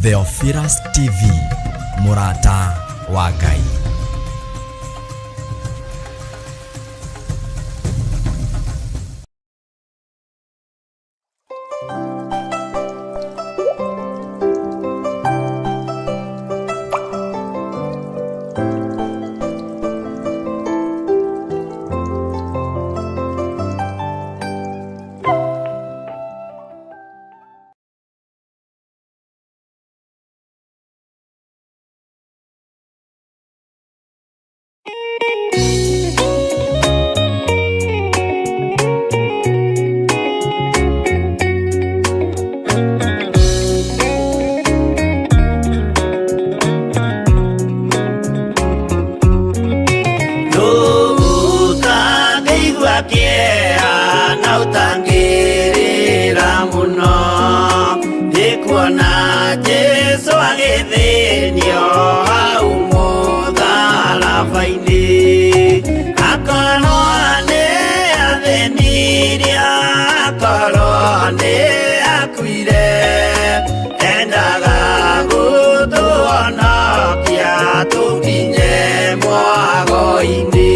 Theophilus TV, mũrata wa Ngai. Ũtangĩigua kĩeha na ũtangĩrĩra mũno nĩ kuona Jesũ agĩthĩnio hau mũtharaba-inĩ. Akorwo nĩ athĩnirie, akorwo nĩ akuire, endaga gũtũhonokia tũkinye mwago-inĩ.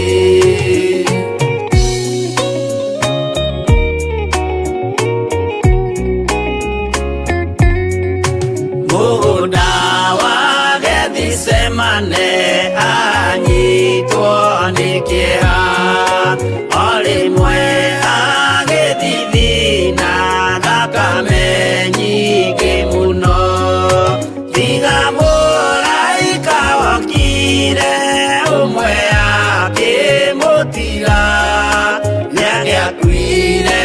Mũgũnda wa Gethisemane anyitwo nĩ kĩeha, o rĩmwe agĩthithina thakame nyingĩ mũno. Tiga mũraika wokire ũmwe akĩmũtiga, nĩangĩakuire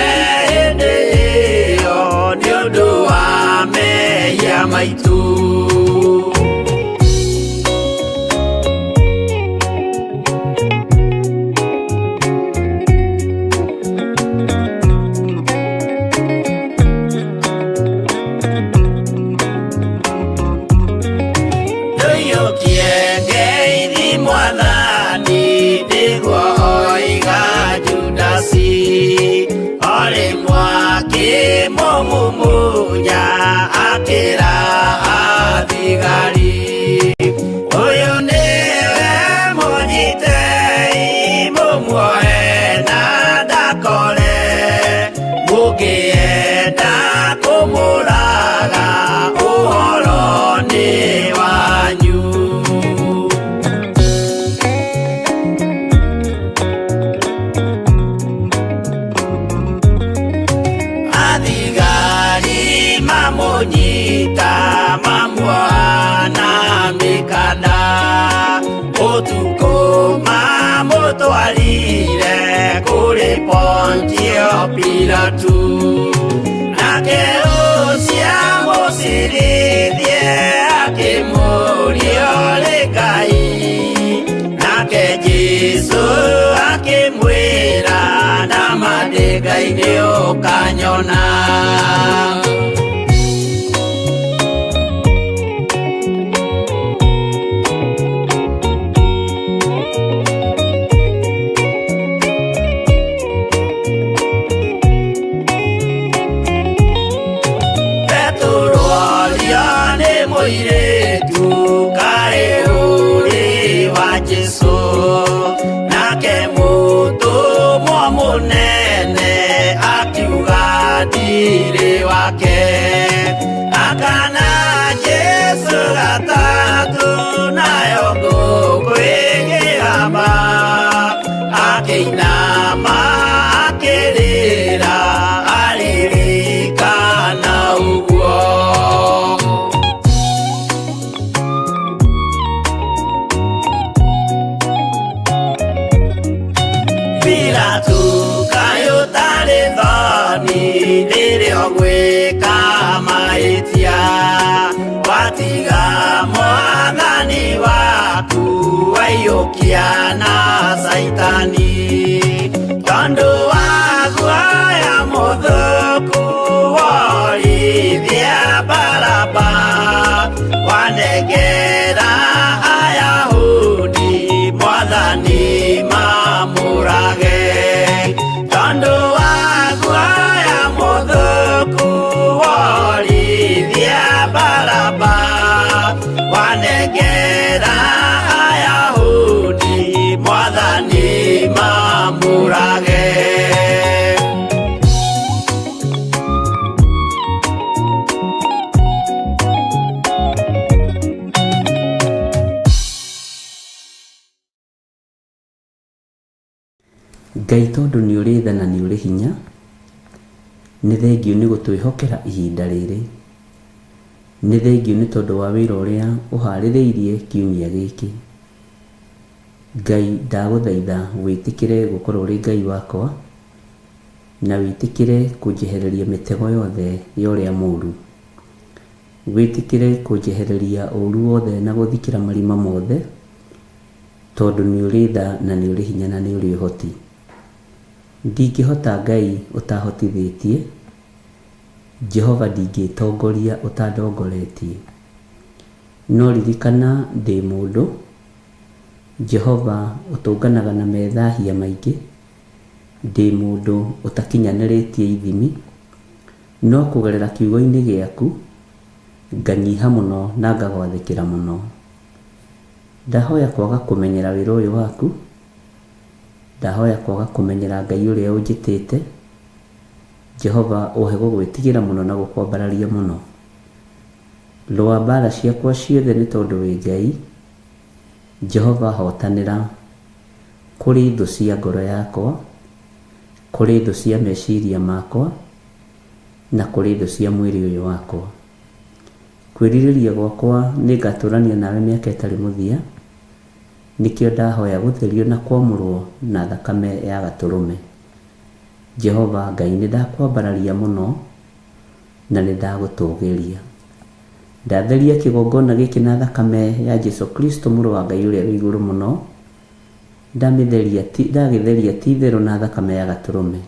hĩndĩ ĩyo nĩ ũndũ wa mehia maitũ. Ndũiyũkie ngeithi mwathani nĩguo oiga Judasi, o rĩmwe akĩmũmumunya akĩra athigari, ũyũ nĩwe mũnyitei mũmuoe na ndakore, mũngĩenda kũmũraga ũhoro nĩ wanyu. Athigari mamũnyita mamuoha na mĩkanda, ũtukũ mamũtwarire kũrĩ Pontio Pilatu, nake ũcio amũcirithie akĩmũũria ũrĩ Ngai, nake Jesũ akĩmwĩra nama ndĩ Ngai nĩ ũkanyona. Petero orio nĩ mũirĩtu kaĩ ũrĩ wa Jesũ, nake mũtũmwo mũnene akiuga ndirĩ wake. Akana Jesũ gatatũ nayo ngũkũ ĩkĩgamba, akĩinama akĩrĩra aririkana ũguo. Pilatu kaĩ ũtarĩ thoni rĩrĩa ũgwĩka mahĩtia, watiga mwathani waku waiyũkia na Caitani, tondũ wa guoya mũthũku worithia Baraba, wanengera Ayahudi mwathani mamũrage, tondũ wa guoya mũthũku worithia Baraba, Ngai tondũ nĩ ũrĩ tha na nĩ ũrĩ hinya, nĩ thengiũ nĩ gũtwĩhokera ihinda rĩrĩ. Nĩ thengiũ nĩ tondũ wa wĩra ũrĩa ũharĩrĩirie kiumia gĩkĩ. Ngai ndagũthaitha wĩtĩkĩre gũkorwo ũrĩ Ngai wakwa, na wĩtĩkĩre kũnjehereria mĩtego yothe ya ũrĩa mũru. Wĩtĩkĩre kũnjehereria ũru wothe na gũthikĩra marima mothe, tondũ nĩ ũrĩ tha na nĩ ũrĩ hinya na nĩ ũrĩ ũhoti. Ndingĩhota Ngai ũtahotithĩtie, Jehova ndingĩtongoria ũtandongoretie. No ririkana ndĩ mũndũ, Jehova ũtũnganaga na methahia maingĩ, ndĩ mũndũ ũtakinyanĩrĩtie ithimi, no kũgerera kiugo-inĩ gĩaku, nganyiha mũno na ngagwathĩkĩra mũno. Ndahoya kwaga kũmenyera wĩra ũyũ waku, ndahoya kwaga kũmenyera Ngai ũrĩa ũnjĩtĩte, Jehova ũhe gũgwĩtigĩra mũno na gũkwambararia mũno. Rũa mbara ciakwa ciothe nĩ tondũ wĩ Ngai, Jehova hotanĩra kũrĩ thũ cia ngoro yakwa, kũrĩ thũ cia meciria makwa, na kũrĩ thũ cia mwĩrĩ ũyũ wakwa. Kwĩrirĩria gwakwa nĩ ngatũrania nawe mĩaka ĩtarĩ mũthia, nĩkĩo ndahoya gũtherio na kwamũrwo na thakame ya Gatũrũme. Jehova Ngai nĩ ndakwambararia mũno na nĩ ndagũtũgĩria. Ndatheria kĩgongona gĩkĩ na thakame ya Jesu Kristo mũrũ wa Ngai ũrĩa wĩ igũrũ mũno, ndagĩtheria ti itherũ na thakame ya Gatũrũme.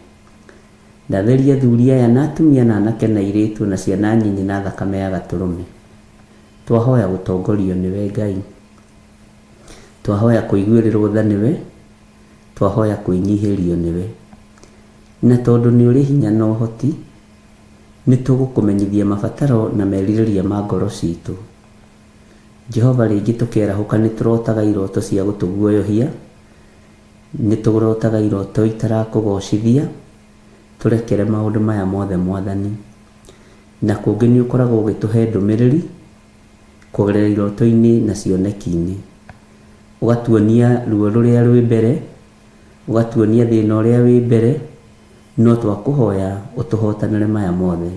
Ndatheria athuri aya na atumia na anake na airĩtu na ciana nyinyi na thakame ya Gatũrũme. Twahoya gũtongorio nĩwe Ngai. Twahoya kũiguĩrĩrwo tha nĩwe. Twahoya kwĩnyihĩrio nĩwe. Na tondũ nĩ ũrĩ hinya na ũhoti, nĩ tũgũkũmenyithia mabataro na merirĩria ma ngoro citũ. Jehova rĩngĩ tũkĩarahũka nĩ tũrotaga iroto cia gũtũguoyohia, nĩ tũrotaga iroto itarakũgocithia, tũrekere maũndũ maya mothe Mwathani. Na kũngĩ nĩ ũkoragwo ũgĩtũhe ndũmĩrĩri kũgerera iroto-inĩ na cioneki-inĩ. Ũgatuonia ruo rũrĩa rwĩ mbere, ũgatuonia thĩna ũrĩa wĩ mbere, no twakũhoya ũtũhotanĩre maya mothe.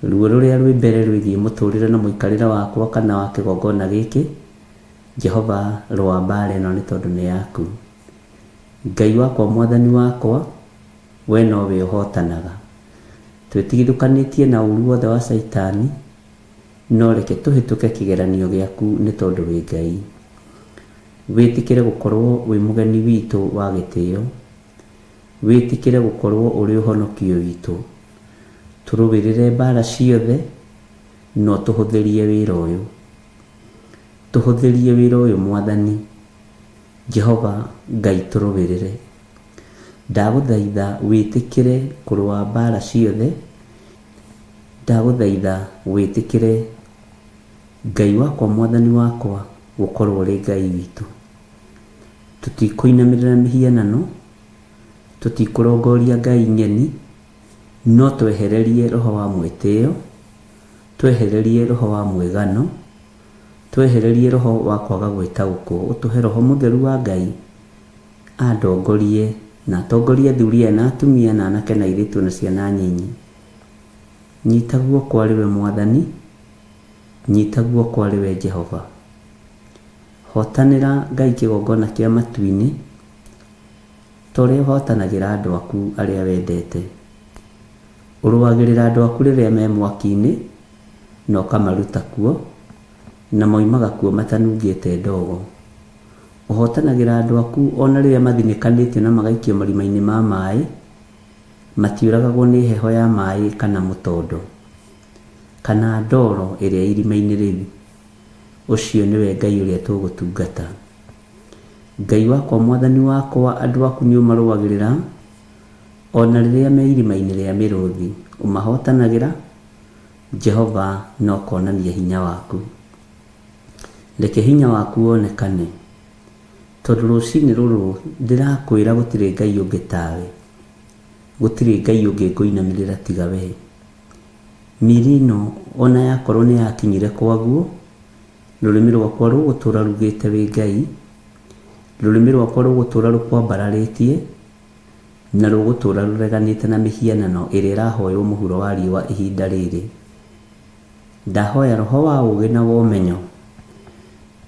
Ruo rũrĩa rwĩ mbere rwĩgiĩ mũtũrĩre na mũikarĩre wakwa kana wa kĩgongona gĩkĩ, Jehova rũa mbara ĩno nĩ tondũ nĩ yaku. Ngai wakwa Mwathani wakwa, we nowe ũhotanaga. Twĩtigithũkanĩtie na ũru wothe wa Caitani, no reke tũhĩtũke kĩgeranio gĩaku nĩ tondũ wĩ Ngai. Wĩtĩkĩre gũkorwo wĩ mũgeni witũ wa gĩtĩo. Wĩtĩkĩre gũkorwo ũrĩ ũhonokio witũ. Tũrũĩrĩre mbara ciothe, na ũtũhũthĩrie wĩra ũyũ. Tũhũthĩrie wĩra ũyũ Mwathani. Jehova Ngai tũrũĩrĩre. Ndagũthaitha wĩtĩkĩre kũrũa mbara ciothe. Ndagũthaitha wĩtĩkĩre Ngai wakwa Mwathani wakwa gũkorwo ũrĩ Ngai witũ. Tũtikũinamĩrĩra mĩhianano, tũtikũrongoria ngai ng'eni, no twehererie roho wa mwĩtĩo, twehererie roho wa mwĩgano, twehererie roho wa kwaga gwĩtaũkwo, ũtũhe roho mũtheru wa Ngai andongorie na atongorie athuri aya na atumia na anake na airĩtu na ciana nyinyi. Nyita guoko arĩ we Mwathani, nyita guoko arĩ we Jehova. Hotanĩra Ngai kĩgongona kĩa matu-inĩ, ta ũrĩa ũhotanagĩra andũ aku arĩa wendete. Ũrũagĩrĩra andũ aku rĩrĩa me mwaki-inĩ, na ũkamaruta kuo, na moimaga kuo matanungĩte ndogo. Ũhotanagĩra andũ aku o na rĩrĩa mathinĩkanĩtio na magaikio marima-inĩ ma maĩ, matiũragagwo nĩ heho ya maĩ kana mũtondo, kana ndoro ĩrĩa irima-inĩ rĩu. Ũcio nĩwe Ngai ũrĩa tũgũtungata. Ngai wakwa Mwathani wakwa, andũ aku nĩ ũmarũagĩrĩra, o na rĩrĩa me irima-inĩ rĩa mĩrũthi, ũmahotanagĩra, Jehova, na ũkonania hinya waku. Reke hinya waku wonekane, tondũ rũcinĩ rũrũ ndĩrakwĩra gũtirĩ Ngai ũngĩ tawe, gũtirĩ Ngai ũngĩ ngũinamĩrĩra tiga we. Mĩĩrĩ ĩno o na yakorwo nĩ yakinyire kwaguo, rũrĩmĩ rwakwa rũgũtũũra rugĩte wĩ Ngai, rũrĩmĩ rwakwa rũgũtũũra rũkwambararĩtie, Na rũgũtũũra rũreganĩte na mĩhianano ĩrĩa ĩrahoywo mũhuro wa riũa ihinda rĩrĩ. Ndahoya roho wa ũũgĩ na wa ũmenyo.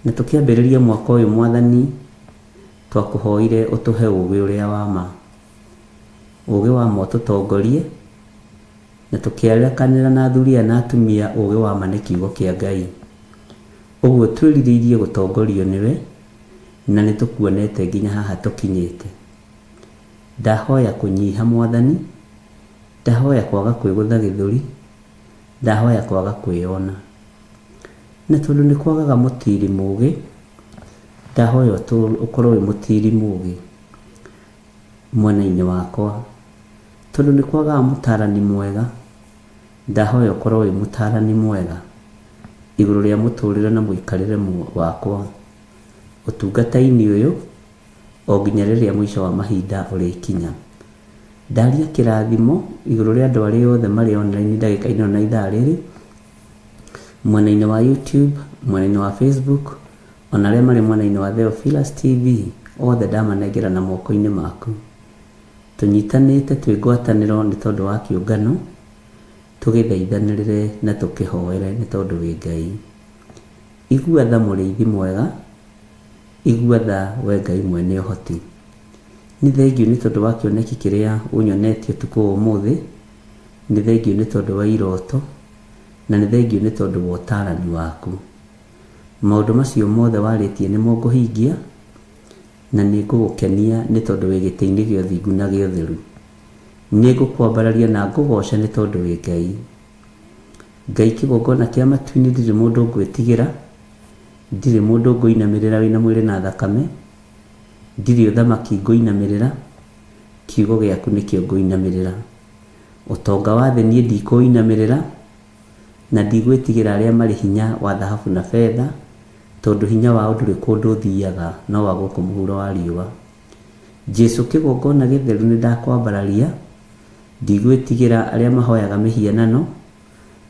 Na tũkĩambĩrĩria mwaka ũyũ Mwathani, twakũhoire ũtũhe ũũgĩ ũrĩa wa ma. Ũũgĩ wa ma ũtũtongorie, na tũkĩarekanĩra na athuri aya na atumia ũũgĩ wa ma nĩ kiugo kĩa Ngai. Ũguo twĩrirĩirie gũtongorio nĩwe, na nĩ tũkuonete nginya haha tũkinyĩte. Ndahoya kũnyiha Mwathani, ndahoya kwaga kwĩgũtha gĩthũri, ndahoya kwaga kwĩyona. Na tondũ nĩ kwagaga mũtiri mũgĩ, ndahoya ũkorwo wĩ mũtiri mũgĩ mwena-inĩ wakwa. Tondũ nĩ kwagaga mũtarani mwega, ndahoya ũkorwo wĩ mũtarani mwega igũrũ rĩa mũtũrĩre na mũikarĩre wakwa ũtungata-inĩ ũyũ o nginya rĩrĩa mũico wa mahinda ũrĩkinya. Ndaria kĩrathimo igũrũ rĩa andũ arĩa othe marĩ online ndagĩka-inĩ ĩno na ithaa rĩrĩ, mwena-inĩ wa YouTube, mwena-inĩ wa Facebook, ona arĩa marĩ mwena-inĩ wa Theophilus TV, othe ndamanengera na moko-inĩ maku. Tũnyitanĩte twĩ ngwatanĩro nĩ tondũ wa kĩũngano, tũgĩthaithanĩrĩre na tũkĩhoere nĩ tondũ wĩ Ngai. Igua tha mũrĩithi mwega, igua tha we Ngai mwene ũhoti. Nĩ thengiũ nĩ tondũ wa kĩoneki kĩrĩa ũnyonetie ũtukũ wa ũmũthĩ, nĩ thengiũ nĩ tondũ wa iroto, na nĩ thengiũ nĩ tondũ wa ũtaarani waku. Maũndũ macio mothe warĩtie nĩmo ngũhingia, na nĩ ngũgũkenia nĩ tondũ wĩ gĩtĩ-inĩ gĩa ũthingu na gĩa ũtheru. Nĩ ngũkwambararia na ngũgooce nĩ tondũ wĩ Ngai. Ngai kĩgongona kĩa matu-inĩ ndirĩ mũndũ ngwĩtigĩra, ndirĩ mũndũ ngũinamĩrĩra wĩna mwĩrĩ na thakame, ndirĩ ũthamaki ngũinamĩrĩra, kiugo gĩaku nĩkĩo ngũinamĩrĩra. Ũtonga wa thĩ niĩ ndikũinamĩrĩra, na ndigwĩtigĩra arĩa marĩ hinya wa thahabu na betha, tondũ hinya wao ndũrĩ kũndũ ũthiaga no wa gũkũ mũhuro wa riũa. Jesu kĩgongona gĩtheru nĩ ndakwambararia, ndigwĩtigĩra arĩa mahoyaga mĩhianano,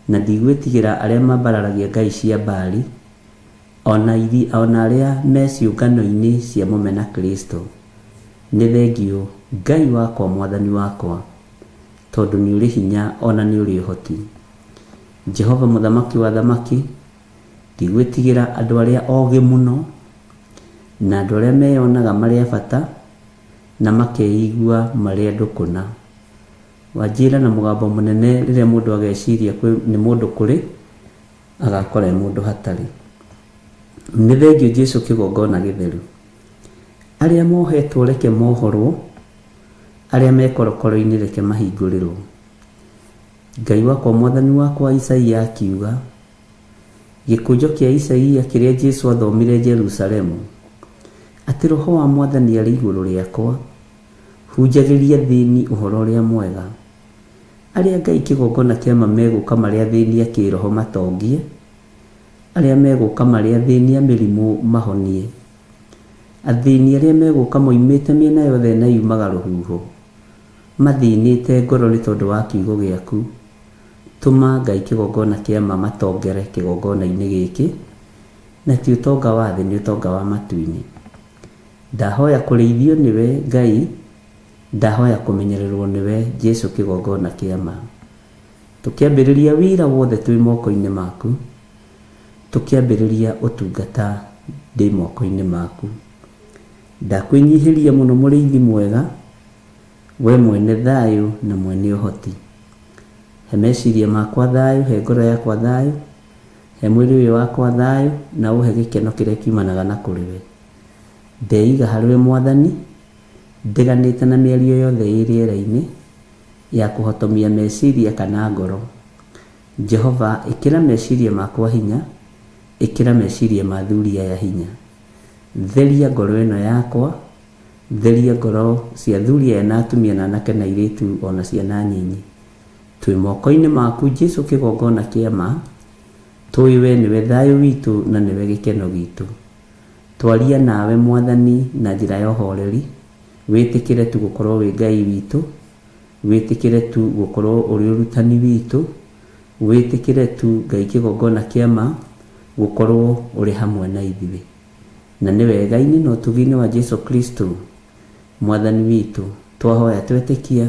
na ndigwĩtigĩra arĩa mambararagia ngai cia Baali, ona arĩa me ciũngano-inĩ cia mũmena Kristo. Nĩ thengiũ Ngai wakwa Mwathani wakwa, tondũ nĩ ũrĩ hinya ona nĩ ũrĩ ũhoti. Jehova mũthamaki wa thamaki, ndigwĩtigĩra andũ arĩa ogĩ mũno, na andũ arĩa meyonaga marĩ a bata, na makeigua marĩ andũ kũna. Wanjĩra na mũgambo mũnene rĩrĩa mũndũ ageciria nĩ mũndũ kũrĩ, agakora e mũndũ hatarĩ. Nĩ thengiũ Jesu kĩgongona gĩtheru. Arĩa mohetwo reke mohorwo, arĩa me korokoro-inĩ reke mahingũrĩrwo. Ngai wakwa Mwathani wakwa Isaia akiuga, gĩkũnjo kĩa Isaia kĩrĩa Jesu athomire Jerusalemu, atĩ roho wa Mwathani arĩ igũrũ rĩakwa, hunjagĩria athĩni ũhoro ũrĩa mwega. Arĩa Ngai kĩgongona kĩa ma megũka marĩ athĩni a kĩroho matongie, arĩa megũka marĩ athĩni a mĩrimũ mahonie, athĩni arĩa megũka moimĩte mĩena yothe na yumaga rũhuho, mathĩnĩte ngoro nĩ tondũ wa kiugo gĩaku. Tũma Ngai kĩgongona kĩa ma matongere kĩgongona-inĩ gĩkĩ, na ti ũtonga wa thĩ, nĩ ũtonga wa matu-inĩ. Ndahoya kũrĩithio nĩwe Ngai, ndahoya kũmenyererwo nĩwe Jesu kĩgongona kĩa ma. Tũkĩambĩrĩria wĩra wothe twĩ moko-inĩ maku, tũkĩambĩrĩria ũtungata ndĩ moko-inĩ maku. Ndakwĩnyihĩria mũno mũrĩithi mwega, we mwene thayũ na mwene ũhoti. He meciria makwa thayũ, he ngoro yakwa thayũ, he mwĩrĩ ũyũ wakwa thayũ, na ũhe gĩkeno kĩrĩa kiumanaga na kũrĩ we. Ndeiga harĩ we Mwathani, ndiganĩte na mĩario yothe ĩ rĩera-inĩ ya kũhotomia meciria kana ngoro. Jehova, ĩkĩra meciria makwa hinya, ĩkĩra meciria ma athuri aya hinya. Theria ngoro ĩno yakwa, theria ngoro cia athuri aya na atumia na anake na airĩtu ona ciana nyinyi. Twĩ moko-inĩ maku Jesu kĩgongona kĩa ma, tũĩ we nĩwe thayũ witũ na nĩwe gĩkeno gitũ. Twaria nawe Mwathani na njĩra ya ũhoreri, wĩtĩkĩre tu gũkorwo wĩ Ngai witũ, wĩtĩkĩre tu gũkorwo ũrĩ ũrutani witũ, wĩtĩkĩre tu Ngai kĩgongona kĩa ma gũkorwo ũrĩ hamwe na ithuĩ. Na nĩ wega-inĩ na ũtugi-inĩ wa Jesu Kristo Mwathani witũ. Twahoya twetĩkia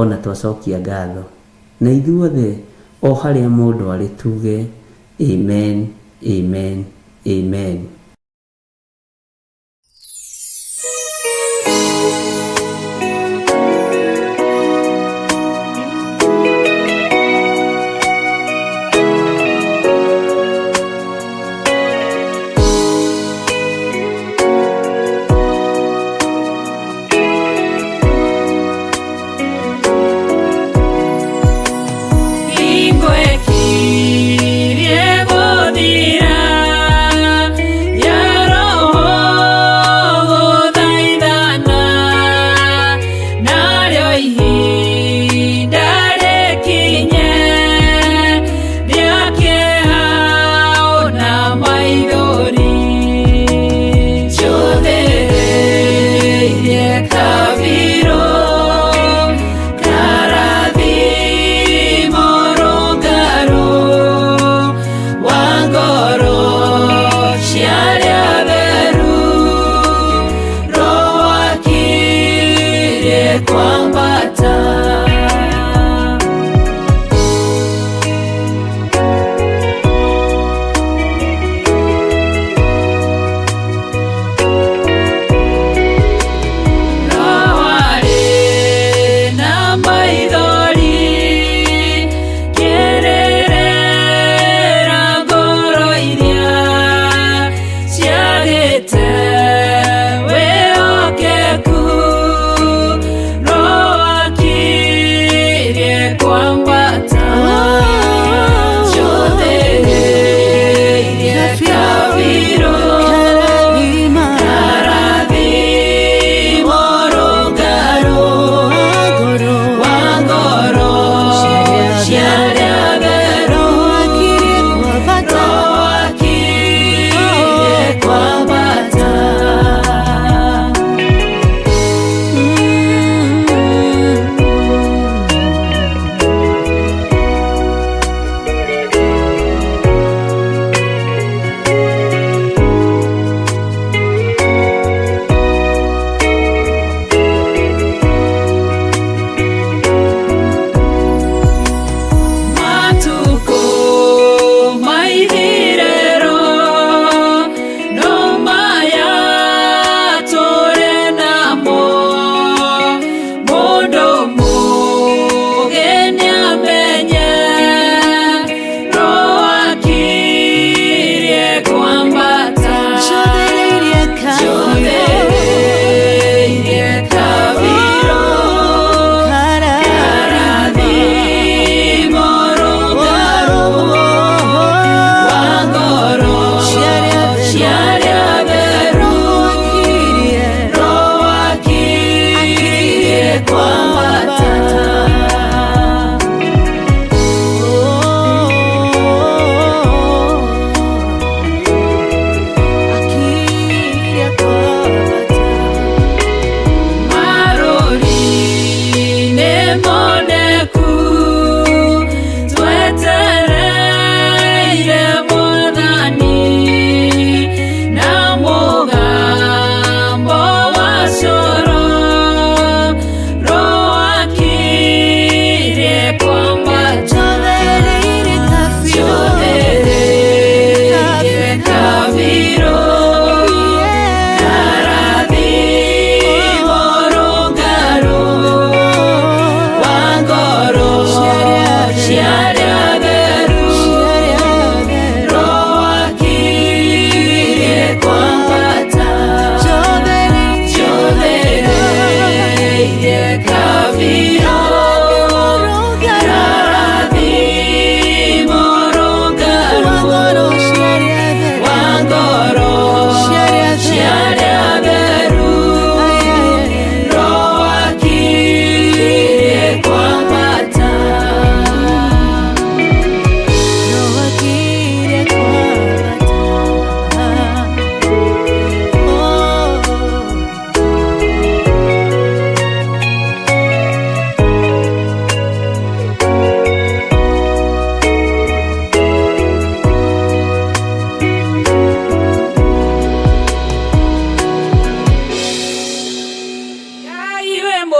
ona twacokia ngatho. Na ithuothe o harĩa mũndũ arĩ tuge amen, amen, amen. Hingo ĩkirie gũthira.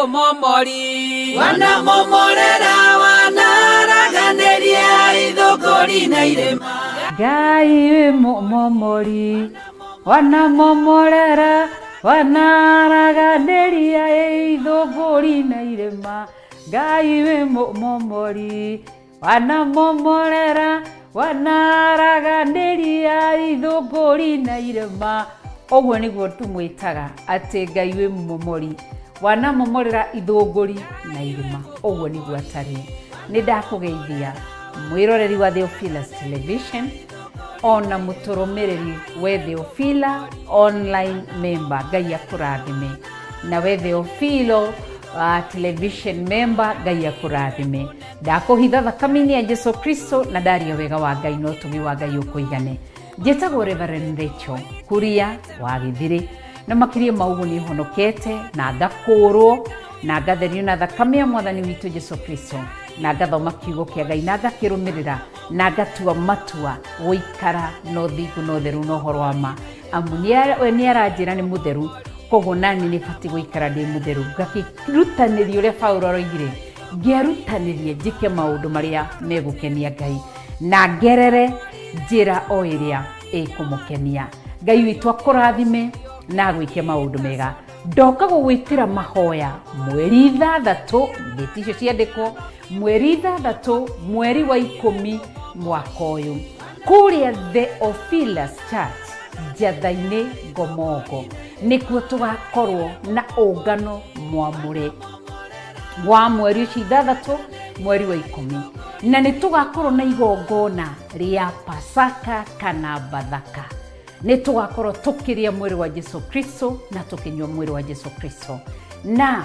mũmomori. Wanamomorera wanaraganĩria ithũngũri na irĩma. Ngai wĩ mũmomori, wanamomorera wanaraganĩria ithũngũri na irĩma. Ngai wĩ mũmomori, wanamomorera wanaraganĩria ithũngũri na irĩma. Ũguo nĩguo tũmwĩtaga atĩ Ngai wĩ mũmomori, wanamomorera ithũngũri na irĩma. Ũguo nĩguo atariĩ. Nĩ ndakũgeithia mwĩroreri wa Theophilus Television ona mũtũrũmĩrĩri we Theophila online member, Ngai akũrathime. Na we Theophilo television member, Ngai akũrathime. Ndakũhitha thakame-inĩ ya Jesu Kristo na ndaria wega wa Ngai na ũtugi wa Ngai ũkũigane. Njĩtagwo Reverend Rachel Kuria wa Gĩthirĩ, na makĩria ma ũguo nĩ honokete na ngakũũrwo na ngatherio na thakame ya Mwathani witũ Jesu Kristo, na ngathoma kiugo kĩa Ngai na ngakĩrũmĩrĩra na ngatua matua gũikara na ũthingu na ũtheru na ũhoro wa ma, amu we nĩ aranjĩra nĩ mũtheru, koguo nani nĩ batiĩ gũikara ndĩ mũtheru. Ngakĩrutanĩria ũrĩa Paulo aroigire, ngĩerutanĩrie njĩke maũndũ marĩa megũkenia Ngai na ngerere njĩra o ĩrĩa ĩkũmũkenia. Ngai witũ akũrathime na agwĩke maũndũ mega. Ndoka gũgwĩtĩra mahoya mweri 6, ndĩti icio ciandĩkwo, mweri 6 mweri wa 10 mwaka ũyũ, kũrĩa Theophilus Church Njatha-inĩ Ngomongo, nĩkuo tũgakorwo na ũngano mwamũre wa mweri ũcio 6 mweri wa 10, na nĩ tũgakorwo na igongona rĩa Pasaka kana Bathaka. Nĩ tũgakorwo tũkĩrĩa mwĩrĩ wa Jesu Kristo na tũkĩnyua mwĩrĩ wa Jesu Kristo. Na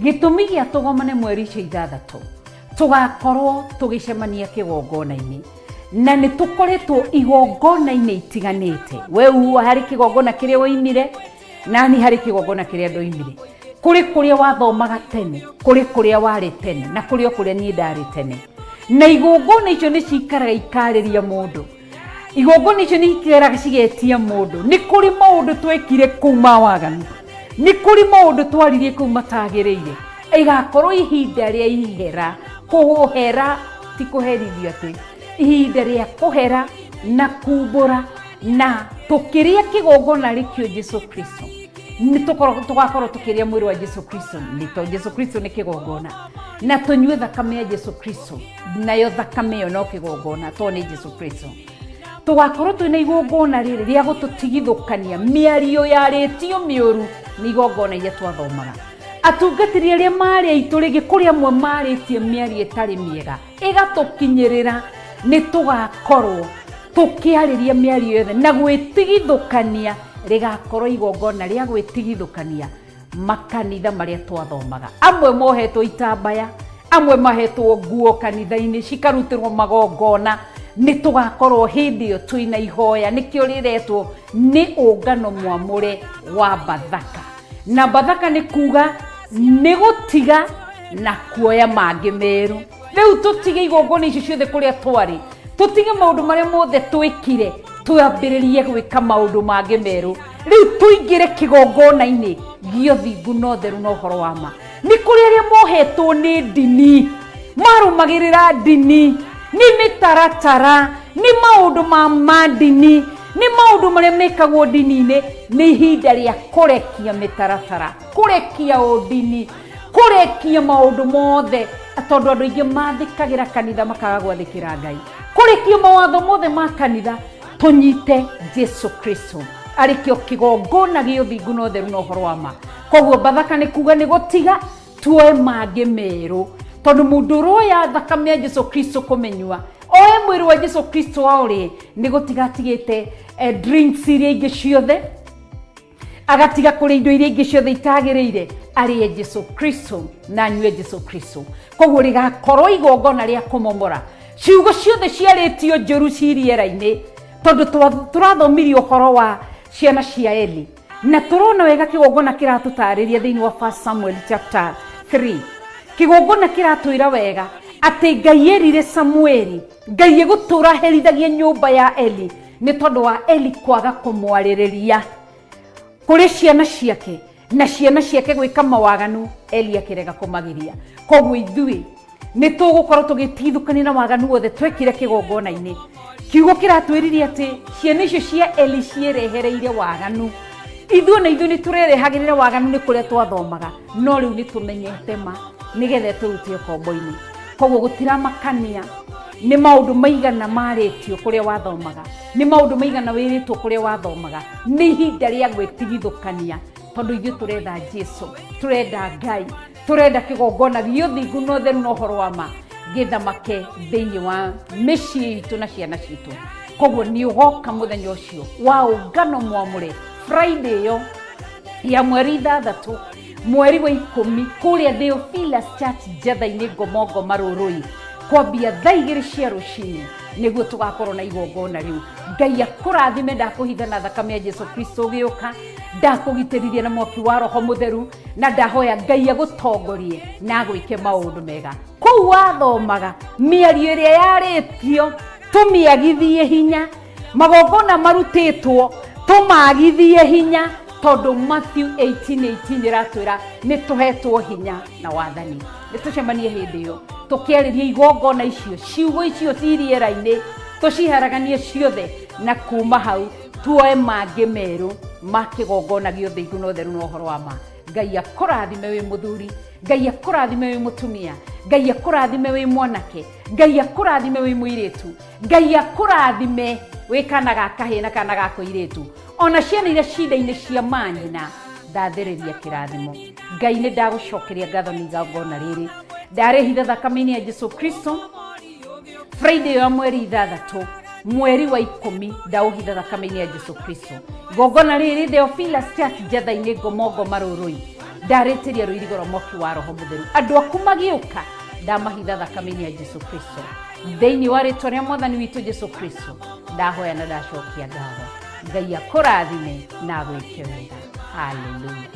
gĩtũmi gĩa tũgomane mweri ũcio 6, tũgakorwo tũgĩcemania kĩgongona-inĩ, na nĩ tũkoretwo igongona-inĩ itiganĩte. We harĩ kĩgongona kĩrĩa woimire, nani harĩ kĩgongona kĩrĩa ndoimire. Kũrĩ kũrĩa wathomaga tene, kũrĩ kũrĩa warĩ tene, na kũrĩ o kũrĩa niĩ ndarĩ tene. Na igongona icio nĩ cikaraga ikarĩria mũndũ, igongona icio nĩ ikaraga cigetia mũndũ. Nĩ kũrĩ maũndũ twekire kũu ma waganu, nĩ kũrĩ maũndũ twaririe kũu matagĩrĩire. Ĩgakorwo ihinda rĩa ihera, kũhera ti kũherithio, atĩ ihinda rĩa kũhera na kumbũra, na tũkĩrĩa kĩgongona rĩkĩo Jesu Kristo. Nĩ tũgakorwo tũkĩrĩa mwĩrĩ wa Jesu Kristo, nĩ to Jesu Kristo nĩ kĩgongona, na tũnyue thakame ya Jesu Kristo, nayo thakame ĩyo no kĩgongona to nĩ Jesu Kristo. Tũgakorwo twĩna igongona rĩrĩ rĩa gũtũtigithũkania mĩario yarĩtio mĩũru nĩ igongona iria twathomaga. Atungatĩri arĩa marĩ aitũ rĩngĩ kũrĩ amwe marĩtie mĩario ĩtarĩ mĩega ĩgatũkinyĩrĩra, nĩ tũgakorwo tũkĩarĩria mĩario yothe na gwĩtigithũkania. Rĩgakorwo igongona rĩa gwĩtigithũkania makanitha marĩa twathomaga. Amwe mohetwo itambaya, amwe mahetwo nguo kanitha-inĩ cikarutĩrwo magongona. Nĩ tũgakorwo hĩndĩ ĩyo twĩna ihoya, nĩkĩo rĩretwo nĩ ũngano mwamũre wa Bathaka. Na Bathaka nĩ kuga nĩ gũtiga na kuoya mangĩ merũ. Rĩu tũtige igongona icio ciothe kũrĩa twarĩ, tũtige maũndũ marĩa mothe twĩkire, twambĩrĩrie gwĩka maũndũ mangĩ merũ. Rĩu tũingĩre kĩgongona-inĩ gĩa ũthingu na ũtheru na ũhoro wa ma. Nĩ kũrĩ arĩa mohetwo nĩ ndini, marũmagĩrĩra ndini, nĩ mĩtaratara, nĩ maũndũ ma ndini, nĩ maũndũ marĩa mekagwo ndini-inĩ. Nĩ ihinda rĩa kũrekia mĩtaratara, kũrekia ũndini, kũrekia maũndũ mothe, tondũ andũ aingĩ mathĩkagĩra kanitha makaga gwathĩkĩra Ngai. Kũrekia mawatho mothe ma kanitha, tũnyite Jesu Kristo arĩ kĩo kĩgongona gĩa ũthingu na ũtheru na ũhoro wa ma. Koguo Bathaka nĩ kuga nĩ gũtiga tuoe mangĩ merũ, tondũ mũndũ ũroya thakame ya Jesu Kristo kũmĩnyua, oe mwĩrĩ wa Jesu Kristo aũrĩe, nĩ gũtiga atigĩte drinks iria ingĩ ciothe, agatiga kũrĩa indo iria ingĩ ciothe itagĩrĩire, arĩe Jesu Kristo na anyue Jesu Kristo. Koguo rĩgakorwo igongona rĩa kũmomora ciugo ciothe ciarĩtio njũru ci rĩera-inĩ, tondũ tũrathomirie ũhoro wa ciana cia Eli, na tũrona wega kĩgongona kĩratũtarĩria thĩinĩ wa 1 Samuel chapter 3. Kĩgongona kĩratwĩra wega atĩ Ngai erire Samueli, Ngai egũtũra herithagia nyũmba ya Eli nĩ tondũ wa Eli kwaga kũmwarĩrĩria kũrĩ ciana ciake. Na ciana ciake gwĩka mawaganu, Eli akĩrega kũmagiria. Koguo ithuĩ nĩ tũgũkorwo tũgĩtigithũkania na waganu wothe twekire kĩgongona-inĩ. Kiugo kĩratwĩrire atĩ ciana icio cia Eli ciĩrehereire waganu. Ithuĩ na ithuĩ nĩ tũrerehagĩrĩra waganu nĩ kũrĩa twathomaga, no rĩu nĩ tũmenyete ma nĩgetha ĩtũrute ũkombo-inĩ. Koguo gũtiramakania nĩ maũndũ maigana marĩtio kũrĩa wathomaga, nĩ maũndũ maigana wĩrĩtwo kũrĩa wathomaga, nĩ ihinda rĩa gwĩtigithũkania, tondũ ithuĩ tũretha Jesu, tũrenda Ngai, tũrenda kĩgongona gĩa ũthingu na ũtheru na ũhoro wa ma gĩthamake thĩinĩ wa mĩciĩ itũ na ciana citũ. Koguo nĩ ũgoka mũthenya ũcio wa ũngano mwamũre, Friday ĩyo ya mweri 6 mweri wa 10, kũrĩa Theophilus Church Njatha-inĩ, Ngomongo Marũrũi, kwambia thaa 2 cia rũcinĩ, nĩguo tũgakorwo na igongona rĩu. Ngai akũrathime. Ndakũhitha na thakame ya Jesu Kristo ũgĩũka, ndakũgitĩrithia na mwaki wa Roho Mũtheru, na ndahoya Ngai agũtongorie na agwĩke maũndũ mega. Kũu wathomaga, mĩario ĩrĩa yarĩtio tũmĩagithie hinya, magongona marutĩtwo tũmagithie hinya, tondũ Matthew 18:18 ĩratwĩra nĩ tũhetwo hinya na wathani. Nĩ tũcemanie hĩndĩ ĩyo tũkĩarĩria igongona icio, ciugo icio ci rĩera-inĩ tũciharaganie ciothe, na kuma hau tuoe mangĩ merũ ma kĩgongona gĩa ũthingu na ũtheru na ũhoro wa ma. Ngai akũrathime wĩ mũthuri, Ngai akũrathime wĩ mũtumia, Ngai akũrathime wĩ mwanake, Ngai akũrathime wĩ mũirĩtu, Ngai akũrathime wĩ kana ga kahĩĩ na kana ga kũirĩtu, ona ciana iria cinda-inĩ cia manyina, ndathĩrĩria kĩrathimo. Ngai, nĩ ndagũcokeria ngatho nĩ igongona rĩrĩ ndarĩhitha thakame-inĩ ya Jesu Kristo. Friday ya mweri 6 mweri wa 10, ndaũhitha thakame-inĩ ya Jesu Kristo. Igongona rĩrĩ Theophilus Church Njatha-inĩ, Ngomongo Marũrũi, ndarĩtĩria rũirigo rwa mwaki wa Roho Mũtheru. Andũ aku magĩũka, ndamahitha thakame-inĩ ya Jesu Kristo. Thĩinĩ wa rĩtwa rĩa Mwathani witũ Jesu Kristo ndahoya na ndacokia ngatho. Ngai akũrathime na agwĩke wega. Haleluya.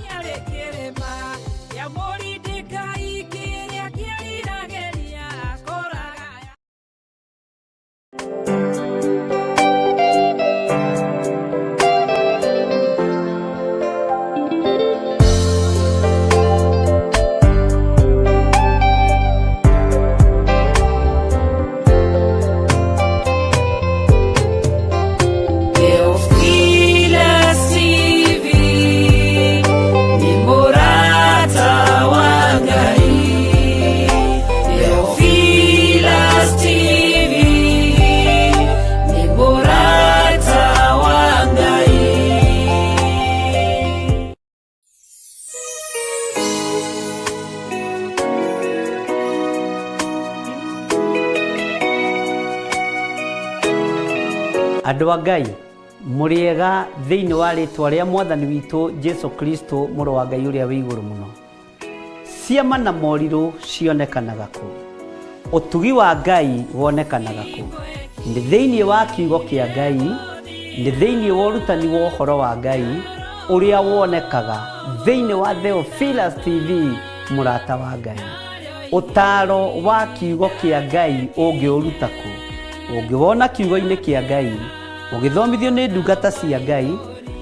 Theophilus TV ni mũrata wa Ngai. Theophilus TV ni mũrata wa Ngai. Andũ a Ngai, mũrĩega thĩinĩ wa rĩtwa rĩa Mwathani witũ Jesu Kristo, mũrũ wa Ngai ũrĩa wĩ igũrũ mũno. Ciama na morirũ cionekanaga kũ? Ũtugi wa Ngai wonekanaga kũ? Nĩ thĩinĩ wa kiugo kĩa Ngai, nĩ thĩinĩ wa ũrutani wa ũhoro wa Ngai ũrĩa wonekaga thĩinĩ wa Theophilus TV, mũrata wa Ngai. Ũtaaro wa kiugo kĩa Ngai ũngĩũruta kũ? Ũngĩwona kiugo-inĩ kĩa Ngai, ũgĩthomithio nĩ ndungata cia Ngai,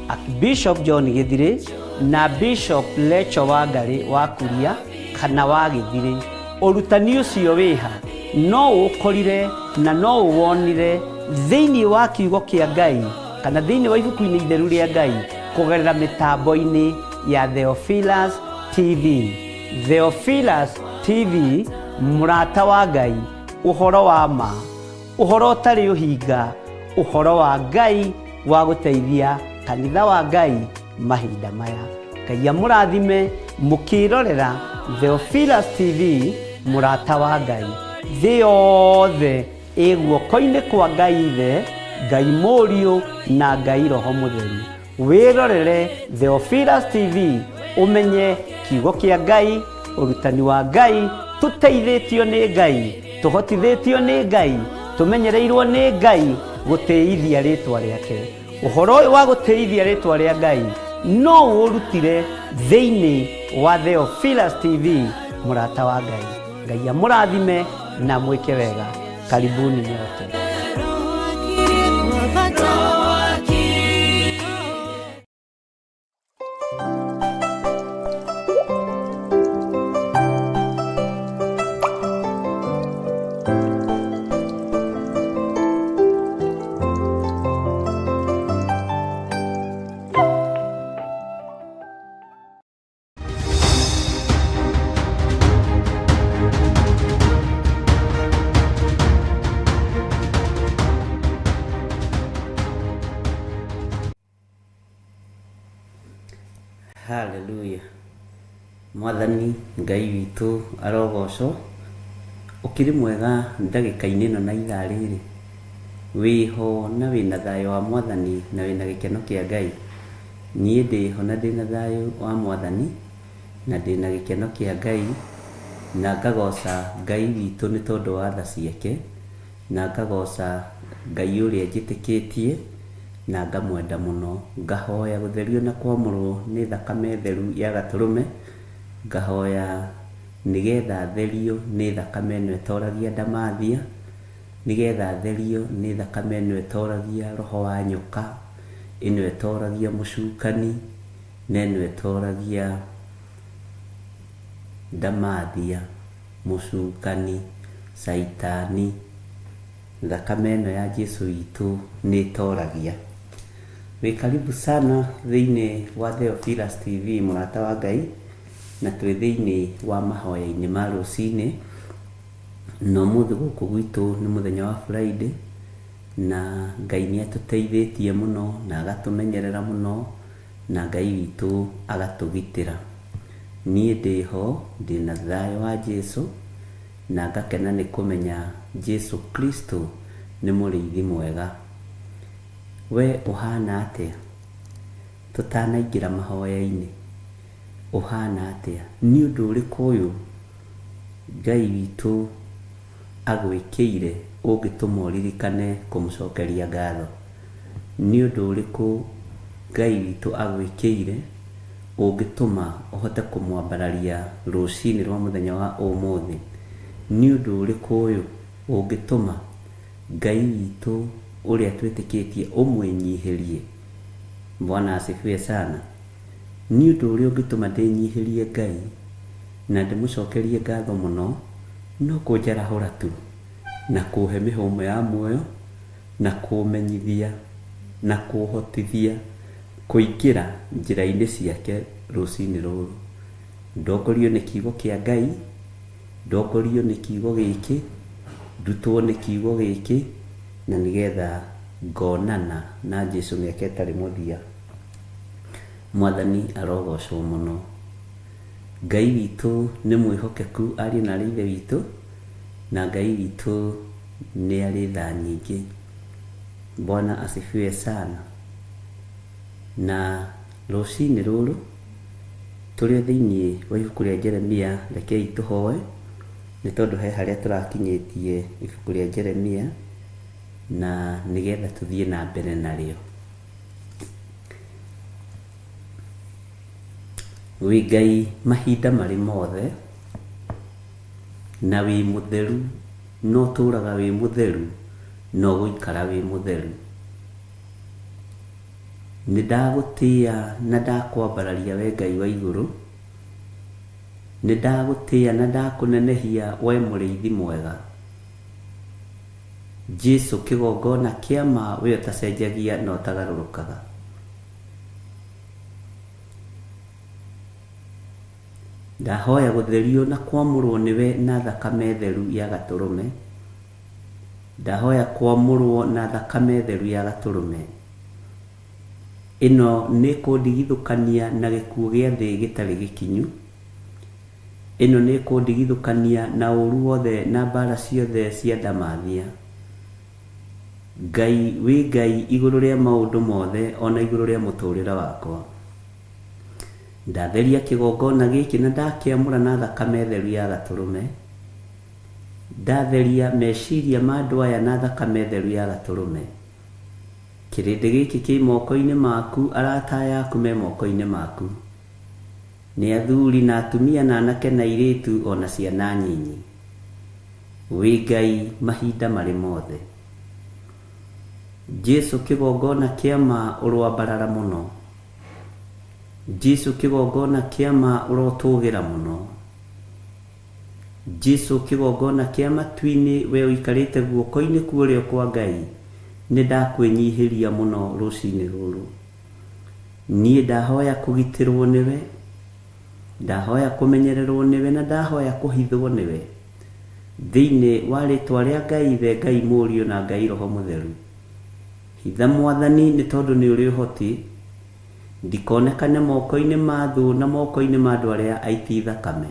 Archbishop John Gĩthirĩ na Bishop Lecho Wangarĩ wa Kuria kana wa Gĩthirĩ. Ũrutani ũcio wĩha? No ũũkorire na no ũwonire thĩinĩ wa kiugo kĩa Ngai kana thĩinĩ wa ibuku-inĩ itheru rĩa Ngai kũgerera mĩtambo-inĩ ya Theophilus TV. Theophilus TV, mũrata wa Ngai, ũhoro wa ma, ũhoro ũtarĩ ũhinga, ũhoro wa Ngai wa gũteithia kanitha wa Ngai mahinda maya. Ngai amũrathime mũkĩrorera Theophilus TV, mũrata wa Ngai. Thĩ yothe ĩ guoko-inĩ kwa Ngai Ithe, Ngai Mũriũ na Ngai Roho Mũtheru. Wĩrorere Theophilus TV ũmenye kiugo kĩa Ngai, ũrutani wa Ngai, tũteithĩtio nĩ Ngai, tũhotithĩtio nĩ Ngai, tũmenyereirwo nĩ Ngai gũtĩithia rĩtwa rĩake. Ũhoro ũyũ wa gũtĩithia rĩtwa rĩa Ngai no ũrutire thĩinĩ wa Theophilus TV, mũrata wa Ngai. Ngai amũrathime na mwĩke wega. Karibuni nyote. Mwathani Ngai witũ arogocwo, ũkĩrĩ mwega ndagĩka-inĩ ĩno na ithaa rĩrĩ? Wĩho na wĩna thayũ wa Mwathani na wĩna gĩkeno kĩa Ngai? Niĩ ndĩho na ndĩna thayũ wa Mwathani na ndĩna gĩkeno kĩa Ngai na ngagoca Ngai witũ nĩ tondũ wa tha ciake na ngagoca Ngai ũrĩa njĩtĩkĩtie na ngamwenda mũno. Ngahoya gũtherio na kwamũrwo nĩ thakame theru ya Gatũrũme, ngahoya nĩgetha therio nĩ thakame ĩno ĩtoragia ndamathia, nĩgetha therio nĩ thakame ĩno ĩtoragia roho wa nyoka, ĩno ĩtoragia mũcukani, na ĩno ĩtoragia ndamathia, mũcukani, caitani. Thakame ĩno ya Jesu witũ nĩ ĩtoragia. Wĩ karibu sana thĩinĩ wa Theophilus TV mũrata wa Ngai, na twĩ thĩinĩ wa mahoya-inĩ ma rũcinĩ, na ũmũthĩ gũkũ gwitũ nĩ mũthenya wa Friday, na Ngai nĩ atũteithĩtie mũno na agatũmenyerera mũno, na Ngai witũ agatũgitĩra. Niĩ ndĩho, ndĩna thayũ wa Jesu, na ngakena nĩ kũmenya Jesu Kristo nĩ mũrĩithi mwega. We ũhana atĩa? Tũtanaingĩra mahoya-inĩ, ũhana atĩa? Nĩ ũndũ ũrĩkũ ũyũ Ngai witũ agwĩkĩire ũngĩtũma ũririkane kũmũcokeria ngatho? Nĩ ũndũ ũrĩkũ Ngai witũ agwĩkĩire ũngĩtũma ũhote kũmwambararia rũcinĩ rwa mũthenya wa ũmũthĩ? Nĩ ũndũ ũrĩkũ ũyũ ũngĩtũma Ngai witũ ũrĩa twĩtĩkĩtie ũmwĩnyihĩrie? Bwana asifiwe sana. Nĩ ũndũ ũrĩa ũngĩtũma ndĩnyihĩrie Ngai na ndĩmũcokerie ngatho mũno no kũnjarahũra tu na kũhe mĩhũmũ ya muoyo na kũmenyithia na kũhotithia kũingĩra njĩra-inĩ ciake rũcinĩ rũrũ. Ndongorio nĩ kiugo kĩa Ngai, ndongorio nĩ kiugo gĩkĩ, ndutwo nĩ kiugo gĩkĩ, na nĩgetha ngonana na Jesu mĩaka ĩtarĩ mũthia. Mwathani arogocwo mũno. Ngai witũ nĩ mwĩhokeku ariũ na aarĩ a Ithe witũ, na Ngai witũ nĩ arĩ tha nyingĩ. Bwana asifiwe sana. Na rũcinĩ rũrũ tũrĩ o thĩinĩ wa ibuku rĩa Jeremia, rekei tũhoe nĩ tondũ he harĩa tũrakinyĩtie ibuku rĩa Jeremia na nĩgetha tũthiĩ na mbere narĩo. Wĩ Ngai mahinda marĩ mothe, na wĩ mũtheru, na ũtũraga wĩ mũtheru, na ũgũikara wĩ mũtheru. Nĩ ndagũtĩa na ndakwambararia we Ngai wa igũrũ, nĩ ndagũtĩa na ndakũnenehia we mũrĩithi mwega. Jesu kĩgongona kĩa ma we ũtacenjagia na ũtagarũrũkaga. Ndahoya gũtherio na kwamũrwo nĩwe na thakame theru ya Gatũrũme. Ndahoya kwamũrwo na thakame theru ya Gatũrũme. Ĩno nĩ kũndigithũkania na gĩkuũ gĩa thĩ gĩtarĩ gĩkinyu. Ĩno nĩ kũndigithũkania na ũũru wothe na mbaara ciothe cia ndamathia. Ngai wĩ Ngai igũrũ rĩa maũndũ mothe ona igũrũ rĩa mũtũrĩre wakwa. Ndatheria kĩgongona gĩkĩ na ndakĩamũra na thakame theru ya Gatũrũme. Ndatheria meciria ma andũ aya na thakame theru ya Gatũrũme. Kĩrĩndĩ gĩkĩ kĩ moko-inĩ maku, arata aya aku me moko-inĩ maku. Nĩ athuri na atumia na anake na airĩtu o na ciana nyinyi. Wĩ Ngai mahinda marĩ mothe. Jesu kĩgongona kĩa ma ũroambarara mũno. Jesu kĩgongona kĩa ma ũrotũgĩra mũno. Jesu kĩgongona kĩa matu-inĩ we ũikarĩte guoko-inĩ kwa ũrĩo kwa Ngai, nĩ ndakwĩnyihĩria mũno rũcinĩ rũrũ. Niĩ ndahoya kũgitĩrwo nĩwe, ndahoya kũmenyererwo nĩwe na ndahoya kũhithwo nĩwe. Thĩinĩ wa rĩtwa rĩa Ngai Ithe, Ngai Mũriũ na Ngai Roho Mũtheru. Hitha Mwathani nĩ tondũ nĩ ũrĩ ũhoti. Ndikonekane moko-inĩ ma thũ na moko-inĩ ma andũ arĩa aiti thakame.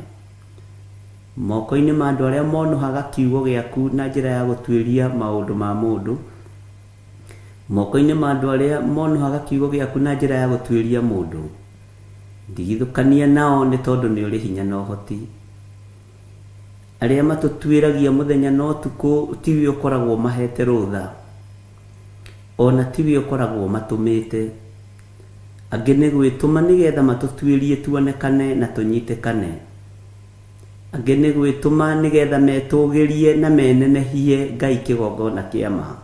Moko-inĩ ma andũ arĩa monũhaga kiugo gĩaku na njĩra ya gũtuĩria maũndũ ma mũndũ. Moko-inĩ ma andũ arĩa monũhaga kiugo gĩaku na njĩra ya gũtuĩria mũndũ. Ndigithũkania nao nĩ tondũ nĩ ũrĩ hinya na ũhoti. Arĩa matũtuĩragia mũthenya na ũtukũ tiwe ũkoragwo ũmahete rũtha, o na tiwe ũkoragwo ũmatũmĩte. Angĩ nĩ gwĩtũma nĩgetha matũtuĩrie tuonekane na tũnyitĩkane. Angĩ nĩ gwĩtũma nĩgetha metũgĩrie na menenehie Ngai kĩgongona kĩa ma.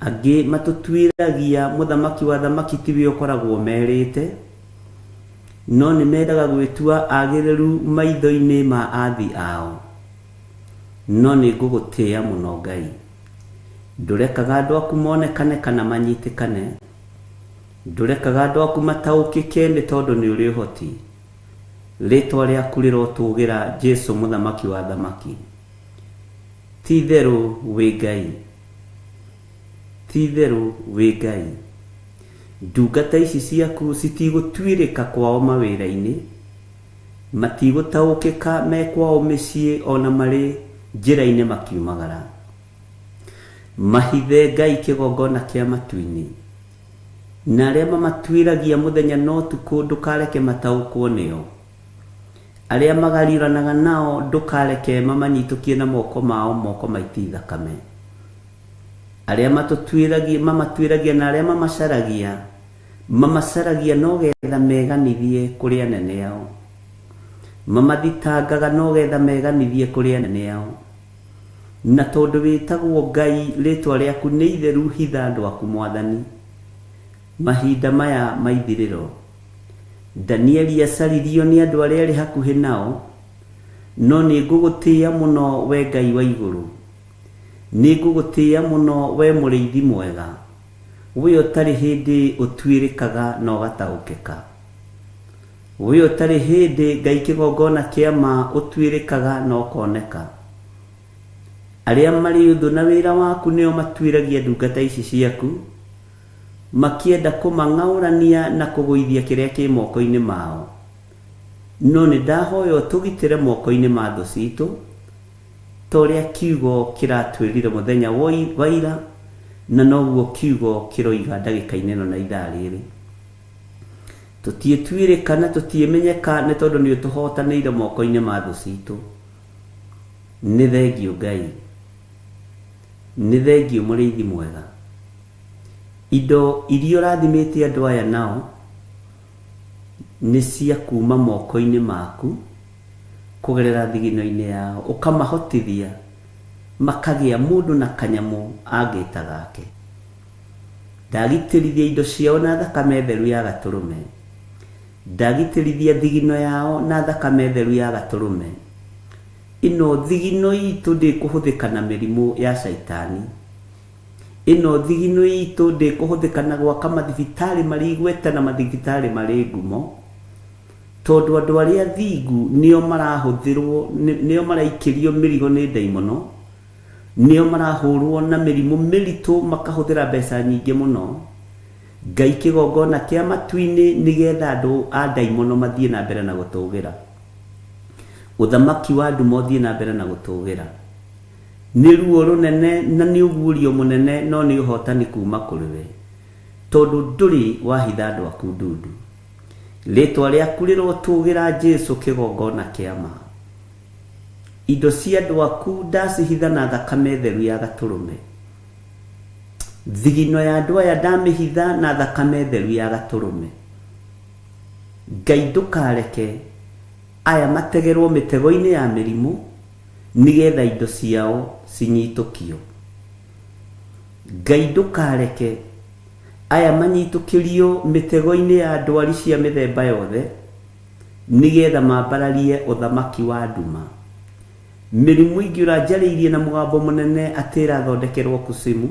Angĩ matũtuĩragia mũthamaki wa athamaki tiwe ũkoragwo ũmerĩte, no nĩ mendaga gwĩtua agĩrĩru maitho-inĩ ma athi ao. No nĩ ngũgũtĩĩa mũno Ngai. Ndũrekaga andũ aku monekane kana manyitĩkane. Ndũrekaga andũ aku mataũkĩke nĩ tondũ nĩ ũrĩ ũhoti. Rĩtwa rĩaku rĩrotũgĩra Jesu mũthamaki wa athamaki. Ti-itherũ wĩ Ngai. Ti-itherũ wĩ Ngai. Ndungata ici ciaku citigũtuĩrĩka kwao mawĩra-inĩ, matigũtaũkĩka me kwao mĩciĩ o na marĩ njĩra-inĩ makiumagara. Mahithe Ngai kĩgongona kĩa matu-inĩ, na arĩa mamatuĩragia mũthenya na ũtukũ ndũkareke mataũkwo nĩo. Arĩa magariũranaga nao ndũkareke mamanyitũkie na moko mao moko maiti thakame. Arĩa matũtuĩragia, mamatuĩragia na arĩa mamacaragia, mamacaragia no getha meganithie kũrĩ anene ao. Mamathitangaga no getha meganithie kũrĩ anene ao. Na tondũ wĩtagwo Ngai, rĩtwa rĩaku nĩ itheru hitha andũ aku Mwathani. Mahinda maya ma ithirĩro. Danieli acaririo nĩ andũ arĩa arĩ hakuhĩ nao, no nĩ ngũgũtĩĩa mũno wee Ngai wa igũrũ. Nĩ ngũgũtĩĩa mũno wee mũrĩithi mwega, wee ũtarĩ hĩndĩ ũtuĩrĩkaga na ũgataũkĩka. Wee ũtarĩ hĩndĩ Ngai kĩgongona kĩa ma ũtuĩrĩkaga na ũkoneka. Arĩa marĩ ũthũ na wĩra waku nĩo matuĩragia ndungata ici ciaku, makĩenda kũmang'aũrania na kũgũithia kĩrĩa kĩ moko-inĩ mao. No nĩ ndahoya ũtũgitĩre moko-inĩ ma thũ citũ, ta ũrĩa kiugo kĩratwĩrire mũthenya wa ira, na noguo kiugo kĩroiga ndagĩka-inĩ ĩno na ithaa rĩrĩ. Tũtiĩtuĩrĩka na tũtiĩmenyeka nĩ tondũ nĩ ũtũhotanĩire moko-inĩ ma thũ citũ. Nĩ thengiũ Ngai. Nĩ thengiũ mũrĩithi mwega. Indo iria ũrathimĩte andũ aya nao nĩ cia kuma moko-inĩ maku kũgerera thigino-inĩ yao, ũkamahotithia makagĩa mũndũ na kanyamũ angĩta gake. Ndagitĩrithia indo ciao na thakame theru ya gatũrũme. Ndagitĩrithia thigino yao na thakame theru ya gatũrũme. Ĩno thigino itũ ndĩkũhũthĩka na mĩrimũ ya caitani. Ĩno thigino itũ ndĩkũhũthĩka na gwaka mathibitarĩ marĩ igweta na mathibitarĩ marĩ ngumo, tondũ andũ arĩa athingu nĩo marahũthĩrwo, nĩo maraikĩrio mĩrigo nĩ ndaimono, nĩo marahũrwo na mĩrimũ mĩritũ makahũthĩra mbeca nyingĩ mũno. Ngai kĩgongona kĩa matu-inĩ nĩgetha andũ a ndaimono mathiĩ na mbere na gũtũgĩra. Ũthamaki wa nduma ũthiĩ na mbere na gũtũgĩra. Nĩ ruo rũnene na nĩ ũguũrio mũnene no nĩ ũhotani kuuma kũrĩ we, tondũ ndũrĩ wahitha andũ aku ndundu. Rĩtwa rĩaku rĩrotũgĩra Jesu kĩgongona kĩa ma. Indo cia andũ aku ndacihitha na thakame theru ya gatũrũme. Thigino ya andũ aya ndamĩhitha na thakame theru ya gatũrũme. Ngai ndũkareke aya mategerwo mĩtego-inĩ ya mĩrimũ nĩgetha indo ciao cinyitũkio. Ngai ndũkareke aya manyitũkĩrio mĩtego-inĩ ya ndwari cia mĩthemba yothe nĩgetha mambararie ũthamaki wa nduma. Mĩrimũ ĩngĩ ũranjarĩirie na mũgambo mũnene atĩ ĩrathondekerwo kusimu,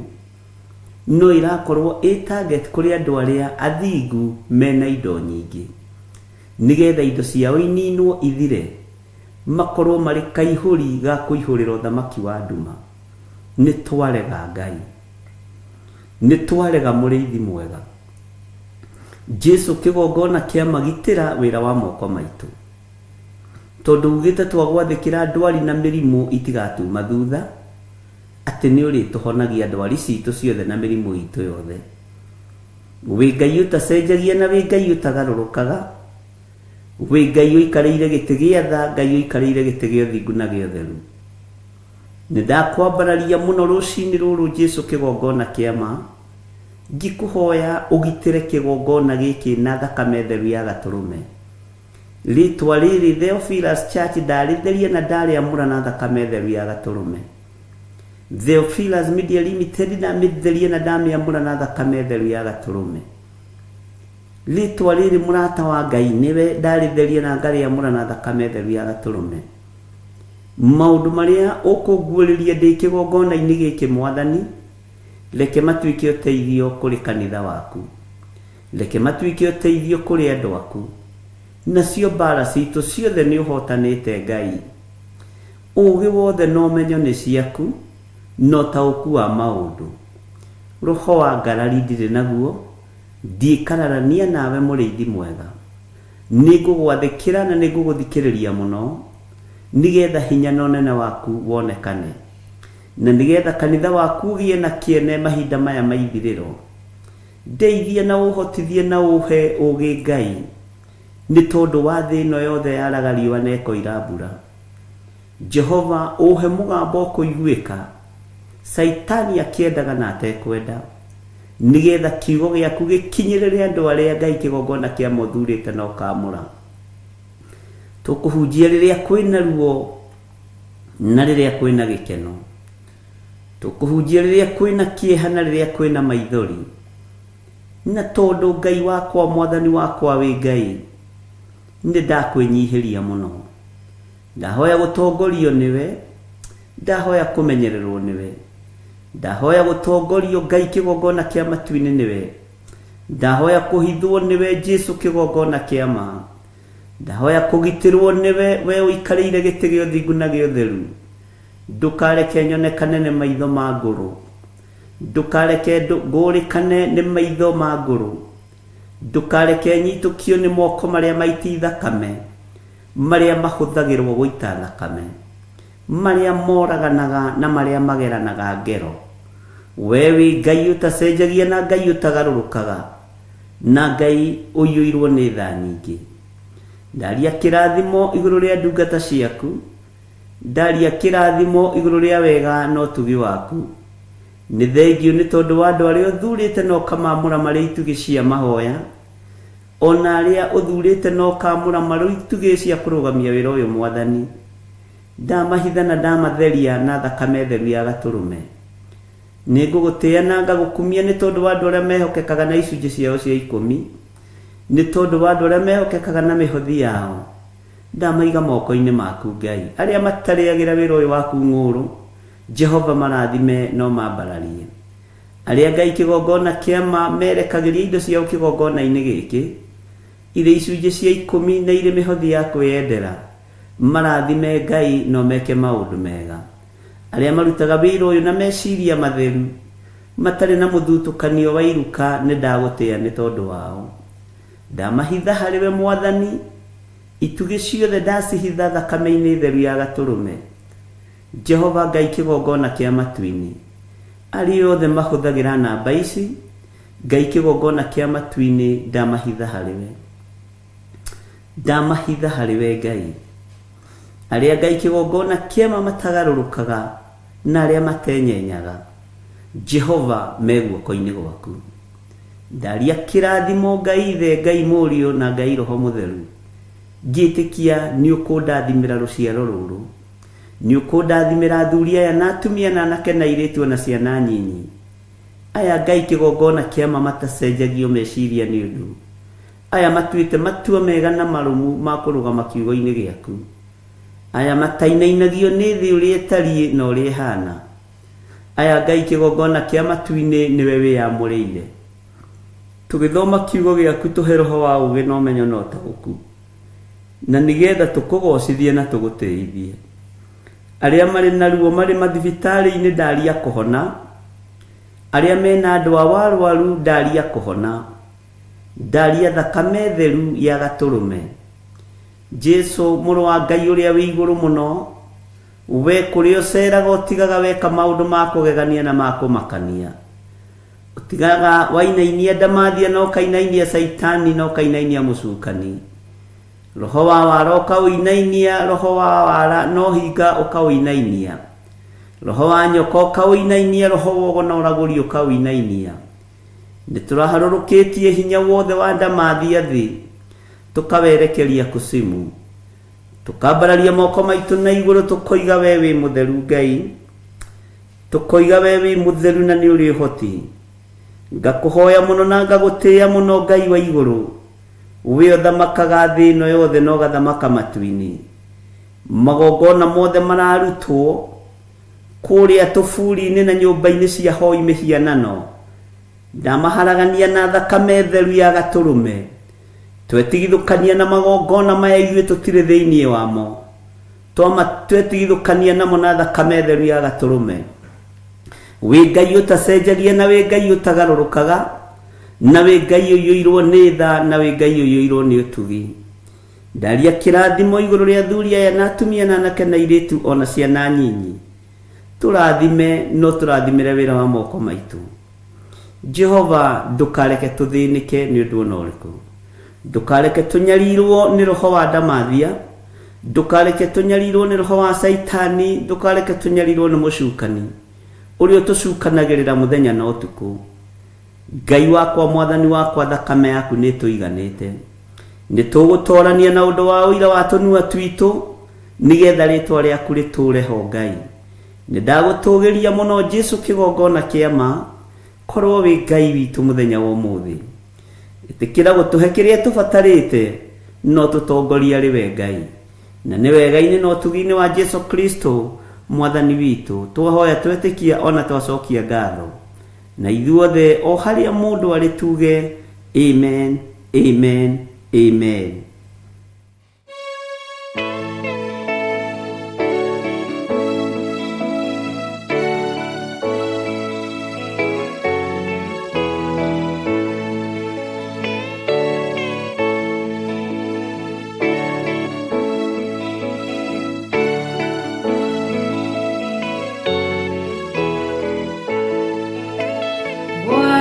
no ĩrakorwo ĩ target kũrĩ andũ arĩa athingu mena indo nyingĩ. Nĩgetha indo ciao ininwo ithire, makorwo marĩ kaihũri ga kũihũrĩra ũthamaki wa nduma. Nĩ twarega Ngai. Nĩ twarega mũrĩithi mwega. Jesu kĩgongona kĩa magitĩra wĩra wa moko maitũ. Tondũ ugĩte twagwathĩkĩra ndwari na mĩrimũ itigatuma thutha, atĩ nĩ ũrĩtũhonagia ndwari citũ ciothe na mĩrimũ itũ yothe. Wĩ Ngai ũtacenjagia na wĩ Ngai ũtagarũrũkaga, wĩ Ngai ũikarĩire gĩtĩ gĩa tha, Ngai ũikarĩire gĩtĩ gĩa ũthingu na gĩa ũtheru. Nĩ ndakwambararia mũno rũcinĩ rũrũ Jesu kĩgongona kĩa ma, ngĩkũhoya ũgitĩre kĩgongona gĩkĩ na thakame theru ya gatũrũme. Rĩtwa rĩrĩ Theophilus Church ndarĩtheria na ndarĩamũra na thakame theru ya gatũrũme. Theophilus Media Limited ndamĩtheria na ndamĩamũra na thakame theru ya gatũrũme. Rĩtwa rĩrĩ mũrata wa Ngai nĩwe ndarĩtheria na ngarĩamũra na thakame theru ya gatũrũme. Maũndũ marĩa ũkũnguũrĩria ndĩ kĩgongona-inĩ gĩkĩ Mwathani, reke matuĩke ũteithio kũrĩ kanitha waku. Reke matuĩke ũteithio kũrĩ andũ aku. Nacio mbaara citũ ciothe nĩ ũhootanĩte Ngai. Ũũgĩ wothe na ũmenyo nĩ ciaku, na ũtaũku wa maũndũ. Roho wa ngarari ndirĩ naguo, ndiĩkararania nawe mũrĩithi mwega. Nĩngũgwathĩkĩra na nĩngũgũthikĩrĩria mũno, nĩgeetha hinya na ũnene waku wonekane, na nĩgeetha kanitha waku ũgĩe na kĩene mahinda maya ma ithirĩro. Ndeithia na ũhotithie na ũhe ũũgĩ Ngai, nĩ tondũ wa thĩ ĩno yothe yaraga riũa na ĩkoira mbura. Jehova, ũhe mũgambo ũkũiguĩka, Caitani akĩendaga na atekwenda, nĩgetha kiugo gĩaku gĩkinyĩrĩre andũ arĩa Ngai kĩgongona kĩa ma ũthurĩte na ũkaamũra. Tũkũhunjia rĩrĩa kwĩna ruo na rĩrĩa kwĩna gĩkeno. Tũkũhunjia rĩrĩa kwĩna kĩeha na rĩrĩa kwĩna maithori. Na tondũ Ngai wakwa, Mwathani wakwa wĩ Ngai, nĩ ndakwĩnyihĩria mũno. Ndahoya gũtongorio nĩwe, ndahoya kũmenyererwo nĩwe. Ndahoya gũtongorio Ngai kĩgongona kĩa matu-inĩ nĩwe. Ndahoya kũhithwo nĩwe Jesu kĩgongona kĩa ma. Ndahoya kũgitĩrwo nĩwe we ũikarĩire gĩtĩ gĩa ũthingu na gĩa ũtheru. Ndũkareke nyonekane nĩ maitho ma ngũrũ. Ndũkareke ngũũrĩkane nĩ maitho ma ngũrũ. Ndũkareke nyitũkio nĩ moko marĩa maiti thakame, marĩa mahũthagĩrwo gũita thakame, marĩa moraganaga na marĩa mageranaga ngero. Wee wĩ Ngai ũtacenjagia na Ngai ũtagarũrũkaga, na Ngai ũiyũirwo nĩ tha nyingĩ. Ndaria kĩrathimo igũrũ rĩa ndungata ciaku, Ndaria kĩrathimo igũrũ rĩa wega na ũtugi waku. Nĩ thengiũ nĩ tondũ wa andũ arĩa ũthurĩte na ũkamaamũra marĩ itugĩ cia mahoya, o na arĩa ũthurĩte na ũkaamũra marĩ itugĩ cia kũrũgamia wĩra ũyũ Mwathani. Ndamahitha na ndamatheria na thakame theru ya Gatũrũme. Nĩngũgũtĩĩa na ngagũkumia nĩ tondũ wa andũ arĩa mehokekaga na icunjĩ ciao cia ikũmi, nĩ tondũ wa andũ arĩa mehokekaga na mĩhothi yao. Ndamaiga moko-inĩ maku, Ngai. Arĩa matarĩagĩra wĩra ũyũ waku ng'ũũrũ, Jehova marathime na ũmambararie. Arĩa Ngai kĩgongona kĩa ma merekagĩria indo ciao kĩgongona-inĩ gĩkĩ, irĩ icunjĩ cia ikũmi na irĩ mĩhothi ya kwĩyendera, marathime Ngai na ũmeke maũndũ mega. Arĩa marutaga wĩra ũyũ na meciria matheru, matarĩ na mũthutũkanio wa iruka nĩndagũtĩĩa nĩ tondũ wao. Ndamahitha harĩ we Mwathani, itugĩ ciothe ndacihitha thakame-inĩ theru ya Gatũrũme. Jehova Ngai kĩgongona kĩa matu-inĩ. Arĩa othe mahũthagĩra namba ici, Ngai kĩgongona kĩa matu-inĩ ndamahitha harĩ we. Ndamahitha harĩ we Ngai. Arĩa Ngai kĩgongona kĩa ma matagarũrũkaga na arĩa matenyenyaga, Jehova me guoko-inĩ gwaku. Ndaria kĩrathimo Ngai Ithe, Ngai Mũriũ na Ngai Roho Mũtheru, ngĩtĩkia nĩũkũndathimĩra rũciaro rũrũ. Nĩũkũndathimĩra athuri aya na atumia na anake na airĩtu ona ciana nyinyi. Aya Ngai kĩgongona kĩa ma matacenjagio meciria nĩ ũndũ. Aya matuĩte matua mega na marũmu ma kũrũgama kiugo-inĩ gĩaku. Aya matainainagio nĩ thĩ ũrĩa ĩtariĩ na ũrĩa ĩhana. Aya Ngai kĩgongona kĩa matu-inĩ nĩwe wĩyamũrĩire. Tũgĩthoma kiugo gĩaku tũhe roho wa ũgĩ na ũmenyo na ũtaũku, na nĩgetha tũkũgocithie na tũgũtĩithie. Arĩa marĩ na ruo marĩ mathibitarĩ-inĩ ndaria kũhona, arĩa mena andũ ao arwaru ndaria kũhona. Ndaria thakame theru ya gatũrũme. Jesu mũrũ wa Ngai ũrĩa wĩ igũrũ mũno, we kũrĩa ũceraga ũtigaga weka maũndũ ma kũgegania na ma kũmakania. Ũtigaga wainainia ndamathia na ũkainainia caitani na ũkainainia mũcukani. Roho wa wara ũkaũinainia, roho wa wara na ũhinga ũkaũinainia. Roho wa nyoka ũkaũinainia, roho wa ũgo na ũragũri ũkaũinainia. Nĩ tũraharũrũkĩtie hinya wothe wa ndamathia thĩ, tũkawerekeria kusimu. Tũkambararia moko maitũ na igũrũ tũkoiga we wĩ mũtheru Ngai. Tũkoiga we wĩ mũtheru na nĩ ũrĩ ũhoti. Ngakũhoya mũno na ngagũtĩĩa mũno Ngai wa igũrũ. We ũthamakaga thĩ ĩno yothe na ũgathamaka matu-inĩ. Magongona mothe mararutwo kũrĩa tũburi-inĩ na nyũmba-inĩ cia hoi mĩhianano. Ndamaharagania na thakame theru ya gatũrũme. Twetigithũkania na magongona maya ithuĩ tũtirĩ thĩinĩ wamo. Twetigithũkania namo na thakame theru ya gatũrũme. Wĩ Ngai ũtacenjagia na wĩ Ngai ũtagarũrũkaga, na wĩ Ngai ũiyũirwo nĩ tha na wĩ Ngai ũiyũirwo nĩ ũtugi. Ndaria kĩrathimo igũrũ rĩa athuri aya na atumia na anake na airĩtu ona ciana nyinyi. Tũrathime no tũrathimĩre wĩra wa moko maitũ. Jehova ndũkareke tũthĩnĩke nĩ ũndũ ona ũrĩkũ. Ndũkareke tũnyarirwo nĩ roho wa ndamathia, ndũkareke tũnyarirwo nĩ roho wa caitani, ndũkareke tũnyarirwo nĩ mũcukani ũrĩa ũtũcukanagĩrĩra mũthenya na ũtukũ. Ngai wakwa, mwathani wakwa, thakame yaku nĩ ĩtũiganĩte. Nĩ tũgũtorania na ũndũ wa ũira wa tũnua twitũ nĩgetha rĩtwa rĩaku rĩtũre ho Ngai. Nĩ ndagũtũgĩria mũno Jesu kĩgongona kĩa ma, korwo wĩ Ngai witũ mũthenya wa ũmũthĩ. Ĩtĩkĩra gũtũhe kĩrĩa tũbatarĩte, no tũtongorie arĩ we Ngai. Na nĩ wega-inĩ na ũtugi-inĩ wa Jesu Kristo mwathani witũ, twahoya twetĩkia ona twacokia ngatho. Na ithuothe o harĩa mũndũ arĩ tuge amen, amen, amen.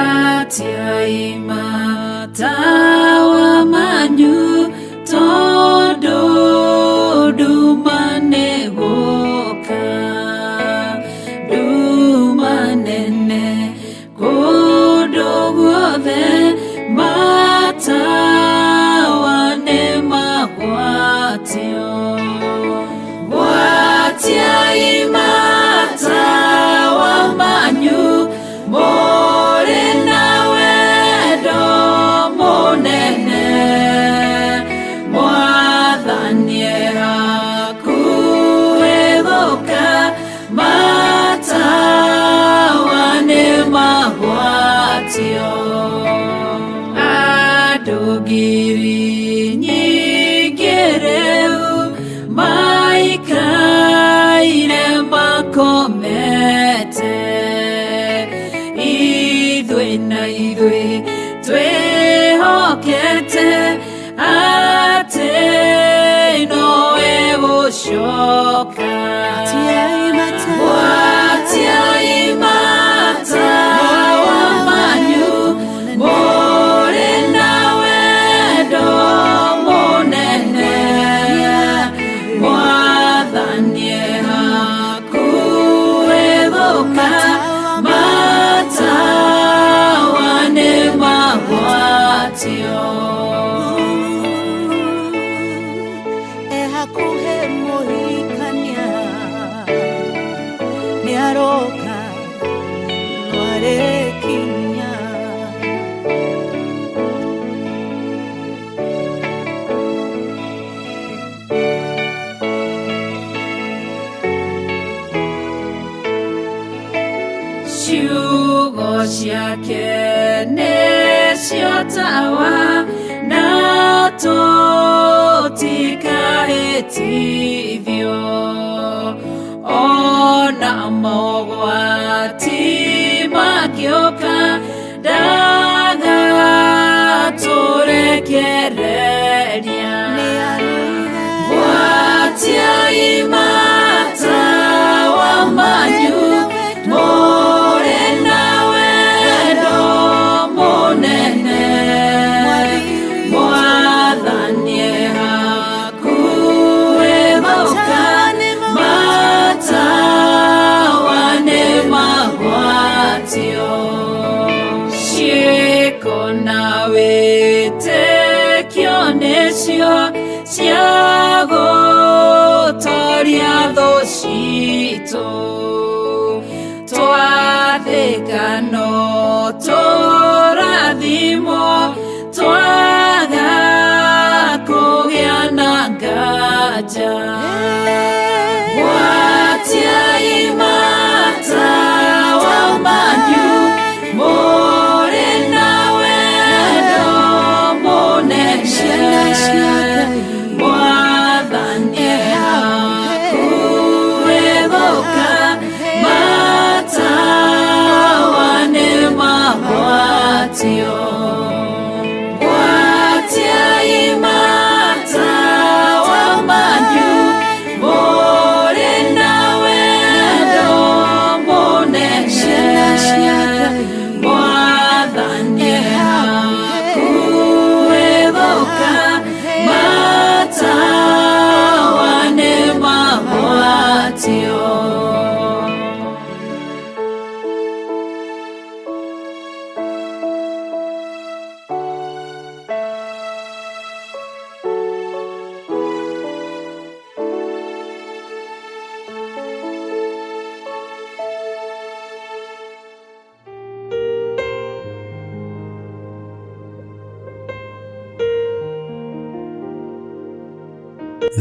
Gwatiai matawa manyu tondũ nduma nĩ gũka, nduma nene kũndũ guothe matawa nĩ magwatio. Gwatiai matawa manyu mũrĩ na wendo mũnene, mwathani e hakuhĩ gũka, matawa nĩ magwatio. Andũ ngiri nyingĩ rĩu maikaire makomete, ithuĩ na ithuĩ twĩhokete atĩ nowe gũcoka. Gwatiai matawa manyu mũrĩ na wendo mũnene, mwathani e hakuhĩ gũka, matawa nĩ magwatio. Ehakuhe mũhikania nĩ aroka no arekinya. Ciugo ciake nĩcio tawa na tũtikahĩtithio, ona mogwati mangĩũka ndagatũ citũ twathĩka no tũrathimwo twaga kũgĩa na nganja gwatiai matawa manyu mũrĩ na wendo mũnene mwathani hakuhĩ gũka matawa nĩ magwatio gwatiai matawa manyu mũrĩ na wendo mũnene mwathani hakuhĩ gũka matawa nĩ magwatio.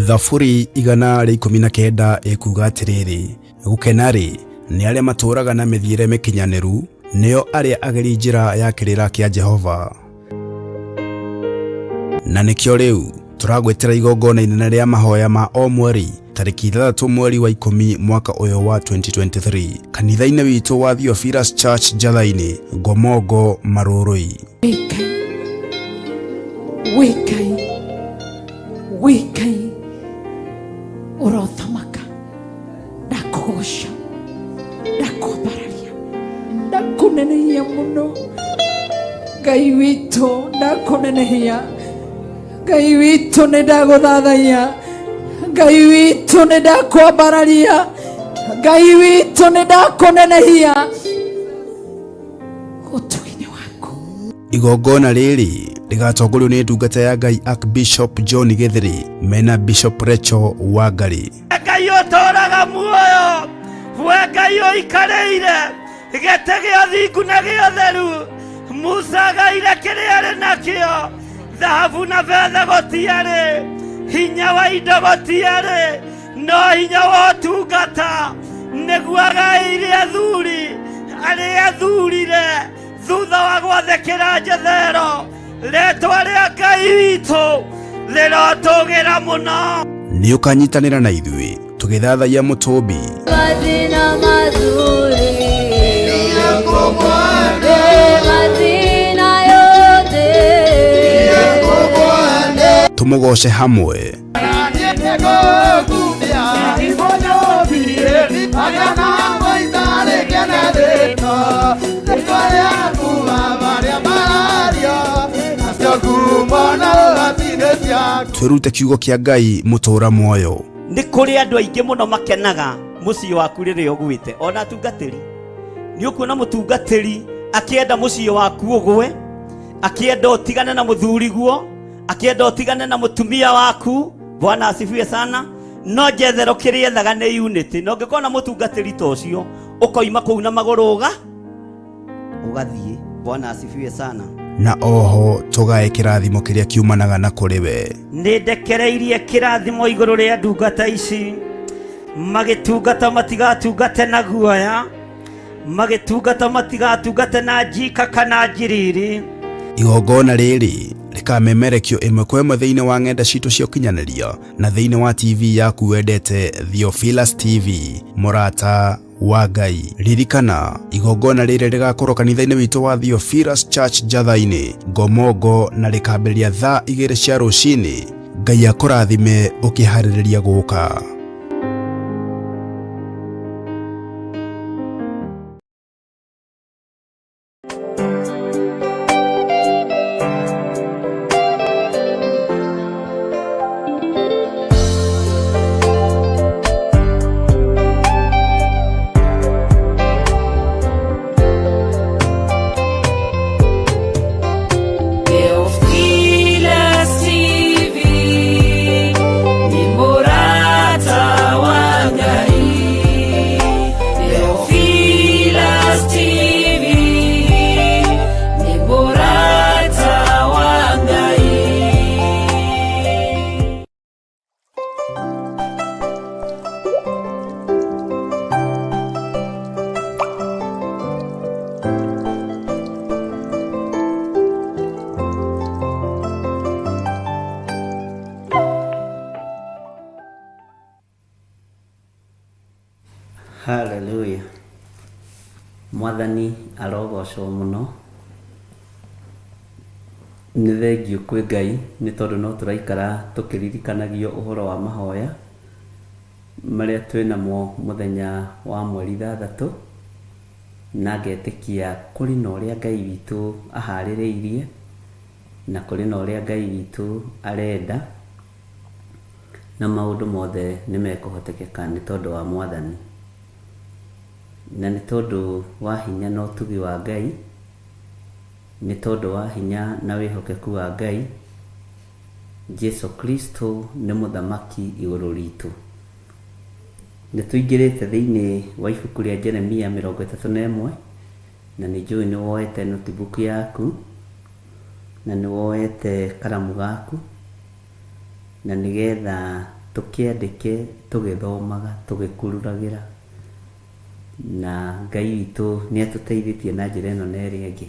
Thaburi 119 ĩkuuga atĩrĩrĩ, gũkena-rĩ, nĩ arĩa matũũraga na mĩthiĩre mĩkinyanĩru, nĩo arĩa ageri njĩra ya kĩrĩra kĩa Jehova. Na nĩkĩo rĩu tũragwĩtĩra igongona inene rĩa mahoya ma o mweri tarĩki 6 mweri wa 10 mwaka ũyũ wa 2023 kanitha-inĩ witũ wa Theophilus Church Njatha-inĩ, Ngomongo, Marũrũi. Wĩ Ngai, wĩ Ngai, ũrothamaka, ndakũgoca, ndakwambararia, ndakũnenehia mũno. Ngai witũ, ndakũnenehia. Ngai witũ, nĩ ndagũthathaiya. Ngai witũ, nĩ ndakwambararia. Ngai witũ, nĩ ndakũnenehia. Ũtugi-inĩ waku. Igongona rĩrĩ rĩgatongorio nĩ ndungata ya Ngai Archbishop John Gĩthĩrĩ mena Bishop Rachel Wangari. Ngai ũtũũraga muoyo, we Ngai ũikarĩire gĩtĩ gĩa thingu na gĩa ũtheru. Musa agaire kĩrĩa arĩ nakĩo, thahabu na betha gũtiarĩ, hinya wa indo gũtiarĩ, no hinya wa ũtungata nĩguo agaĩire athuri arĩa athurire thutha wa gwathĩkĩra Jethero. Rĩtwa rĩa Ngai witũ rĩrotũgĩra mũno. Nĩ ũkanyitanĩra na ithuĩ tũgĩthathaiya mũtũmbi Madina mazuri Madina yote tũmũgoce hamwe twĩrute kiugo kĩa Ngai mũtũũra muoyo. Nĩ kũrĩ andũ aingĩ mũno makenaga mũciĩ waku rĩrĩa ũgwĩte, ona atungatĩri. Nĩ ũkuona mũtungatĩri akĩenda mũciĩ waku ũgwe, akĩenda ũtigane na mũthuriguo, akĩenda ũtigane na mũtumia waku. Bwana asifiwe sana. No Jethero kĩrĩa ethaga nĩ unity. Na ũngĩkorwo na mũtungatĩri ta ũcio, ũkoima kũu na magũrũ ũgathiĩ. Bwana asifiwe sana. Na oho tũgae kĩrathimo kĩrĩa kiumanaga na kũrĩ we. Nĩ ndekereirie kĩrathimo igũrũ rĩa ndungata ici, magĩtungata matigatungate na guoya, magĩtungata matigatungate na njika kana njiriri. Igongona rĩrĩ rĩkamemerekio ĩmwe kwa ĩmwe thĩinĩ wa ng'enda citũ cia ũkinyanĩria na thĩinĩ wa TV yaku wendete Theophilus TV, mũrata wa Ngai. Ririkana igongona rĩrĩ rĩgakorwo kanitha-inĩ witũ wa Theophilus Church Njatha-inĩ, Ngomongo, na rĩkambĩrĩria thaa 2 cia rũcinĩ. Ngai akũrathime ũkĩharĩrĩria gũka. Theophilus TV, ni mũrata Haleluya. Mwathani arogocwo mũno. Nĩ thengiũ kwĩ Ngai nĩ tondũ no tũraikara tũkĩririkanagio ũhoro wa mahoya marĩa twĩ namo mũthenya wa mweri ithathatũ, na ngetĩkia kũrĩ na ũrĩa Ngai witũ aharĩrĩirie na kũrĩ na ũrĩa Ngai witũ arenda, na maũndũ mothe nĩ mekũhotekeka nĩ tondũ wa Mwathani, na nĩ tondũ wa hinya na ũtugi wa Ngai, nĩ tondũ wa hinya na wĩhokeku wa Ngai. Jesu Kristo nĩ mũthamaki igũrũ ritũ. Nĩ tũingĩrĩte thĩinĩ wa ibuku rĩa Jeremia 31, na nĩ njũĩ nĩ woete notebook yaku, na nĩ woete karamu gaku, na nĩgetha tũkĩandĩke tũgĩthomaga tũgĩkururagĩra, na Ngai witũ nĩ atũteithĩtie na njĩra ĩno na ĩrĩa ĩngĩ.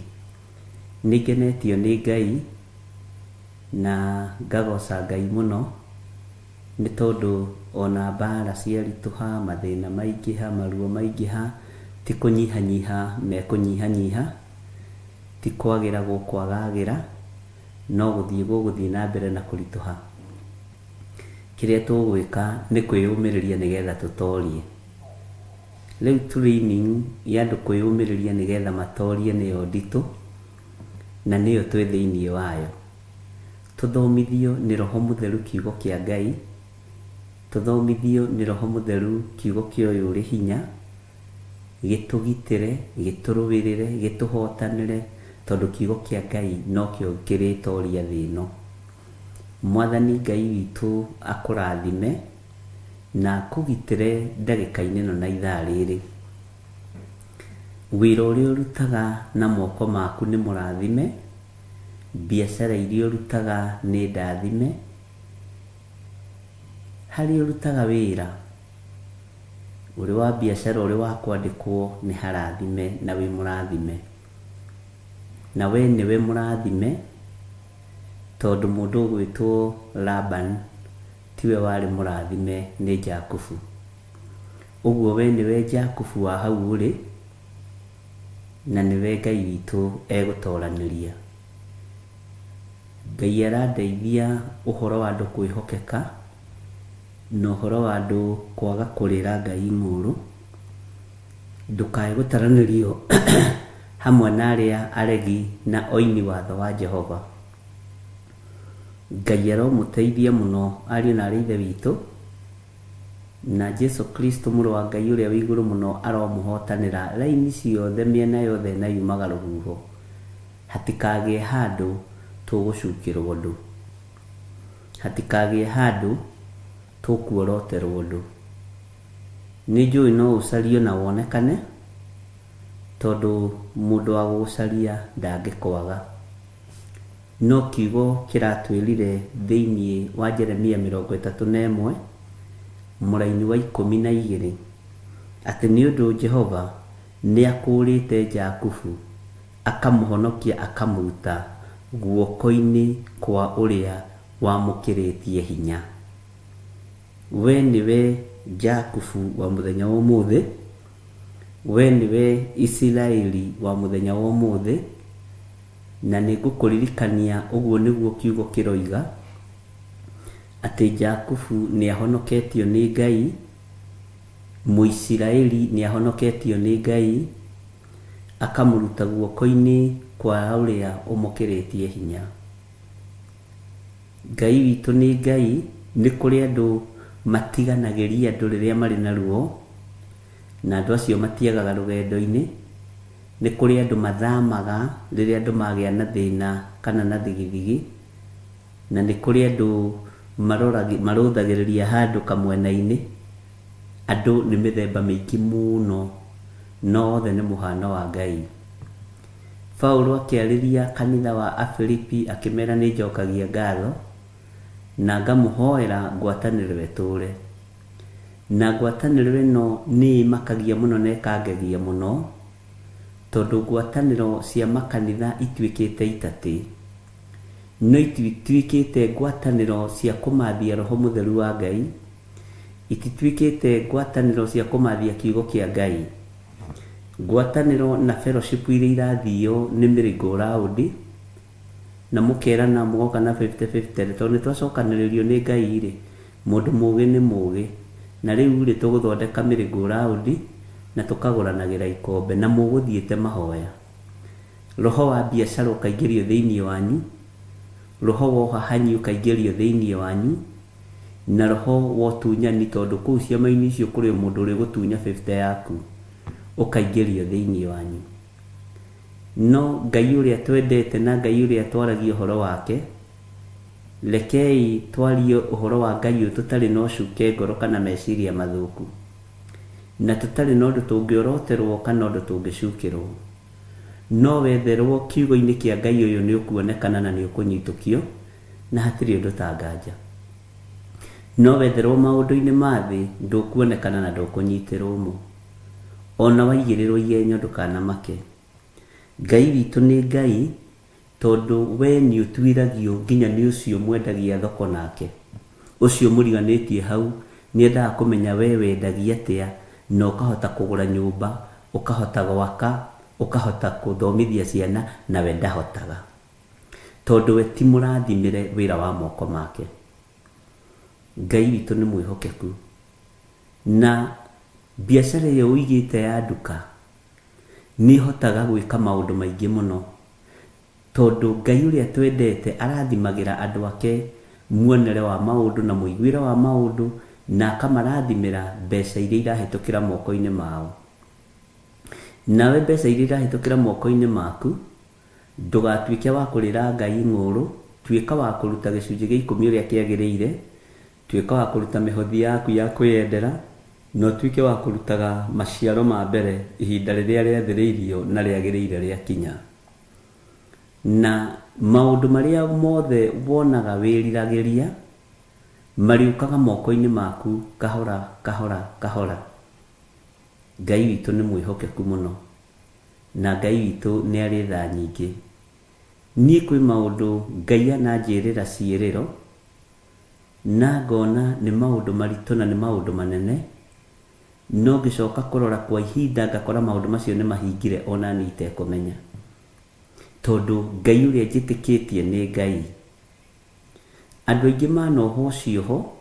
Nĩ ngenetio nĩ Ngai na ngagoca Ngai mũno, nĩ tondũ ona mbara ciaritũha, mathĩna maingĩha, maruo maingĩha, ti kũnyihanyiha mekũnyihanyiha, ti kwagĩra gũkwagagĩra, no gũthiĩ gũgũthiĩ na mbere na kũritũha. Kĩrĩa tũgwĩka nĩ kwĩyũmĩrĩria nĩgetha tũtorie. Rĩu training ya andũ kwĩyũmĩrĩria nĩgetha matorie nĩyo nditũ, na nĩyo twĩ thĩinĩ wayo. Tũthomithio nĩ Roho Mũtheru kiugo kĩa Ngai, tũthomithio nĩ Roho Mũtheru kiugo kĩa ũyũ ũrĩ hinya, gĩtũgitĩre, gĩtũrũĩrĩre, gĩtũhotanĩre, tondũ kiugo kĩa Ngai nokĩo kĩrĩtoria thĩ ĩno. Mwathani Ngai witũ akũrathime na akũgitĩre ndagĩka-inĩ ĩno na ithaa rĩrĩ. Wĩra ũrĩa ũrutaga na moko maku nĩ mũrathime, biacara iria ũrutaga nĩ ndathime, harĩa ũrutaga wĩra, ũrĩ wa biacara ũrĩ wa kwandĩkwo nĩ harathime na wĩ mũrathime. Na we nĩwe mũrathime, tondũ mũndũ ũgwĩtwo Laban tiwe warĩ mũrathime nĩ Jakubu. Ũguo we nĩwe Jakubu wa hau ũrĩ, na nĩwe Ngai witũ egũtoranĩria. Ngai arandeithia ũhoro wa andũ kwĩhokeka, na ũhoro wa andũ kwaga kũrĩra Ngai ng'ũrũ. Ndũkae gũtaranĩrio hamwe na arĩa aregi na oini watho wa Jehova. Ngai aromũteithia mũno ariũ na arĩ ithe witũ, na Jesu Kristo mũrũ wa Ngai ũrĩa wĩ igũrũ mũno aromũhotanĩra raini ciothe mĩena yothe na yumaga rũhuho. Hatikagĩe handũ tũgũcukĩrwo ũndũ, hatikagĩe handũ tũkuoroterwo ũndũ. Nĩ njũĩ no ũcario na wonekane, tondũ mũndũ wa gũgũcaria ndangĩkwaga. No kiugo kĩratwĩrire thĩinĩ wa Jeremia 31 mũraini wa 12 atĩ nĩ ũndũ Jehova nĩ akũũrĩte Jakubu, akamũhonokia akamũruta guoko-inĩ kwa ũrĩa wamũkĩrĩtie hinya. We nĩwe Jakubu wa mũthenya wa ũmũthĩ, we nĩwe Isiraeli wa mũthenya wa ũmũthĩ, na nĩ ngũkũririkania ũguo nĩguo kiugo kĩroiga, atĩ Jakubu nĩ ahonoketio nĩ Ngai, Mũisiraeli nĩ ahonoketio nĩ Ngai, akamũruta guoko-inĩ kwa ũrĩa ũmũkĩrĩtie hinya. Ngai witũ nĩ Ngai, nĩ kũrĩ andũ matiganagĩria andũ rĩrĩa marĩ na ruo, na andũ acio matiagaga rũgendo-inĩ. Nĩ kũrĩ andũ mathamaga rĩrĩa andũ magĩa na thĩna kana na thigithigi, na nĩ kũrĩ andũ marũthagĩrĩria handũ kamwena-inĩ. Andũ nĩ mĩthemba mĩingĩ mũno, no othe nĩ mũhano wa Ngai. Paulo akĩarĩria kanitha wa Afilipi akĩmera nĩ njokagia ngatho na ngamũhoera ngwatanĩro ĩtũũre. Na ngwatanĩro ĩno nĩ ĩmakagia mũno na ĩkangegia mũno, tondũ ngwatanĩro cia makanitha ituĩkĩte itatĩ, no ituĩkĩte ngwatanĩro cia kũmathia Roho Mũtheru wa Ngai, Itituĩkĩte ngwatanĩro cia kũmathia kiugo kĩa Ngai. Ngwatanĩro na fellowship iria irathio nĩ merry-go-round, na mũkerana mũgoka na 50-50 tondũ nĩ twacokanĩrĩrio nĩ Ngai rĩ, mũndũ mũgĩ nĩ mũgĩ. Na rĩu rĩ, tũgũthondeka merry-go-round na tũkagũranagĩra ikombe na mũgũthiĩte mahoya. Roho wa biacara ũkaingĩrio thĩinĩ wanyu, roho wa ũhahanyi ũkaingĩrio thĩinĩ wanyu, na roho wa ũtunyani tondũ kũu ciama-inĩ icio kũrĩ o mũndũ ũrĩgũtunya 50 yaku, ũkaingĩrio thĩinĩ wanyu. No Ngai ũrĩa twendete na Ngai ũrĩa twaragia ũhoro wake, rekei twarie ũhoro wa Ngai ũyũ tũtarĩ na ũcuke ngoro kana meciria mathũku, na tũtarĩ na ũndũ tũngĩoroterwo kana ũndũ tũngĩcukĩrwo. No wetherwo kiugo-inĩ kĩa Ngai ũyũ nĩ ũkuonekana na nĩ ũkũnyitũkio, na hatirĩ ũndũ ta nganja. No wetherwo maũndũ-inĩ ma thĩ ndũkuonekana na ndũkũnyitĩrwo mo. Ona waigĩrĩrwo igenyo ndũkanamake. Ngai witũ nĩ Ngai tondũ we nĩ ũtuĩragio nginya nĩ ũcio mwendagia thoko nake. Ũcio mũriganĩtie hau nĩ endaga kũmenya we wendagia atĩa na ũkahota kũgũra nyũmba, ũkahota gwaka, ũkahota kũthomithia ciana na we ndahotaga. Tondũ we ti mũrathimĩre wĩra wa moko make. Ngai witũ nĩ mwĩhokeku. Na biacara ĩyo ũigĩte ya nduka nĩ ĩhotaga gwĩka maũndũ maingĩ mũno. Tondũ Ngai ũrĩa twendete arathimagĩra andũ ake muonere wa maũndũ na mũiguĩre wa maũndũ na akamarathimĩra mbeca iria irahĩtũkĩra moko-inĩ mao. Nawe mbeca iria irahĩtũkĩra moko-inĩ maku, ndũgatuĩke wa kũrĩra Ngai ng'ũũrũ, tuĩka wa kũruta gĩcunjĩ gĩa ikũmi ũrĩa kĩagĩrĩire, tuĩka wa kũruta mĩhothi yaku ya kwĩyendera, na ũtuĩke wa kũrutaga maciaro ma mbere ihinda rĩrĩa rĩathĩrĩirio na rĩagĩrĩire rĩakinya. Na maũndũ marĩa mothe wonaga wĩriragĩria, marĩũkaga moko-inĩ maku kahora kahora kahora. Ngai witũ nĩ mwĩhokeku mũno, na Ngai witũ nĩ arĩ tha nyingĩ. Niĩ kwĩ maũndũ Ngai ananjĩrĩra ciĩrĩro, na ngona nĩ maũndũ maritũ na nĩ maũndũ manene, no ngĩcoka kũrora kwa ihinda ngakora maũndũ macio nĩ mahingire ona niĩ itekũmenya. Tondũ Ngai ũrĩa njĩtĩkĩtie nĩ Ngai. Andũ aingĩ manohwo cioho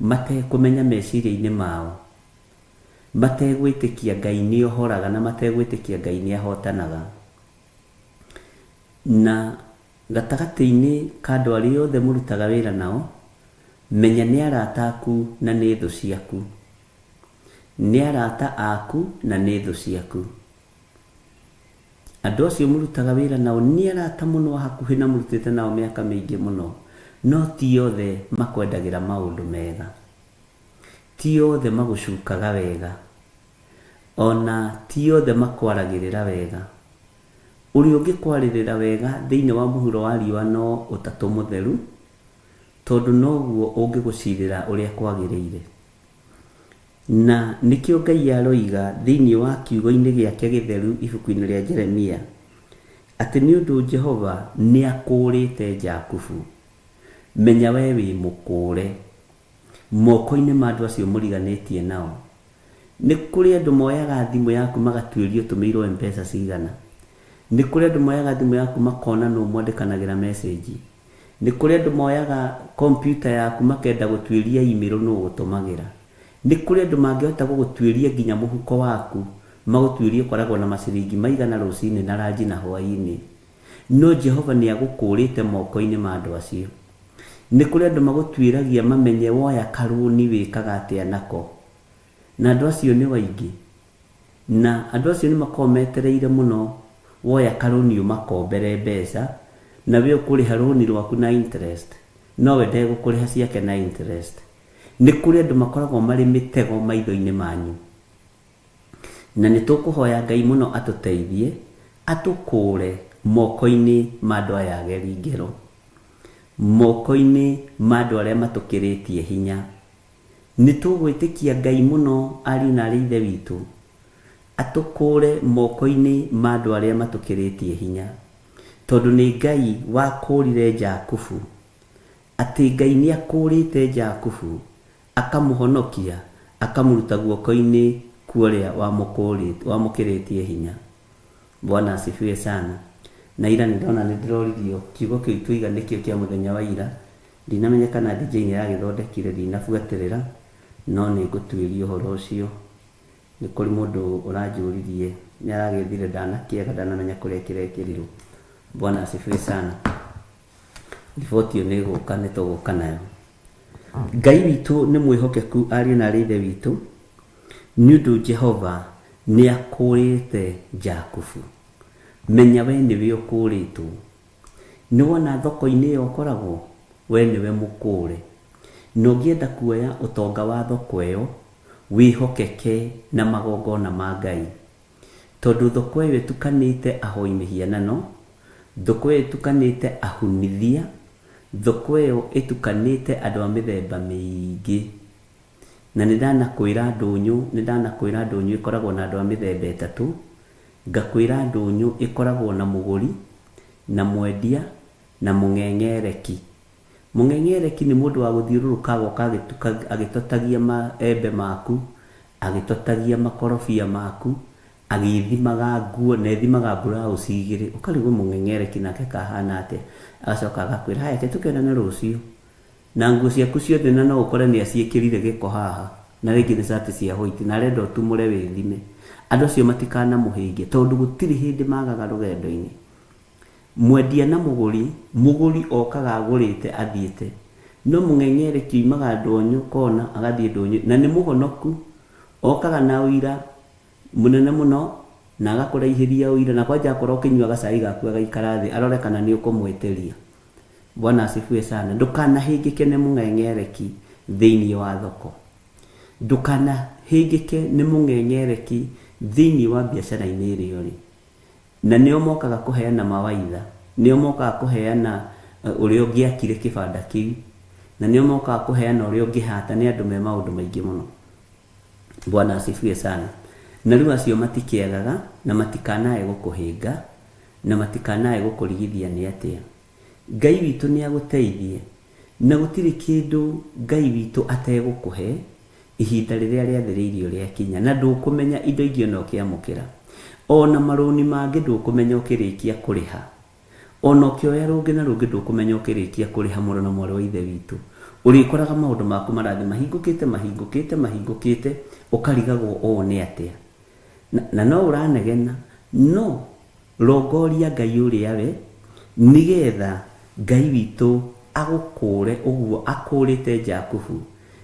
matekũmenya meciria-inĩ mao, mategwĩtĩkia Ngai nĩ ohoraga na mategwĩtĩkia Ngai nĩ ahotanaga. Na gatagatĩ-inĩ ka andũ arĩa othe mũrutaga wĩra nao, menya nĩ arata aku na nĩ thũ ciaku. Nĩ arata aku na nĩ thũ ciaku. Andũ acio mũrutaga wĩra nao nĩ arata mũno a hakuhĩ na mũrutĩte nao mĩaka mĩingĩ mũno, no ti othe makwendagĩra maũndũ mega. Ti othe magũcukaga wega. Ona ti othe makwaragĩrĩra wega. Ũrĩa ũngĩkwarĩrĩra wega thĩinĩ wa mũhuro wa riũa no Ũtatũ Mũtheru, tondũ noguo ũngĩgũcirĩra ũrĩa kwagĩrĩire. Na nĩkĩo Ngai aroiga thĩinĩ wa kiugo-inĩ gĩake gĩtheru ibuku-inĩ rĩa Jeremia, atĩ nĩ ũndũ Jehova nĩakũũrĩte Jakubu, menya wee wĩ mũkũũre moko-inĩ ma andũ acio mũriganĩtie nao. Nĩ kũrĩ andũ moyaga thimũ yaku magatuĩria ũtũmĩirwo M-Pesa cigana. Nĩ kũrĩ andũ moyaga thimũ yaku makona nũ mwandĩkanagĩra message. Nĩ kũrĩ andũ moyaga kompiuta yaku makenda gũtuĩria email nũ ũgũtũmagĩra. Nĩ kũrĩ andũ mangĩhota gũgũtuĩria nginya mũhuko waku, magũtuĩrie ũkoragwo na maciringi maigana rũcinĩ na ranji na hwaĩ-inĩ. No Jehova nĩ agũkũũrĩte moko-inĩ ma andũ acio. Nĩ kũrĩ andũ magũtuĩragia mamenye woya karũni wĩkaga atĩa nako. Na andũ acio nĩ aingĩ. Na andũ acio nĩ makoragwo metereire mũno woya karũni ũmakombere mbeca, na we ũkũrĩha rũni rwaku na interest, no we ndegũkũrĩha ciake na interest. Nĩ kũrĩ andũ makoragwo marĩ mĩtego maitho-inĩ manyu. Na nĩ tũkũhoya Ngai mũno atũteithie, atũkũũre moko-inĩ ma andũ aya ageri ngero, moko-inĩ ma andũ arĩa matũkĩrĩtie hinya. Nĩ tũgwĩtĩkia Ngai mũno ariũ na aarĩ a Ithe witũ, atũkũũre moko-inĩ ma andũ arĩa matũkĩrĩtie hinya. Tondũ nĩ Ngai wakũũrire Jakubu, atĩ Ngai nĩ akũũrĩte Jakubu. Akamũhonokia akamũruta guoko-inĩ kwa ũrĩa wamũkĩrĩtie hinya. Bwana asifiwe sana. Na ira nĩ ndona nĩ ndĩroririo kiugo kĩu twaiga nĩkĩo kĩa mũthenya wa ira. Ndinamenya kana DJ nĩ aragĩthondekire ndinabuatĩrĩra, no nĩ ngũtuĩria ũhoro ũcio. Nĩ kũrĩ mũndũ ũranjũririe nĩ aragĩthire ndanakĩaga ndanamenya kũrĩa kĩrekĩrirwo. Bwana asifiwe sana. Riboti ĩyo nĩ ĩgũka nĩ tũgũka nayo. Ngai witũ nĩ mwĩhokeku ariũ na arĩ ithe witũ, nĩ ũndũ Jehova nĩ akũũrĩte Jakubu. Menya we nĩwe ũkũũrĩtwo. Nĩ wona thoko-inĩ ĩyo ũkoragwo, we nĩwe mũkũũre. Na ũngĩenda kuoya ũtonga wa thoko ĩyo, wĩhokeke na magongona ma Ngai. Tondũ thoko ĩyo ĩtukanĩte ahoi mĩhianano, thoko ĩyo ĩtukanĩte ahunithia, thoko ĩyo ĩtukanĩte andũ a mĩthemba mĩingĩ. Na nĩ ndanakwĩra ndũnyũ, nĩ ndanakwĩra ndũnyũ ĩkoragwo na andũ a mĩthemba ĩtatũ, ngakwĩra ndũnyũ ĩkoragwo na mũgũri, na mwendia, na mũng'eng'ereki. Mũng'eng'ereki nĩ mũndũ wa gũthiũrũrũka agoka agĩtotagia maembe maku, agĩtotagia makorobia maku, agĩthimaga nguo, na ethimaga blouse igĩrĩ. Ũkarigwo mũng'eng'ereki nake kahana atĩa. Agacoka agakwĩra, haya reke tũkĩonane rũciũ. Na nguo ciaku ciothe na no ũkore nĩ aciĩkĩrire gĩko haha, na rĩngĩ nĩ cati cia white, na arenda ũtumũre wĩthime. Andũ acio matikanamũhĩnge, tondũ gũtirĩ hĩndĩ magaga rũgendo-inĩ. Mwendia na mũgũri, mũgũri okaga agũrĩte athiĩte, no mũng'eng'ereki oimaga ndũnyũ kona agathiĩ ndũnyũ, na nĩ mũhonoku, okaga na ũira mũnene mũno, na agakũraihĩria ũira, na kwanja akorwo ũkĩnyua gacai gaku agaikara thĩ arore kana nĩ ũkũmwĩtĩria. Bwana asifiwe sana. Ndũkanahĩngĩke nĩ mũng'eng'ereki thĩinĩ wa thoko. Ndũkanahĩngĩke nĩ mũng'eng'ereki thĩinĩ wa biacara-inĩ ĩrĩa ũrĩ. Na nĩo mokaga kũheana mawaitha, nĩo mokaga kũheana ũrĩa ũngĩakire kĩbanda kĩu, na nĩo mokaga kũheana ũrĩa ũngĩhata, nĩ andũ me maũndũ maingĩ mũno. Bwana asifiwe sana. Na rĩu acio matikĩagaga, na matikanae gũkũhĩnga, na matikanae gũkũrigithia nĩ atĩa. Ngai witũ nĩ agũteithie, na gũtirĩ kĩndũ Ngai witũ ategũkũhe ihinda rĩrĩa rĩathĩrĩirio rĩakinya, na ndũkũmenya indo ingĩ ona ũkĩamũkĩra. Ona marũni mangĩ ndũkũmenya ũkĩrĩkia kũrĩha. Ona ũkĩoya rũngĩ na rũngĩ ndũkũmenya ũkĩrĩkia kũrĩha mũrũ na mwarĩ wa ithe witũ. Ũrĩkoraga maũndũ maku marathiĩ mahingũkĩte mahingũkĩte mahingũkĩte, ũkarigagwo ũũ nĩ atĩa. Na no ũranegena, no rongoria Ngai ũrĩa we, nĩgetha Ngai witũ agũkũũre ũguo akũũrĩte Jakubu,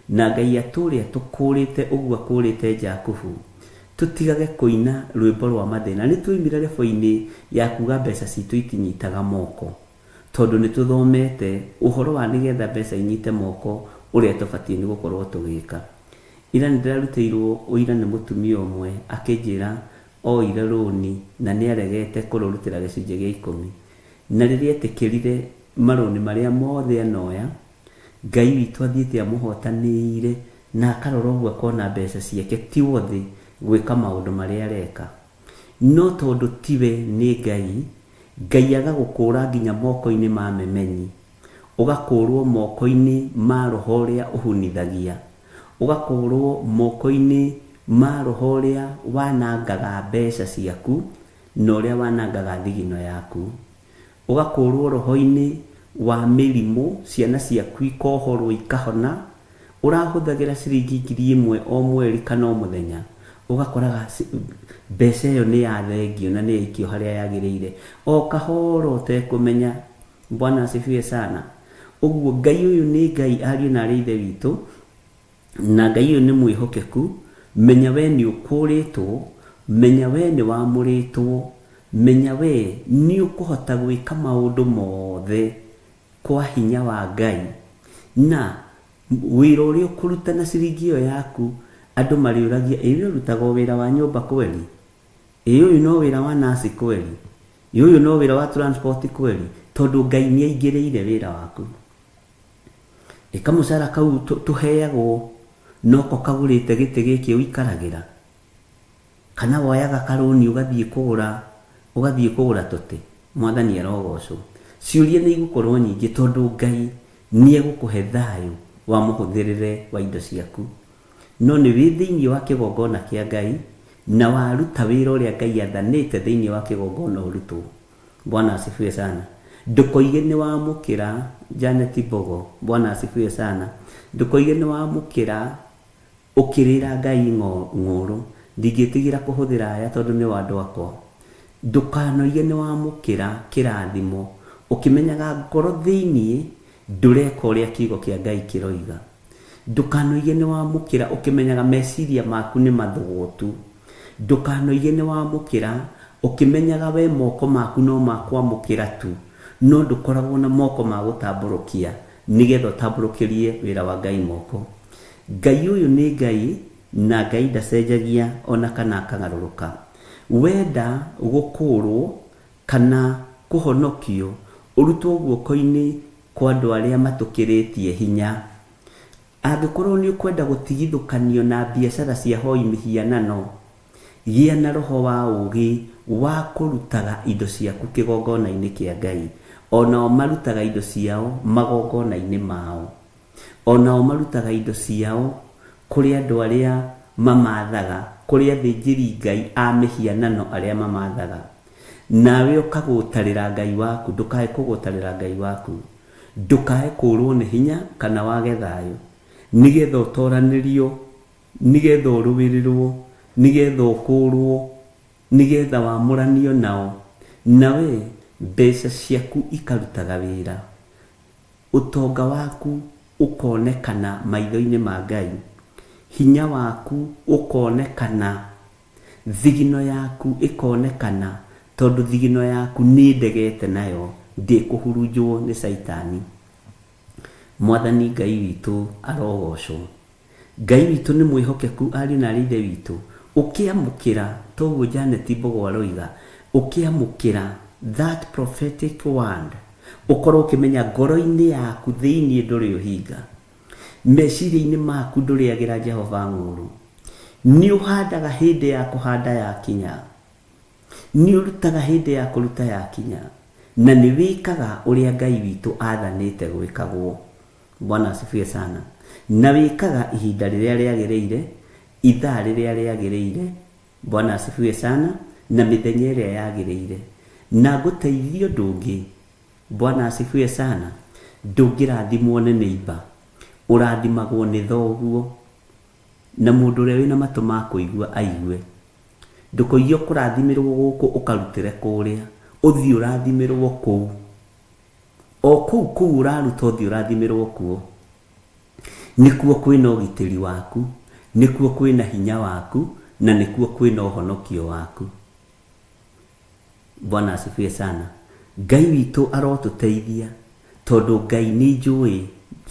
na Ngai atũũre atũkũũrĩte ũguo akũũrĩte Jakubu, tũtigage kũina rwĩmbo rwa mathĩna. Nĩ twoimire rebo-inĩ ya kuga mbeca citũ itinyitaga moko, tondũ nĩ tũthomete ũhoro wa nĩgetha mbeca inyite moko ũrĩa tũbatiĩ nĩ gũkorwo tũgĩka. Ira nĩ ndĩrarutĩirwo ũira nĩ mũtumia ũmwe akĩnjĩra oire rũni na nĩ aregete kũrũrutĩra gĩcunjĩ gĩa ikũmi. Na rĩrĩa etĩkĩrire marũni marĩa mothe anoya, Ngai witũ athiĩte amũhotanĩire na akarora ũguo akona mbeca ciake ti worthy gwĩka maũndũ marĩa areka. No tondũ tiwe nĩ Ngai, Ngai agagũkũũra nginya moko-inĩ ma memenyi, ũgakũũrwo moko-inĩ ma roho ũrĩa ũhunithagia, ũgakũũrwo moko-inĩ ma roho ũrĩa wanangaga mbeca ciaku na ũrĩa wanangaga thigino yaku. Ũgakũũrwo roho-inĩ wa mĩrimũ, ciana ciaku ikohorwo ikahona, ũrahũthagĩra ciringi 1000 o mweri kana o mũthenya, ũgakoraga mbeca ĩyo nĩ yathengio na nĩ yaikio harĩa yagĩrĩire, o kahora ũtekũmenya. Bwana asifiwe sana. Ũguo Ngai ũyũ nĩ Ngai ariũ na arĩ ithe witũ, na Ngai ũyũ nĩ mwĩhokeku. Menya we nĩ ũkũũrĩtwo, menya we nĩ wamũrĩtwo, menya we nĩ ũkũhota gwĩka maũndũ mothe kwa hinya wa Ngai. Na wĩra ũrĩa ũkũruta na ciringi ĩyo yaku, andũ marĩũragia, ĩ we ũrutaga o wĩra wa nyũmba kweli? Ĩ ũyũ no wĩra wa nurse kweli? Ĩ ũyũ no wĩra wa transport kweli? Tondũ Ngai nĩ aingĩrĩire wĩra waku. Ĩ kamũcara kau tũheagwo noko kagũrĩte gĩtĩ gĩkĩ ũikaragĩra? Kana woyaga karũni ũgathiĩ kũgũra, ũgathiĩ kũgũra tũtĩ? Mwathani arogocwo. Ciũria nĩ igũkorwo nyingĩ tondũ Ngai nĩ egũkũhe thayũ wa mũhũthĩrĩre wa indo ciaku. No nĩ wĩ thĩinĩ wa kĩgongona kĩa Ngai na waruta wĩra ũrĩa Ngai athanĩte thĩinĩ wa kĩgongona ũrutwo. Bwana asifiwe sana. Ndũkoige nĩ wamũkĩra Janet Mbogo. Bwana asifiwe sana. Ndũkoige nĩ wamũkĩra ũkĩrĩra Ngai ng'ũũrũ. Ndingĩtigĩra kũhũthĩra aya tondũ nĩ andũ akwa. Ndũkanoige nĩ wamũkĩra kĩrathimo ũkĩmenyaga ngoro thĩinĩ ndũreka ũrĩa kiugo kĩa Ngai kĩroiga. Ndũkanoige nĩ wamũkĩra ũkĩmenyaga meciria maku nĩ mathũgũtu. Ndũkanoige nĩ wamũkĩra ũkĩmenyaga we moko maku no ma kwamũkĩra tu, no ndũkoragwo na moko ma gũtambũrũkia nĩgetha ũtambũrũkĩrie wĩra wa Ngai moko. Ngai ũyũ nĩ Ngai na Ngai ndacenjagia ona kana akagarũrũka. Wenda gũkũũrwo kana kũhonokio ũrutwo guoko-inĩ kwa andũ arĩa matũkĩrĩtie hinya. Angĩkorwo nĩ ũkwenda gũtigithũkanio na biacara cia hoi mĩhianano, gĩa na roho wa ũũgĩ wa kũrutaga indo ciaku kĩgongona-inĩ kĩa Ngai. O nao marutaga indo ciao magongona-inĩ mao. O nao marutaga indo ciao kũrĩ andũ arĩa mamathaga, kũrĩ athĩnjĩri Ngai a mĩhianano arĩa mamathaga. Nawe ũkagũtarĩra Ngai waku, ndũkae kũgũtarĩra Ngai waku. Ndũkae kũũrwo nĩ hinya kana wage thayũ, nĩgetha ũtoranĩrio, nĩgetha ũrũĩrĩrwo, nĩgetha ũkũũrwo, nĩgetha wamũranio nao. Nawe mbeca ciaku ikarutaga wĩra, ũtonga waku ũkonekana maitho-inĩ ma Ngai, hinya waku ũkonekana, thigino yaku ĩkonekana, tondũ thigino yaku nĩ ndegete nayo, ndĩkũhurunjwo nĩ Caitani. Mwathani Ngai witũ arogocwo. Ngai witũ nĩ mwĩhokeku ariũ na arĩ ithe witũ. Ũkĩamũkĩra toguo Janet Mbogo aroiga, ũkĩamũkĩra that prophetic word, ũkorwo ũkĩmenya ngoro-inĩ yaku thĩinĩ ndũrĩ ũhinga, meciria-inĩ maku ndũrĩagĩra Jehova ng'ũũrũ. Nĩ ũhandaga hĩndĩ ya kũhanda yakinya, nĩ ũrutaga hĩndĩ ya kũruta yakinya, na nĩ wĩkaga ũrĩa Ngai witũ athanĩte gwĩkagwo. Bwana asifiwe sana. Na wĩkaga ihinda rĩrĩa rĩagĩrĩire, ithaa rĩrĩa rĩagĩrĩire. Bwana asifiwe sana. Na mĩthenya ĩrĩa yagĩrĩire. Na ngũteithie ũndũ ũngĩ. Bwana asifiwe sana. Ndũngĩrathimwo nĩ neighbor, ũrathimagwo nĩ thoguo. Na mũndũ ũrĩa wĩna matũ ma kũigua aigue. Ndũkoige ũkũrathimĩrwo gũkũ ũkarutĩre kũrĩa, ũthiĩ ũrathimĩrwo kũu. O kũu kũu ũraruta ũthiĩ ũrathimĩrwo kuo. Nĩkuo kwĩna ũgitĩri waku, nĩkuo kwĩna hinya waku, na nĩkuo kwĩna ũhonokio waku. Bwana asifiwe sana. Ngai witũ arotũteithia, tondũ Ngai nĩ njũĩ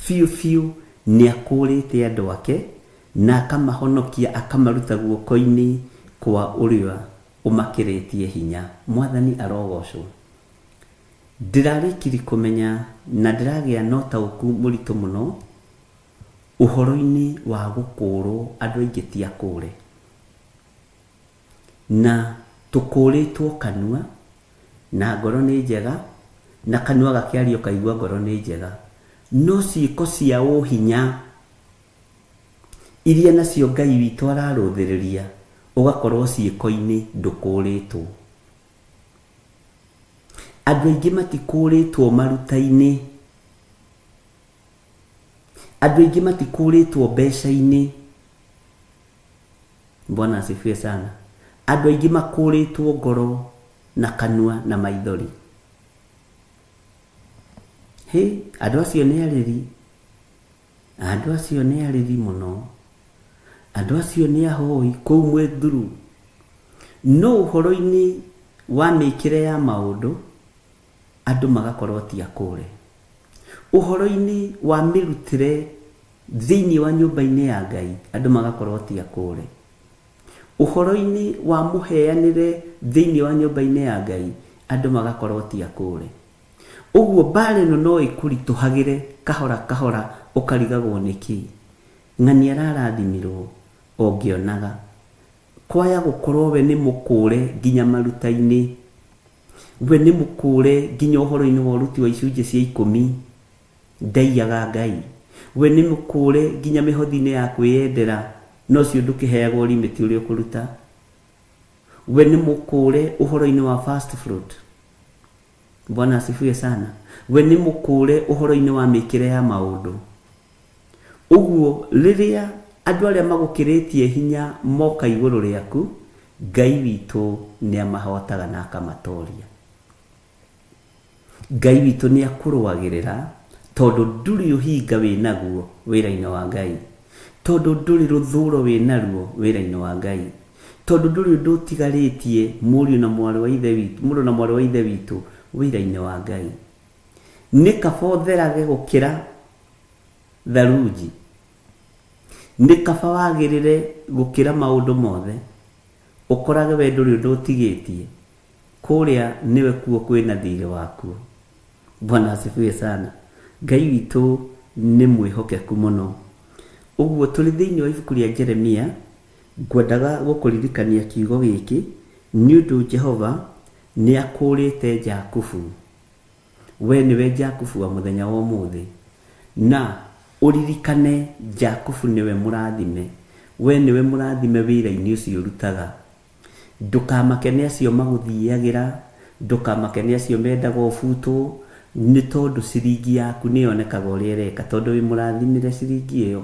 biũ biũ nĩ akũũrĩte andũ ake na akamahonokia akamaruta guoko-inĩ kwa ũrĩa ũmakĩrĩtie hinya. Mwathani arogocwo. Ndĩrarĩkiri kũmenya na ndĩragĩa na ũtaũku mũritũ mũno ũhoro-inĩ wa gũkũũrwo. Andũ aingĩ ti akũũre, na tũkũũrĩtwo kanua na ngoro nĩ njega, na kanua gakĩaria ũkaigua ngoro nĩ njega, no ciĩko cia ũhinya iria nacio Ngai witũ ararũthĩrĩria, ũgakorwo ciĩko-inĩ ndũkũũrĩtwo. Andũ aingĩ matikũũrĩtwo maruta-inĩ, andũ aingĩ matikũũrĩtwo mbeca-inĩ. Bwana asifiwe sana. Andũ aingĩ makũũrĩtwo ngoro na kanua na maithori. Hĩ, andũ acio nĩ arĩri, andũ acio nĩ arĩri mũno, andũ acio nĩ ahoi kũu mwĩthuru. No ũhoro-inĩ wa mĩkĩre ya maũndũ, andũ magakorwo ti akũũre. Ũhoro-inĩ wa mĩrutĩre thĩinĩ wa nyũmba-inĩ ya Ngai, andũ magakorwo ti akũũre. Ũhoro-inĩ wa mũheanĩre thĩinĩ wa nyũmba-inĩ ya Ngai, andũ magakorwo ti akũũre. Ũguo mbara ĩno no ĩkũritũhagĩre kahora kahora, ũkarigagwo nĩkĩ. Ng'ani ararathimirwo ongĩonaga. Kwaya gũkorwo we nĩ mũkũũre nginya maruta-inĩ, we nĩ mũkũũre nginya ũhoro-inĩ wa ũruti wa icunjĩ cia ikũmi, ndaiyaga Ngai. We nĩ mũkũũre nginya mĩhothi-inĩ ya kwĩyendera, na ũcio ndũkĩheagwo limit ũrĩa ũkũruta. We nĩ mũkũũre ũhoro-inĩ wa first fruit. Bwana asifiwe sana. We nĩ mũkũũre ũhoro-inĩ wa mĩkĩre ya maũndũ. Ũguo rĩrĩa andũ arĩa magũkĩrĩtie hinya moka igũrũ rĩaku, Ngai witũ nĩ amahotaga na akamatoria. Ngai witũ nĩ akũrũagĩrĩra tondũ ndũrĩ ũhinga wĩ naguo wĩra-inĩ wa Ngai, tondũ ndũrĩ rũthũro wĩ naruo wĩra-inĩ wa Ngai, tondũ ndũrĩ ũndũ ũtigarĩtie mũriũ na mwarĩ wa Ithe witũ, mũrũ na mwarĩ wa Ithe witũ wĩra-inĩ wa Ngai. Nĩ kaba ũtherage gũkĩra tharunji, nĩ kaba wagĩrĩre gũkĩra maũndũ mothe, ũkorage we ndũrĩ ũndũ ũtigĩtie. Kũrĩa nĩwe kuo kwĩna thirĩ wakuo. Bwana asifiwe sana. Ngai witũ nĩ mwĩhokeku mũno. Ũguo tũrĩ thĩinĩ wa ibuku rĩa Jeremia, ngwendaga gũkũririkania kiugo gĩkĩ, nĩ ũndũ Jehova nĩ akũũrĩte Jakubu. We nĩwe Jakubu wa mũthenya wa ũmũthĩ. Na ũririkane Jakubu nĩwe mũrathime. We nĩwe mũrathime wĩra-inĩ ũcio ũrutaga. Ndũkamake nĩ acio magũthiagĩra, ndũkamake nĩ acio mendaga ũbutwo, nĩ tondũ ciringi yaku nĩ yonekaga ũrĩa ĩreka, tondũ wĩ mũrathimĩre ciringi ĩyo,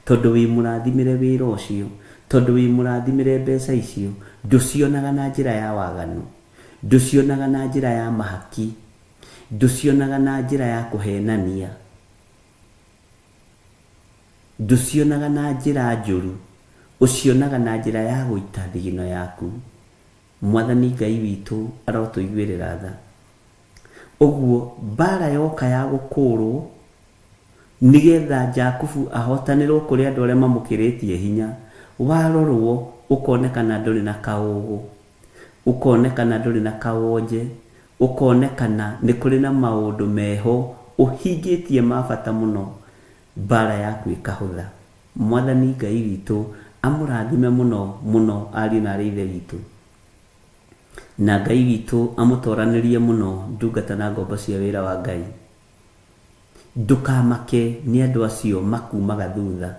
tondũ wĩ mũrathimĩre wĩra ũcio, tondũ wĩ mũrathimĩre mbeca icio, ndũcionaga na njĩra ya waganu, ndũcionaga na njĩra ya mahaki, ndũcionaga na njĩra ya kũhenania, ndũcionaga na njĩra njũru, ũcionaga na njĩra ya gũita thigino yaku. Mwathani Ngai witũ arotũiguĩrĩra tha. Ũguo mbara yoka ya gũkũũrwo nĩgetha Jakubu ahotanĩrwo kũrĩ andũ arĩa mamũkĩrĩtie hinya, warorwo ũkonekana ndũrĩ na kaũgũ, ũkonekana ndũrĩ na kawonje, ũkonekana nĩ kũrĩ na maũndũ meho ũhingĩtie ma bata mũno, mbara yaku ĩkahũtha. Mwathani Ngai witũ amũrathime mũno mũno ariũ na aarĩ a Ithe witũ. Na Ngai witũ amũtoranĩrie mũno ndungata na ngombo cia wĩra wa Ngai. Ndũkamake nĩ andũ acio makuumaga thutha,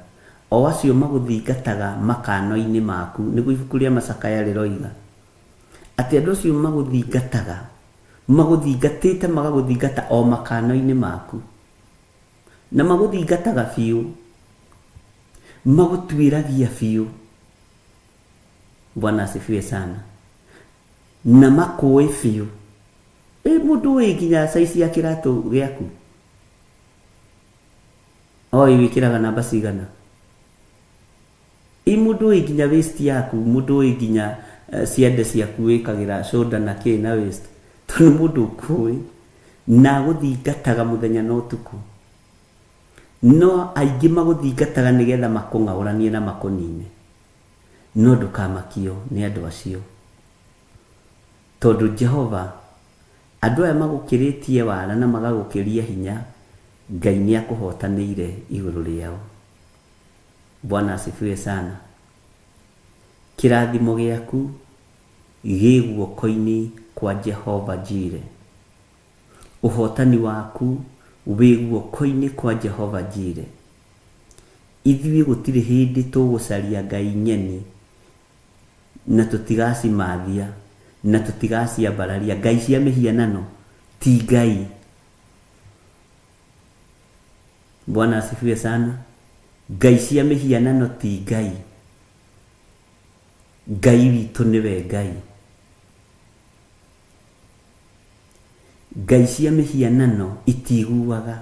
o acio magũthingataga makano-inĩ maku, nĩguo ibuku rĩa Macakaya rĩroiga. Atĩ andũ acio magũthingataga, magũthingatĩte magagũthingata o makano-inĩ maku. Na magũthingataga biũ, magũtuĩragia biũ. Bwana asifiwe sana. Na makũĩ biũ. Ĩ mũndũ ũĩ nginya size ya kĩratũ gĩaku? Oĩ wĩkĩraga namba cigana? Ĩ mũndũ ũĩ nginya waist yaku, mũndũ ũĩ nginya ciande ciaku wĩkagĩra shoulder na kĩ na waist. Tondũ nĩ mũndũ ũkũĩ na agũthingataga mũthenya na ũtukũ. No aingĩ magũthingataga nĩgetha makũng'aũranie na makũnine. No ndũkamakio nĩ andũ acio. Tondũ Jehova, andũ aya magũkĩrĩtie wara na magagũkĩria hinya, Ngai nĩakũhotanĩire igũrũ rĩao. Bwana asifiwe sana. Kĩrathimo gĩaku gĩ guoko-inĩ kwa Jehova Jireh. Ũhotani waku wĩ guoko-inĩ kwa Jehova Jireh. Ithuĩ gũtirĩ hĩndĩ tũgũcaria ngai ng'eni na tũtigacimathia na tũtigaciambararia. Ngai cia mĩhianano ti ngai. Bwana asifiwe sana. Ngai cia mĩhianano ti ngai. Ngai witũ nĩwe Ngai. Ngai cia mĩhianano itiguaga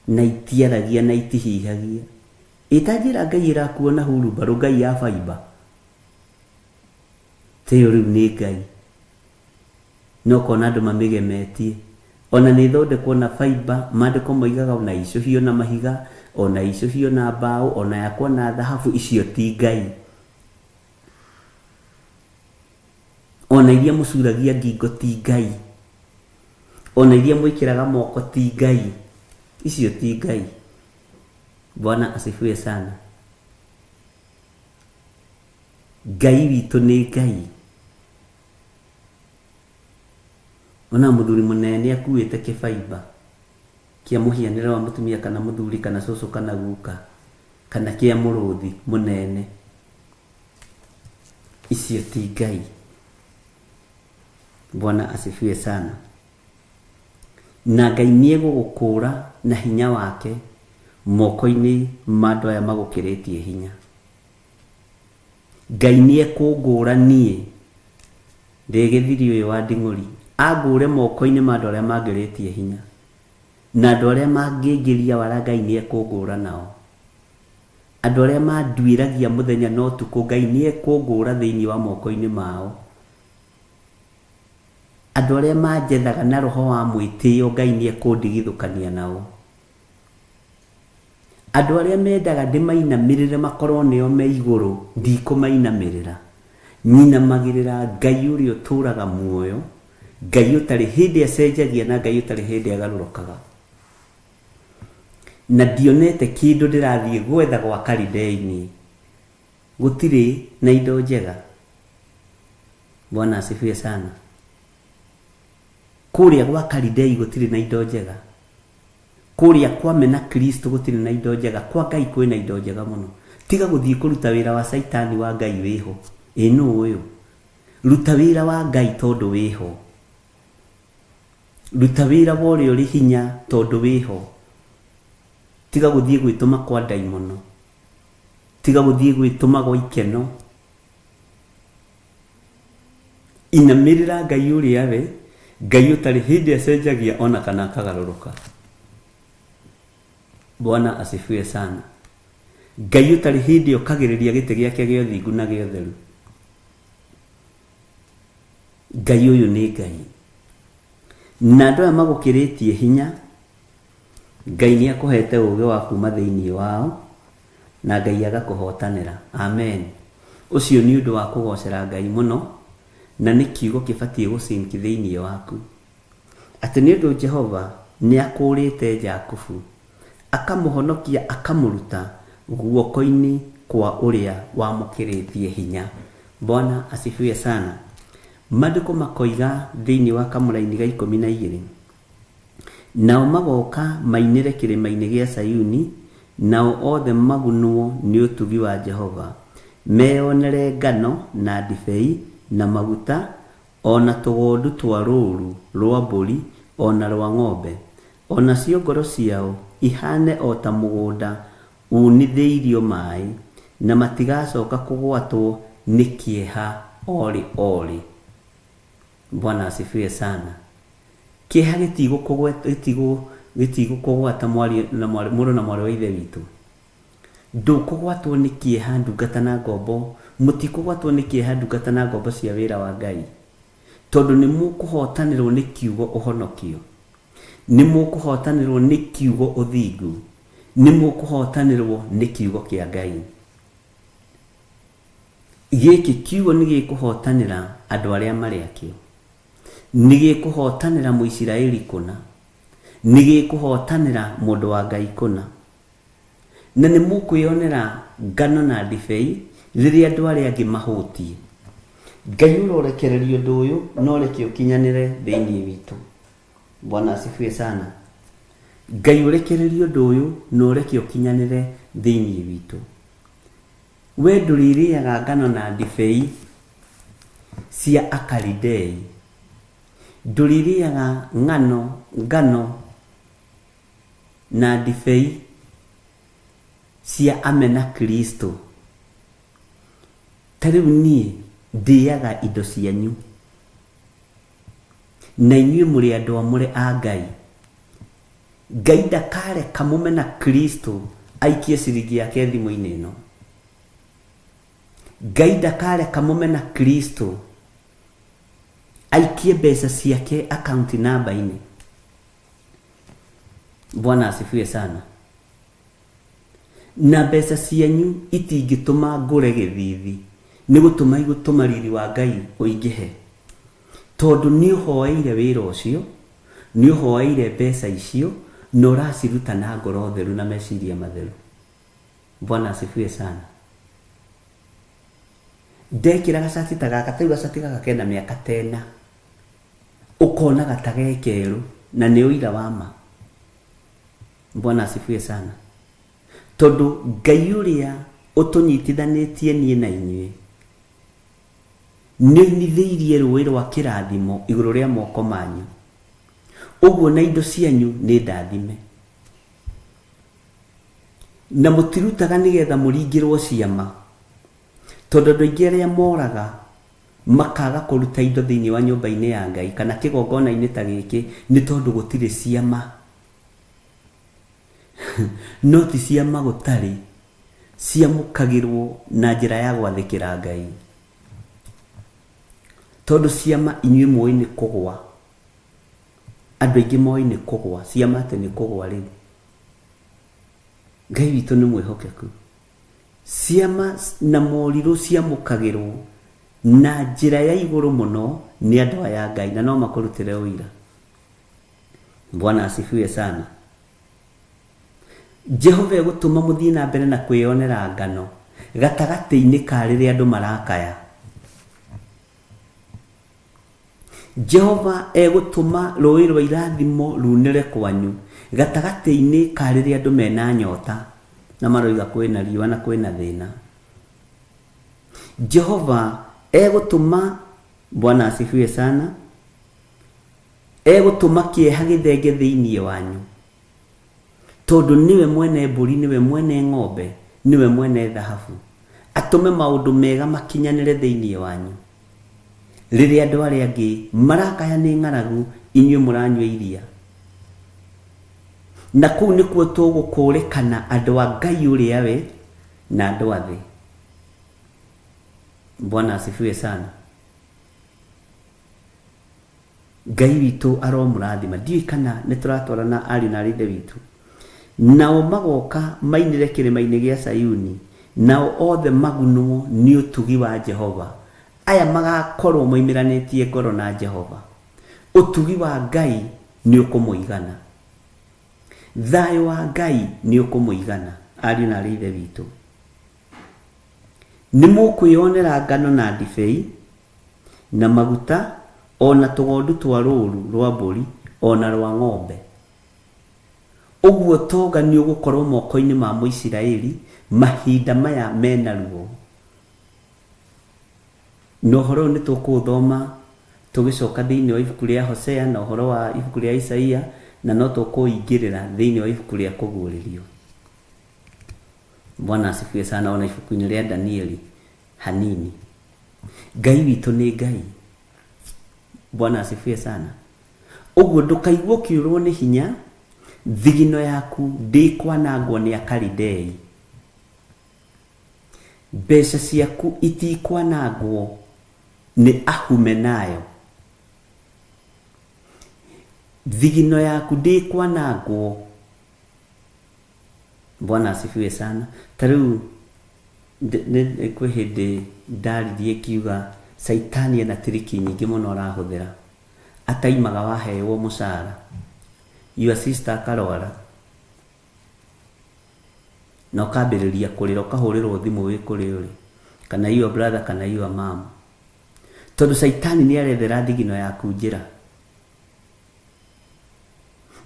na itiaragia na itihihagia. Ĩ ta njĩra Ngai ĩrakuo na hurumbarũ, Ngai ya baimba. Ta ĩyo rĩu nĩ Ngai. Na ũkona andũ mamĩgemetie. Ona nĩ ĩthondekwo na baimba, maandĩko moigaga ona icũhio na mahiga, ona icũhio na mbaũ, ona yakwo na thahabu, icio ti Ngai. Ona iria mũcuragia ngingo ti Ngai. Ona iria mwĩkĩraga moko ti Ngai. Icio ti Ngai. Bwana asifiwe sana. Ngai witũ nĩ Ngai. Ona mũthuri mũnene nĩ akuĩte kĩbaimba. kĩa mũhianĩre wa mũtumia kana mũthuri kana cũcũ kana guka kana kĩa mũrũthi mũnene. Icio ti Ngai. Bwana asifiwe sana. Na Ngai nĩ egũgũkũũra na hinya wake moko-inĩ ma andũ aya magũkĩrĩtie hinya. Ngai nĩ ekũngũra niĩ ndĩ gĩthiri ũyũ wa nding'ũri, angũre moko-inĩ ma andũ arĩa mangĩrĩtie hinya, na andũ arĩa mangĩngĩria wara Ngai nĩ ekũngũra nao. Andũ arĩa manduĩragia mũthenya na ũtukũ Ngai nĩ ekũngũra thĩinĩ wa moko-inĩ mao. Andũ arĩa manjethaga na roho wa mwĩtĩo Ngai nĩ ekũndigithũkania nao. Andũ arĩa mendaga ndĩmainamĩrĩre makorwo nĩo me igũrũ ndikũmainamĩrĩra. Nyinamagĩrĩra Ngai ũrĩa ũtũraga muoyo, Ngai ũtarĩ hĩndĩ acenjagia na Ngai ũtarĩ hĩndĩ agarũrũkaga. Na ndionete kĩndũ ndĩrathiĩ gwetha gwa Kalidei-inĩ, gũtirĩ na indo njega. Bwana asifiwe sana. Kũrĩa gwa Kalidei gũtirĩ na indo njega. Kũrĩa kwa mena Kristo gũtirĩ na indo njega. Kwa Ngai kwĩna indo njega mũno. Tiga gũthiĩ kũruta wĩra wa Caitani wa Ngai wĩho. Ĩ nũ ũyũ? Ruta wĩra wa Ngai tondũ wĩho. Ruta wĩra wa ũrĩa ũrĩ hinya tondũ wĩho. Tiga gũthiĩ gwĩtũma kwa ndaimono. Tiga gũthiĩ gwĩtũma gwa ikeno. Inamĩrĩra Ngai ũrĩa we, Ngai ũtarĩ hĩndĩ acenjagia ona kana akagarũrũka. Bwana asifiwe sana. Ngai ũtarĩ hĩndĩ okagĩrĩria gĩtĩ gĩake gĩa ũthingu na gĩa ũtheru. Ngai ũyũ nĩ Ngai. Na andũ aya magũkĩrĩtie hinya, Ngai nĩ akũhete ũũgĩ wa kuuma thĩinĩ wao, na Ngai agakũhotanĩra. Amen. Ũcio nĩ ũndũ wa kũgocera Ngai mũno, na nĩ kiugo kĩbatiĩ gũ sink thĩinĩ waku. Atĩ nĩ ũndũ Jehova nĩ akũũrĩte Jakubu, akamũhonokia akamũruta guoko-inĩ kwa ũrĩa wamũkĩrĩtie hinya. Bwana asifiwe sana. Maandĩko makoiga thĩinĩ wa kamũraini ga 12, Nao magoka mainĩre kĩrĩma-inĩ gĩa Sayuni, nao othe magunwo nĩ ũtugi wa Jehova, meyonere ngano, na ndibei, na maguta, o na tũgondu twa rũũru rwa mbũri o na rwa ng'ombe, o nacio ngoro ciao ihaane o ta mũgũnda uunithĩirio maĩ, na matigacoka kũgwatwo nĩ kĩeha o rĩ o rĩ. Bwana asifiwe sana. Kĩeha gĩtigũkũgwata mwaria na mwarĩ, mũrũ na mwarĩ wa Ithe witũ. Ndũkũgwatwo nĩ kĩeha ndungata na ngombo, mũtikũgwatwo nĩ kĩeha ndungata na ngombo cia wĩra wa Ngai, tondũ nĩ mũkũhotanĩrwo nĩ kiugo ũhonokio, nĩ mũkũhotanĩrwo nĩ kiugo ũthingu, nĩ mũkũhotanĩrwo nĩ kiugo kĩa Ngai. Gĩkĩ kiugo nĩ gĩkũhotanĩra andũ arĩa marĩ akĩo. Nĩ gĩkũhotanĩra Mũisiraeli kũna. Nĩ gĩkũhotanĩra mũndũ wa Ngai kũna. Na nĩ mũkwĩonera ngano na ndibei rĩrĩa andũ arĩa angĩ mahũtiĩ. Ngai ũrorekereria ũndũ ũyũ na ũreke ũkinyanĩre thĩinĩ witũ. Bwana asifiwe sana. Ngai ũrekererie ũndũ ũyũ na ũreke ũkinyanĩre thĩinĩ witũ. We ndũrĩrĩaga ngano na ndibei cia Akalidei. Ndũrĩrĩaga ng'ano, ngano na ndibei cia amena Kristo. Ta rĩu niĩ ndĩaga indo cianyu, na inyuĩ mũrĩ andũ amũre a Ngai. Ngai ndakareka mũmena Kristo aikie ciringi yake thimũ-inĩ ĩno. Ngai ndakareka mũmena Kristo aikie mbeca ciake akaunti namba-inĩ. Bwana asifiwe sana. Na mbeca cianyu itingĩtũma ngũre gĩthithi, nĩ gũtũma igũtũma riri wa Ngai ũingĩhe. Tondũ nĩ ũhoeire wĩra ũcio, nĩ ũhoeire mbeca icio, na ũraciruta na ngoro theru na meciria matheru. Bwana asifiwe sana. Ndekĩra gacati ta gaka, ta rĩu gacati gaka kena mĩaka tena, ũkonaga ta ge kerũ, na nĩ ũira wa ma. Bwana asifiwe sana. Tondũ Ngai ũrĩa ũtũnyitithanĩtie niĩ na inyuĩ nĩ oinithĩirie rũĩ rwa kĩrathimo igũrũ rĩa moko manyu, ũguo na indo cianyu nĩ ndathime. Na mũtirutaga nĩgetha mũringĩrwo ciama, tondũ andũ aingĩ arĩa moraga makaga kũruta indo thĩinĩ wa nyũmba-inĩ ya Ngai kana kĩgongona-inĩ ta gĩkĩ nĩ tondũ gũtirĩ ciama. No ti ciama gũtarĩ, ciamũkagĩrwo na njĩra ya gwathĩkĩra Ngai. Tondũ ciama inyuĩ mũĩ nĩ kũgwa, andũ aingĩ moĩ nĩ kũgwa, ciama atĩ nĩ kũgwa rĩu. Ngai witũ nĩ mwĩhokeku. Ciama na morirũ ciamũkagĩrwo na njĩra ya igũrũ mũno nĩ andũ aya a Ngai, na no makũrutĩre ũira. Bwana asifiwe sana. Jehova egũtũma mũthiĩ na mbere na kwĩyonera ngano gatagatĩ-inĩ ka rĩrĩa andũ marakaya. Jehova egũtũma rũĩ rwa irathimo runĩre kwanyu gatagatĩ-inĩ ka rĩrĩa andũ mena nyota na maroiga kwĩna riũa na kwĩna thĩna. Jehova egũtũma, Bwana asifiwe sana, egũtũma kĩeha gĩthenge thĩinĩ wanyu, tondũ nĩwe mwene mbũri, nĩwe mwene ng'ombe, nĩwe mwene thahabu. Atũme maũndũ mega makinyanĩre thĩinĩ wanyu. Rĩrĩa andũ arĩa angĩ marakaya nĩ ng'aragu, inyuĩ mũranyua iria. Na kũu nĩkuo tũgũkũrĩkana andũ a Ngai ũrĩa we na andũ a thĩ. Bwana asifiwe sana. Ngai witũ aromũrathima. Ndiũĩ kana nĩ tũratwarana ariũ na arĩ ithe witũ. Nao magoka mainĩre kĩrĩma-inĩ gĩa Sayuni, nao othe magunwo nĩ ũtugi wa Jehova. Aya magakorwo moimĩranĩtie ngoro na Jehova. Ũtugi wa Ngai nĩ ũkũmũigana. Thayũ wa Ngai nĩ ũkũmũigana, ariũ na arĩ ithe witũ. Nĩ mũkwĩyonera ngano na ndibei na maguta, o na tũgondu twa rũũru rwa mbũri, o na rwa ng'ombe. Ũguo tonga nĩ ũgũkorwo moko-inĩ ma Mũisiraeli mahinda maya mena ruo. Na ũhoro ũyũ nĩ tũkũũthoma tũgĩcoka thĩinĩ wa ibuku rĩa Hosea na ũhoro wa ibuku rĩa Isaia, na no tũkũingĩrĩra thĩinĩ wa ibuku rĩa Kũguũrĩrio. Bwana asifiwe sana. Ona ibuku-inĩ rĩa Danieli hanini. Ngai witũ nĩ Ngai. Bwana asifiwe sana. Ũguo ndũkaigua ũkĩũrwo nĩ hinya, thigino yaku ndĩkwanangwo nĩ Akalidei. Mbeca ciaku itikwanangwo nĩ Ahumenayo. Thigino yaku ndĩkwanangwo. Bwana asifiwe sana. Ta rĩu kwĩ hĩndĩ ndaririe ngiuga Saitani ena tiriki nyingĩ mũno arahũthĩra. Ataimaga waheyo mũcara. Your sister akarwara. Na ũkambĩrĩria kũrĩra, ũkahũrĩrwo thimũ wĩ kũrĩa ũrĩ. Kana your brother, kana your mom. Tondũ Saitani nĩ arethera thigino yaku njĩra.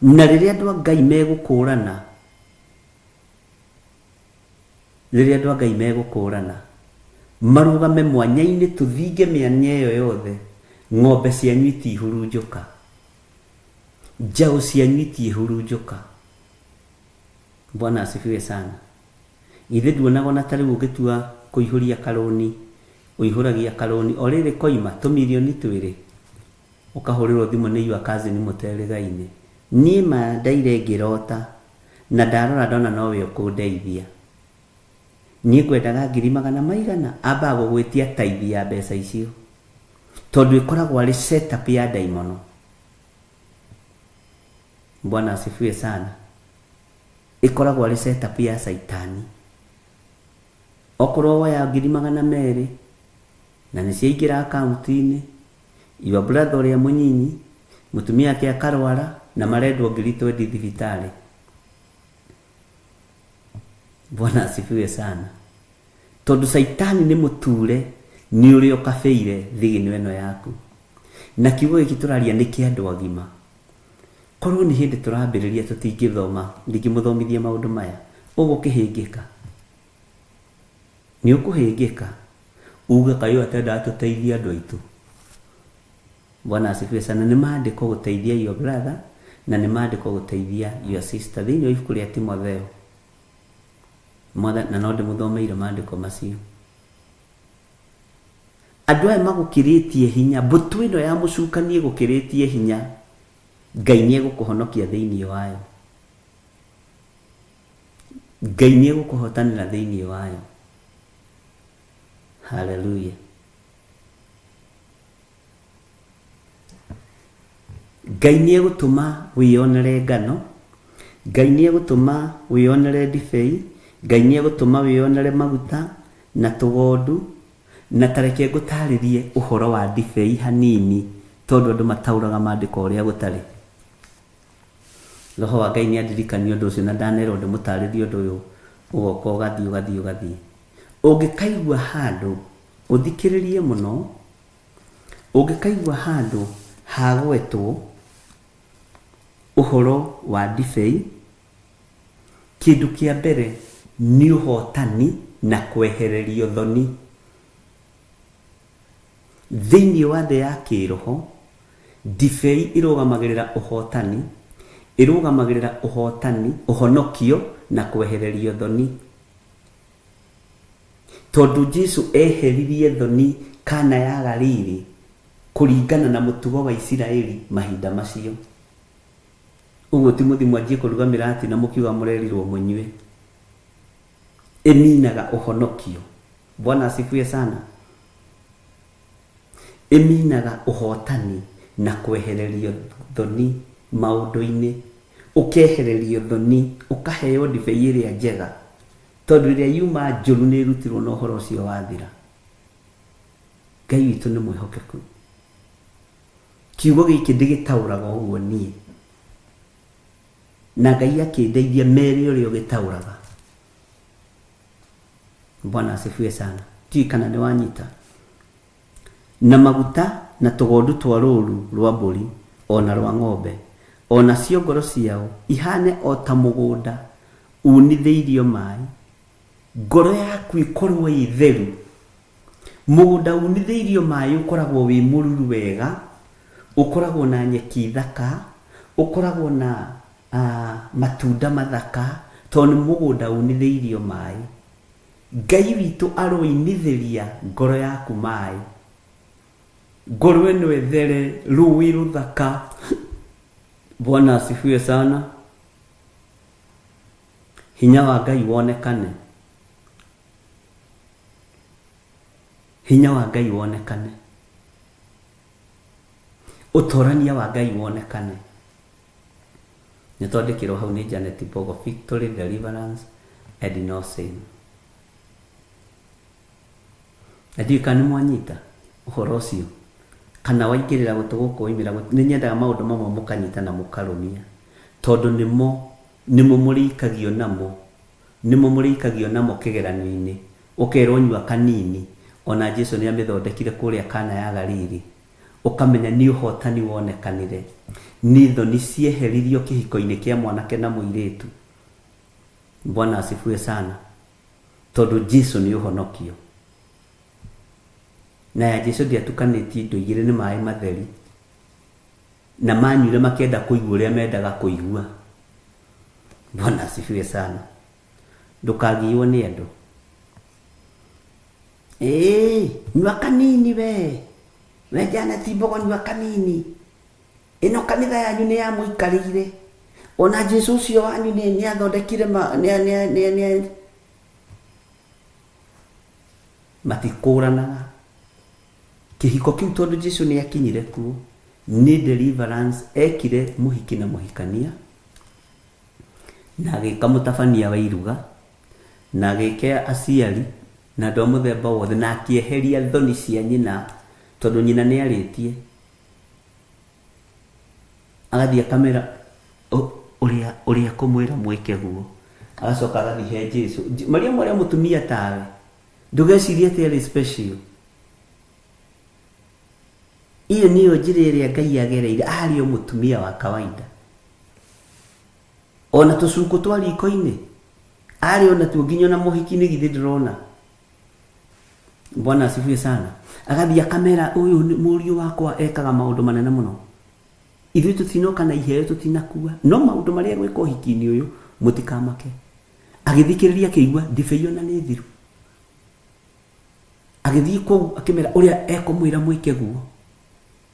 Na rĩrĩa andũ a Ngai megũkũrana, rĩrĩa andũ a Ngai megũkũrana, marũgame mwanya-inĩ tũthinge mĩanya ĩyo yothe, ng'ombe cianyu itihurunjũka, njaũ cianyu itihurunjũka. Bwana asifiwe sana. Ithe nduonaga ona ta rĩu ũngĩtua kũihũria karũni, ũihũragia karũni o rĩrĩ koima tũmirioni twĩrĩ, ũkahũrĩrwo thimũ nĩ your cousin mũterĩgaine. Niĩ ma ndaire ngĩrota na ndarora ndona nowe ũkũndeithia. Niĩ ngwendaga ngiri magana maigana, ambaga gũgwĩtia taithi ya mbeca icio. Tondũ ĩkoragwo arĩ setup ya ndaimono. Bwana asifiwe sana. Ĩkoragwo arĩ setup ya Saitani. Okorwo woya ngiri magana merĩ na nĩ ciaingĩra akaunti-inĩ, your brother ũrĩa mũnyinyi, mũtumia wake akarwara na marendwo ngiri 20 thibitarĩ. Bwana asifiwe sana. Tondũ Saitani nĩ mũture nĩ ũrĩa ũkabĩire thigino ĩno yaku. Na kiugo gĩkĩ tũraria nĩ kĩa andũ agima. Korwo nĩ hĩndĩ tũrambĩrĩria tũtingĩthoma, ndingĩmũthomithia maũndũ maya. Ũgũkĩhĩngĩka. Nĩ ũkũhĩngĩka. Uge kaĩ ũyũ atendaga tũteithie andũ aitũ. Bwana asifiwe sana. Nĩ maandĩko gũteithia your brother na nĩ maandĩko gũteithia your sister. Thĩinĩ wa ibuku rĩa Timotheo. Mwathani, na no ndĩmũthomeire maandĩko macio. Andũ aya magũkĩrĩtie hinya, mbũtũ ĩno ya mũcukani ĩgũkĩrĩtie hinya, Ngai nĩ egũkũhonokia thĩinĩ wayo. Ngai nĩ egũkũhotanĩra thĩinĩ wayo. Haleluya. Ngai nĩ egũtũma wĩyonere ngano, Ngai nĩ egũtũma wĩyonere ndibei, Ngai nĩ egũtũma wĩyonere maguta na tũgondu. Na ta reke ngũtarĩrie ũhoro wa ndibei hanini, tondũ andũ mataũraga maandĩko ũrĩa gũtarĩ. Roho wa Ngai nĩ andirikania ũndũ ũcio na ndanerwo ndĩmũtarĩrie ũndũ ũyũ ũgoka ũgathiĩ ũgathiĩ ũgathiĩ. Ũngĩkaigua handũ ũthikĩrĩrie mũno, Ũngĩkaigua handũ hagwetwo ũhoro wa ndibei, kĩndũ kĩa mbere nĩ ũhotani na kwehererio thoni. Thĩinĩ wa thĩ ya kĩĩroho, ndibei ĩrũgamagĩrĩra ũhotani, ĩrũgamagĩrĩra ũhotani, ũhonokio na kwehererio thoni. Tondũ Jesu eheririe thoni Kana ya Galili kũringana na mũtugo wa Isiraeli mahinda macio. Ũguo ti mũthiĩ mwanjie kũruga mĩrati na mũkiuga mũrerirwo mũnyue. Ĩminaga ũhonokio. Bwana asifiwe sana. Ĩminaga ũhotani na kwehererio thoni maũndũ-inĩ. Ũkehererio thoni, ũkaheo ndibei ĩrĩa njega. Tondũ ĩrĩa yuma njũru nĩ ĩrutirwo na ũhoro ũcio wathira. Ngai witũ nĩ mwĩhokeku. Kiugo gĩkĩ ndĩgĩtaũraga ũguo niĩ. Na Ngai akĩndeithia mere ũrĩa ũgĩtaũraga. Bwana asifiwe sana. Ndiũĩ kana nĩ wanyita. Na maguta na tũgondu twa rũũru rwa mbũri o na rwa ng'ombe, o nacio ngoro ciao ihaane o ta mũgũnda unithĩirio maĩ, ngoro yaku ĩkorwo ĩ theru. Mũgũnda unithĩirio maĩ ũkoragwo wĩ mũruru wega, ũkoragwo na nyeki thaka, ũkoragwo na matunda mathaka, tondũ nĩ mũgũnda unithĩirio maĩ. Ngai witũ aroinithĩria ngoro yaku maĩ, ngoro ĩno ĩthere, rũĩ rũthaka. Bwana asifiwe sana. Hinya wa Ngai wonekane. Hinya wa Ngai wonekane. Ũtorania wa Ngai wonekane. Nĩ twandĩkĩrwo hau nĩ Janet Mbogo, victory, deliverance and no sin. Na ndiũĩ kana nĩ mwanyita ũhoro ũcio kana waingĩrĩra gũtũ gũkũ waimĩra gũtũ. Nĩ nyendaga maũndũ mamwe mũkanyita na mũkarũmia tondũ nĩmo nĩmo mũrĩikagio namo nĩmo mũrĩikagio namo kĩgeranio-inĩ ũkerwo nyua kanini ona Jesu nĩ amĩthondekire kũrĩa Kana ya Galili ũkamenya nĩ ũhotani wonekanire nĩ thoni cieheririo kĩhiko-inĩ kĩa mwanake na mũirĩtu. Bwana asifiwe sana. Tondũ Jesu nĩ ũhonokio. Na ya Jesu ndĩatukanĩtie indo igĩrĩ nĩ maĩ matheri. Na manyuire makĩenda kũigua ũrĩa mendaga kũigua. Bwana asifiwe sana. Ndũkagiywo nĩ andũ. Ĩĩ, nyua kanini we. We Janet Mbogo nyua kanini. Ĩno kanitha yanyu nĩ yamũikarĩire. Ona Jesu ũcio wanyu nĩ nĩ athondekire ma nĩ nĩ nĩ nĩ matikũranaga. Kĩhiko kĩu tondũ Jesu nĩ akinyire kuo nĩ deliverance ekire mũhiki na mũhikania na agĩka mũtabania wa iruga na agĩka aciari na andũ a mũthemba wothe na akĩeheria thoni cia nyina tondũ nyina nĩ arĩtie agathiĩ akamera ũrĩa ũrĩa kũmwĩra mwĩke guo agacoka agathiĩ he Jesu Mariamu arĩa mũtumia tawe ndũgecirie atĩ arĩ special iyo nĩyo njĩra ĩrĩa Ngai agereire arĩ o mũtumia wa kawaida. Ona tũcungu twa riko-inĩ arĩ ona tuo nginya ona mũhiki-inĩ githĩ ndũrona. Bwana asifiwe sana. Agathiĩ akamera ũyũ nĩ mũriũ wakwa ekaga maũndũ manene mũno. Ithuĩ tũtinoka na iheo tũtinakua, no maũndũ marĩa gwĩka ũhiki-inĩ ũyũ mũtikamake. Agĩthikĩrĩria akĩigua ndibei ona nĩ thiru. Agĩthiĩ kũu akĩmera ũrĩa ekũmwĩra mwĩke guo.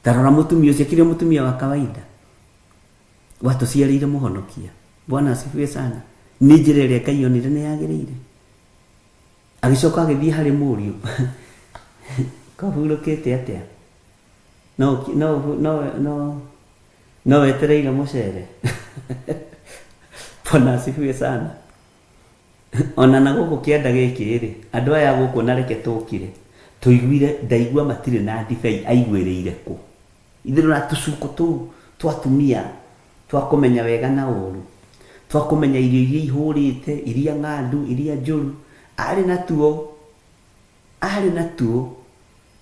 Ta rora mũtumia ũcio, akĩrĩ mũtumia wa kawaida watũciarĩire mũhonokia. Bwana asifiwe sana. Nĩ njĩra ĩrĩa Ngai onire nĩ yagĩrĩire. Agĩcoka agĩthiĩ harĩ mũriũ. Kahurũkĩte atĩa? No no no no no wetereire mũcere. Bwana asifiwe sana. Ona na gũkũ kĩanda gĩkĩ rĩ, andũ aya gũkũ na reke tũkire, tũiguire ndaigua matirĩ na ndibei aiguĩrĩire kũ. Ithuĩ na tũcuko tũu twa atumia twa kũmenya wega na ũru, twa kũmenya irio iria ihũrĩte, iria ng'andu, iria njũru, arĩ natuo, arĩ natuo,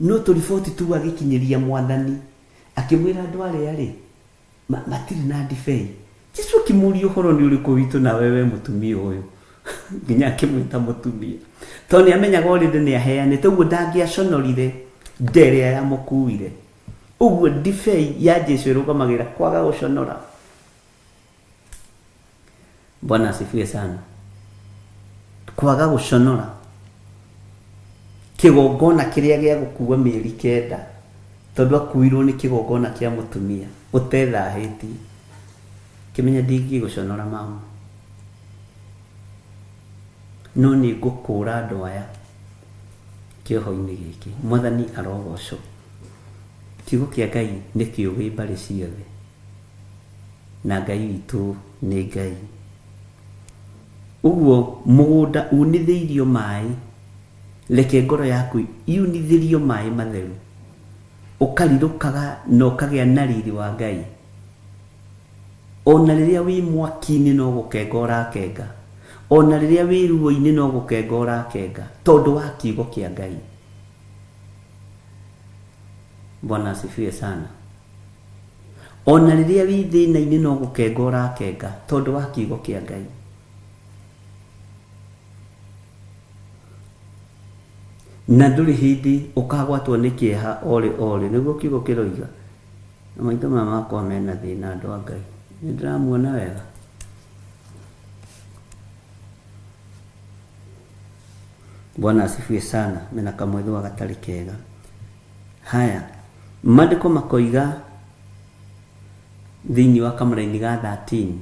no tũriboti tu agĩkinyĩria mwathani, akĩmwĩra andũ arĩa rĩ, matirĩ na ndibei. Jesu akĩmũria ũhoro nĩ ũrĩkũ witũ nawe we mũtumia ũyũ? Nginya akĩmwĩta mũtumia. Tondũ nĩ amenyaga already nĩ aheanĩte, ũguo ndangĩaconorire nda ĩrĩa yamũkuire. Ũguo ndibei ya Jesu ĩrũgamagĩrĩra kwaga gũconora. Bwana asifiwe sana. Kwaga gũconora. Kĩgongona kĩrĩa gĩa gũkua mĩeri 9, tondũ akuirwo nĩ kĩgongona kĩa mũtumia ũtethahĩtie. Kĩmenya ndingĩgũconora mama, no nĩ ngũkũra andũ aya kĩoho-inĩ gĩkĩ. Mwathani arogocwo. Kiugo kĩa Ngai nĩ kĩũgĩ mbarĩ ciothe, na Ngai witũ nĩ Ngai. Ũguo mũgũnda unithĩirio maĩ, reke ngoro yaku yunithĩrio maĩ matheru, ũkarirũkaga na ũkagĩa na riri wa Ngai. Ona rĩrĩa wĩ mwaki-inĩ no gũkenga ũrakenga, ona rĩrĩa wĩ ruo-inĩ no gũkenga ũrakenga, tondũ wa kiugo kĩa Ngai. Bwana asifiwe sana. Ona rĩrĩa wĩ thĩna-inĩ no gũkenga ũrakenga, tondũ wa kiugo kĩa Ngai. Na ndũrĩ hĩndĩ ũkagwatwo nĩ kĩeha orĩ orĩ, nĩguo kiugo kĩroiga. Na maitho maya makwa mena thĩna, andũ a Ngai. Nĩ ndĩramuona wega. Bwana asifiwe sana. Mena kamwethwa gatarĩ kega. Haya, maandĩko makoiga thĩinĩ wa kamũraini ga 13,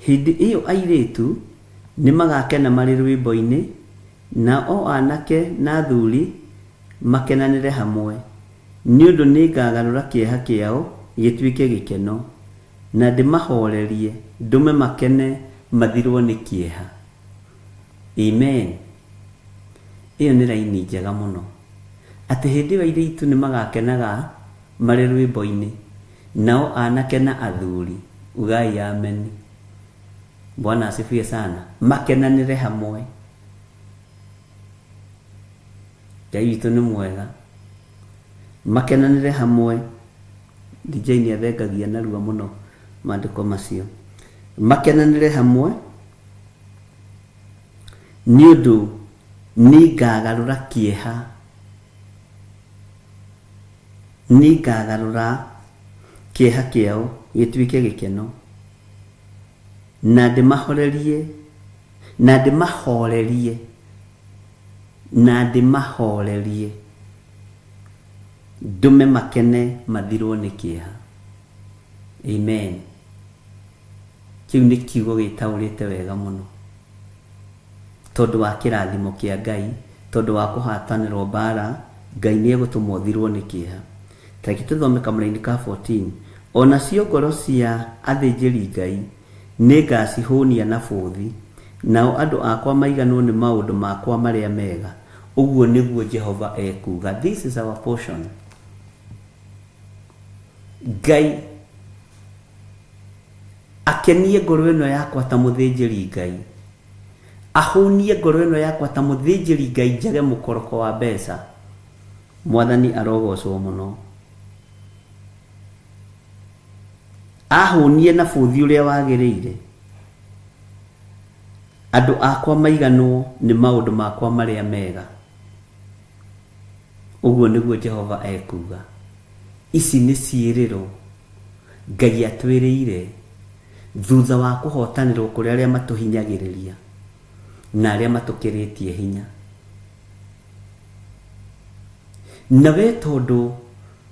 hĩndĩ ĩyo airĩtu nĩ magakena marĩ rwĩmbo-inĩ, na o anake na athuri makenanĩre hamwe, nĩ ũndũ nĩ ngagarũra kĩeha kĩao gĩtuĩke gĩkeno, na ndĩmahorerie ndũme makene mathirwo nĩ kĩeha. Amen. Ĩyo nĩ raini njega mũno, atĩ hĩndĩ ĩyo airĩtu nĩ magakenaga marĩ rwĩmbo-inĩ, nao anake na athuri, ugai amen. Bwana asifiwe sana. Makenanĩre hamwe. Ngai witũ nĩ mwega. Makenanĩre hamwe. DJ nĩ athengagia narua mũno maandĩko macio. Makenanĩre hamwe nĩ ũndũ nĩ ngagarũra kĩeha, nĩ ngagarũra kĩeha kĩao gĩtuĩke gĩkeno, na ndĩmahorerie, na ndĩmahorerie, na ndĩmahorerie ndũme makene mathirwo nĩ kĩeha. Amen. Kĩu nĩ kiugo gĩtaũrĩte wega mũno, tondũ wa kĩrathimo kĩa Ngai, tondũ wa kũhatanĩrwo mbara, Ngai nĩ egũtũma ũthirwo nĩ kĩeha. Ta reke tũthome kamũraini ka 14. Onacio ngoro cia athĩnjĩri Ngai nĩ ngacihũnia na bũthi, nao andũ akwa maiganwo nĩ maũndũ makwa marĩa mega. Ũguo nĩguo Jehova ekuuga. This is our portion. Ngai akenie ngoro ĩno yakwa ta mũthĩnjĩri Ngai, ahũnie ngoro ĩno yakwa ta mũthĩnjĩri Ngai, njage mũkoroko wa mbeca. Mwathani arogocwo mũno. Ahũnie na bũthi ũrĩa wagĩrĩire. Andũ akwa maiganwo nĩ maũndũ makwa marĩa mega. Ũguo nĩguo Jehova ekuuga. Ici nĩ ciĩrĩro Ngai atwĩrĩire thutha wa kũhotanĩrwo kũrĩ arĩa matũhinyagĩrĩria na arĩa matũkĩrĩtie hinya. Na we tondũ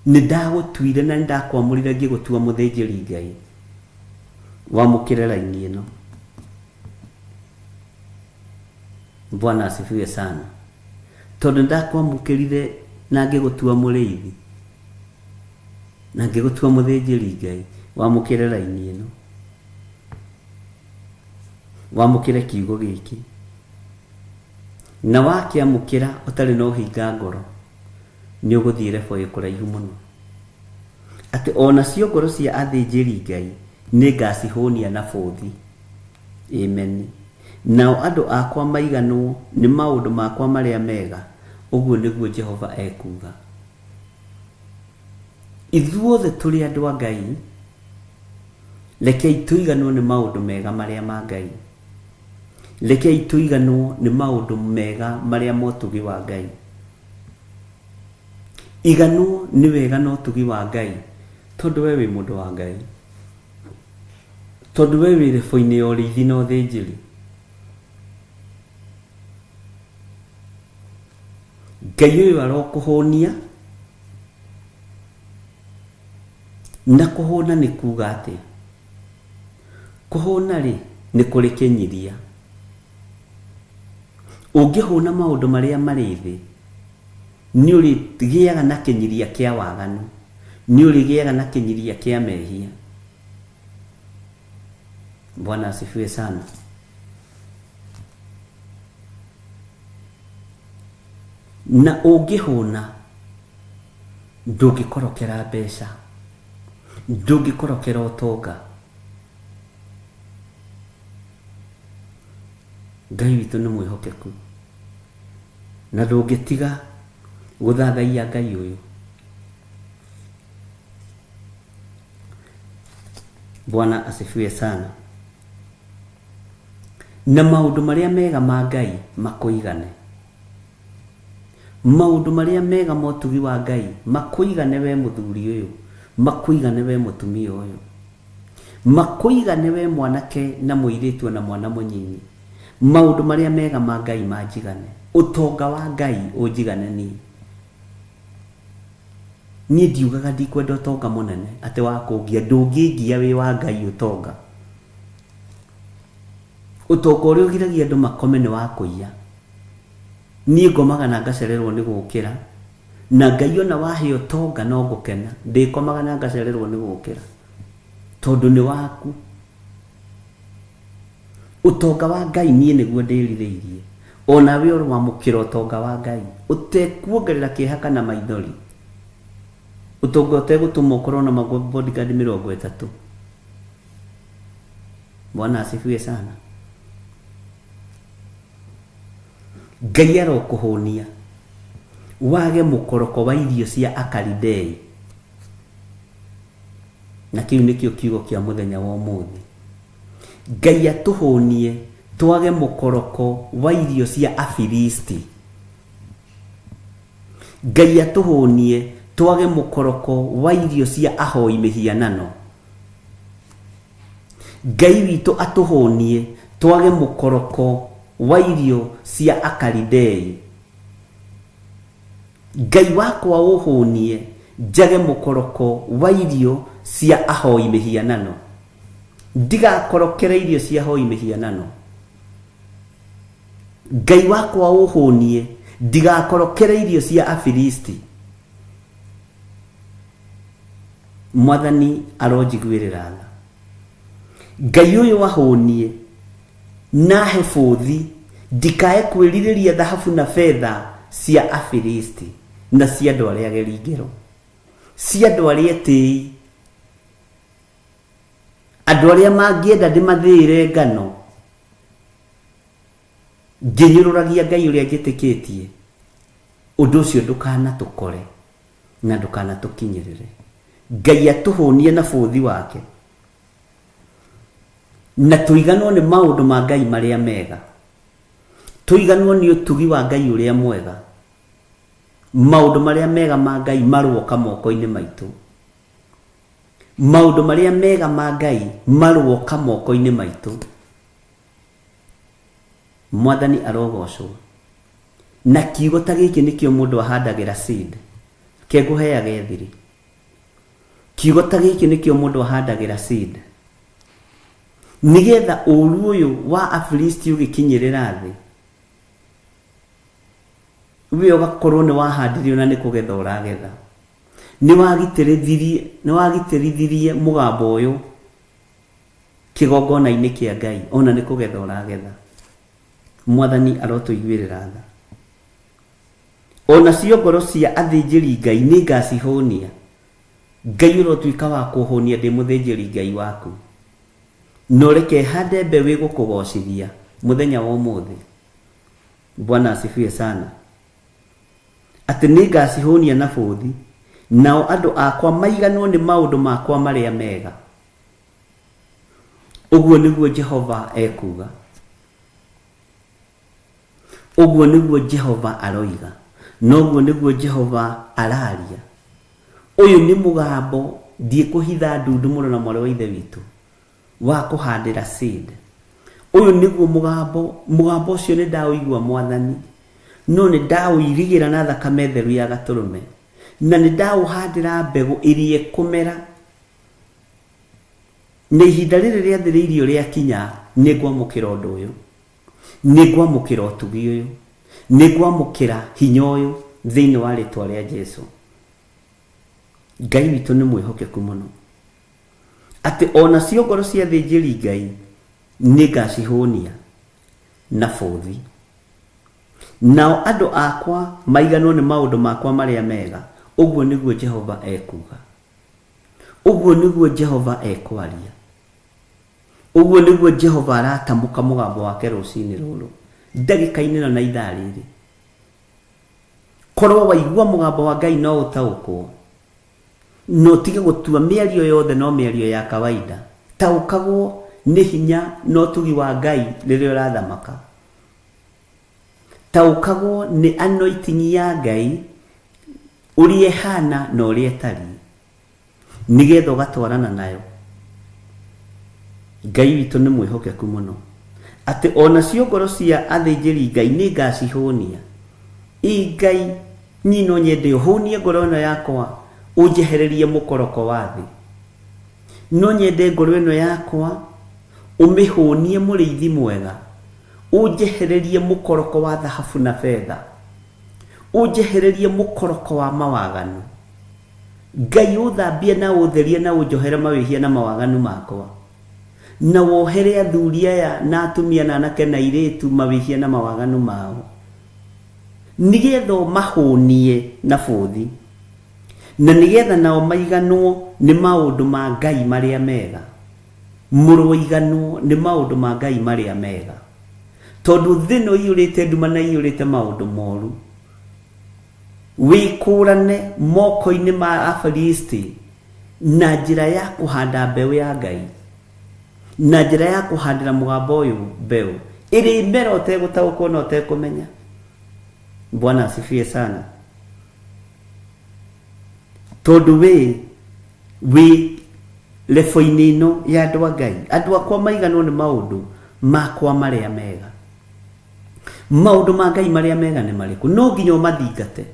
nĩ ndagũtuire na nĩ ndakwamũrire ngĩgũtua mũthĩnjĩri Ngai, wamũkĩre raini ĩno. Bwana asifiwe sana. Tondũ nĩ ndakwamũkĩrire na ngĩgũtua mũrĩithi na ngĩgũtua mũthĩnjĩri Ngai, wamũkĩre raini ĩno, wamũkĩre kiugo gĩkĩ, na wakĩamũkĩra ũtarĩ na ũhinga ngoro, nĩ ũgũthiĩ level ĩ kũraihu mũno, atĩ onacio ngoro cia athĩnjĩri Ngai nĩ ngacihũnia na bũthi. Amen. Nao andũ akwa maiganwo nĩ maũndũ makwa marĩa mega, ũguo nĩguo Jehova ekuuga. Ithuothe tũrĩ andũ a Ngai, rekei tũiganwo nĩ maũndũ mega marĩa ma Ngai. Rekei tũiganwo nĩ maũndũ mega marĩa ma ũtugi wa Ngai. Iganwo nĩ wega na ũtugi wa Ngai, tondũ we wĩ mũndũ wa Ngai. Tondũ we wĩ rebo-inĩ ya ũrĩithi na ũthĩnjĩri. Ngai ũyũ arokũhũnia, na kũhũna nĩ kuga atĩa? Kũhũna rĩ, nĩ kũrĩ kĩnyiria. Ũngĩhũna maũndũ marĩa marĩ thĩ, nĩ ũrĩgĩaga na kĩnyiria kĩa waganu, nĩ ũrĩgĩaga na kĩnyiria kĩa mehia. Bwana asifiwe sana. Na ũngĩhũna, ndũngĩkorokera mbeca, ndũngĩkorokera ũtonga. Ngai witũ nĩ mwĩhokeku, na ndũngĩtiga gũthathaiya Ngai ũyũ. Bwana asifiwe sana. Na maũndũ marĩa mega ma Ngai makũigane. Maũndũ marĩa mega ma ũtugi wa Ngai makũigane we mũthuri ũyũ, makũigane we mũtumia ũyũ, makũigane we mwanake na mũirĩtu ona mwana mũnyinyi. Maũndũ marĩa mega ma Ngai manjigane, ũtonga wa Ngai ũnjigane niĩ. Niĩ ndiugaga ndikwenda ũtonga mũnene atĩ wa kũngia, ndũngĩngia wĩ wa Ngai ũtonga. Ũtonga ũrĩa ũgiragia andũ makome nĩ wa kũiya. Niĩ ngomaga na ngacererwo nĩ gũkĩra, na Ngai ona wahe ũtonga no ngũkena, ndĩkomaga na ngacererwo nĩ gũkĩra, tondũ nĩ waku. Ũtonga wa Ngai niĩ nĩguo ndĩrirĩirie, o nawe ũroamũkĩra ũtonga wa Ngai, ũtekuongerera kĩeha kana maithori, ũtonga ũtegũtũma ũkorwo na bodyguard mĩrongo ĩtatũ. Bwana asifiwe sana. Ngai arokũhũnia wage mũkoroko wa irio cia Akalidei. Na kĩu nĩkĩo kiugo kĩa mũthenya wa ũmũthĩ. Ngai atũhũnie twage mũkoroko wa irio cia Afilisti. Ngai atũhũnie twage mũkoroko wa irio cia ahoi mĩhianano. Ngai witũ atũhũnie twage mũkoroko wa irio cia Akalidei. Ngai wakwa ũhũnie njage mũkoroko wa irio cia ahoi mĩhianano. Ndigakorokere irio cia ahoi mĩhianano. Ngai wakwa ũhũnie ndigakorokere irio cia Afilisti. Mwathani aronjiguĩrĩra tha. Ngai ũyũ ahũnie na ahe bũthi ndikae kwĩrirĩria thahabu na betha cia Afilisti na cia andũ arĩa ageri ngero, cia andũ arĩa etĩi, andũ arĩa mangĩenda ndĩmathĩĩre ngano ngĩnyũrũragia Ngai ũrĩa njĩtĩkĩtie. Ũndũ ũcio ndũkanatũkore na ndũkanatũkinyĩrĩre. Ngai atũhũnie na bũthi wake. Na tũiganwo nĩ maũndũ ma Ngai marĩa mega. Tũiganwo nĩ ũtugi wa Ngai ũrĩa mwega. Maũndũ marĩa mega ma Ngai maroka moko-inĩ maitũ. Maũndũ marĩa mega ma Ngai maroka moko-inĩ maitũ. Mwathani arogocwo. Na kiugo ta gĩkĩ nĩkĩo mũndũ ahandagĩra seed. Ke ngũheage thiri. Kiugo ta gĩkĩ nĩkĩo mũndũ ahandagĩra seed. Nĩgetha ũru ũyũ wa Afilisti ũgĩkinyĩrĩra thĩ, we ũgakorwo nĩ wahandirio na nĩ kũgetha ũragetha. Nĩ wagitĩrithirie, nĩ wagitĩrithirie mũgambo ũyũ kĩgongona-inĩ kĩa Ngai, ona nĩ kũgetha ũragetha. Mwathani arotũiguĩrĩra tha. O nacio ngoro cia athĩnjĩri Ngai nĩ ngacihũnia. Ngai ũrotuĩka wa kũhũnia ndĩ mũthĩnjĩri Ngai waku. Na ũreke hande mbeũ ĩgũkũgocithia mũthenya wa ũmũthĩ. Bwana asifiwe sana. Atĩ nĩ ngacihũnia na bũthi, nao andũ akwa maiganwo nĩ maũndũ makwa marĩa mega. Ũguo nĩguo Jehova ekuuga. Ũguo nĩguo Jehova aroiga. Na ũguo nĩguo Jehova araria. Ũyũ nĩ mũgambo, ndiĩkũhitha ndundu mũrũ na mwarĩ wa Ithe witũ, wa kũhandĩra seed. Ũyũ nĩguo mũgambo, mũgambo ũcio nĩ ndaũigua Mwathani, no nĩ ndaũirigĩra na thakame theru ya gatũrũme, na nĩ ndaũhandĩra mbegũ ĩrĩa ĩkũmera. Na ihinda rĩrĩ rĩathĩrĩirio rĩakinya, nĩ ngwamũkĩra ũndũ ũyũ. Nĩ ngwamũkĩra ũtugi ũyũ. Nĩ ngwamũkĩra hinya ũyũ thĩinĩ wa rĩtwa rĩa Jesu. Ngai witũ nĩ mwĩhokeku mũno. Atĩ o nacio ngoro cia athĩnjĩri Ngai nĩ ngacihũnia na bũthi. Nao andũ akwa maiganwo nĩ maũndũ makwa marĩa mega, ũguo nĩguo Jehova ekuuga. Ũguo nĩguo Jehova ekwaria. Ũguo nĩguo Jehova aratamũka mũgambo wake rũcinĩ rũrũ, ndagĩka-inĩ ĩno na ithaa rĩrĩ. Korwo waigua mũgambo wa Ngai no ũtaũkwo, na ũtige gũtua mĩario yothe no mĩario ya kawaida. Taũkagwo nĩ hinya na ũtugi wa Ngai rĩrĩa ũrathamaka. Taũkagwo nĩ anointing ya Ngai ũrĩa ĩhana na ũrĩa ĩtariĩ, nĩgetha ũgatwarana nayo. Ngai witũ nĩ mwĩhokeku mũno, atĩ o nacio ngoro cia athĩnjĩri Ngai nĩ ngacihũnia. Ĩ Ngai, niĩ no nyende ũhũnie ngoro ĩno yakwa, ũnjehererie mũkoroko wa thĩ. No nyende ngoro ĩno yakwa ũmĩhũnie mũrĩithi mwega, ũnjehererie mũkoroko wa thahabu na betha, ũnjehererie mũkoroko wa mawaganu. Ngai ũthambie na ũtherie na ũnjohere mawĩhia na mawaganu makwa, na wohere athuri aya na atumia na anake na airĩtu mawĩhia na mawaganu mao, nĩgetha ũmahũnie na bũthi, na nĩgetha nao maiganwo nĩ maũndũ ma Ngai marĩa mega. Mũroiganwo nĩ maũndũ ma Ngai marĩa mega, tondũ thĩ ĩno ĩiyũrĩte nduma na ĩiyũrĩte maũndũ moru. Wĩkũũrane moko-inĩ ma Afilisti na njĩra ya kũhanda mbeũ ya Ngai, na njĩra ya kũhandĩra mũgambo ũyũ mbeũ ĩrĩmera ũtegũtaũkwo na ũtekũmenya. Bwana asifiwe sana. Tondũ we wĩ lebo-inĩ ĩno ya andũ a Ngai, andũ akwa maiganwo nĩ maũndũ makwa marĩa mega. Maũndũ ma Ngai marĩa mega nĩ marĩkũ? No nginya ũmathingate,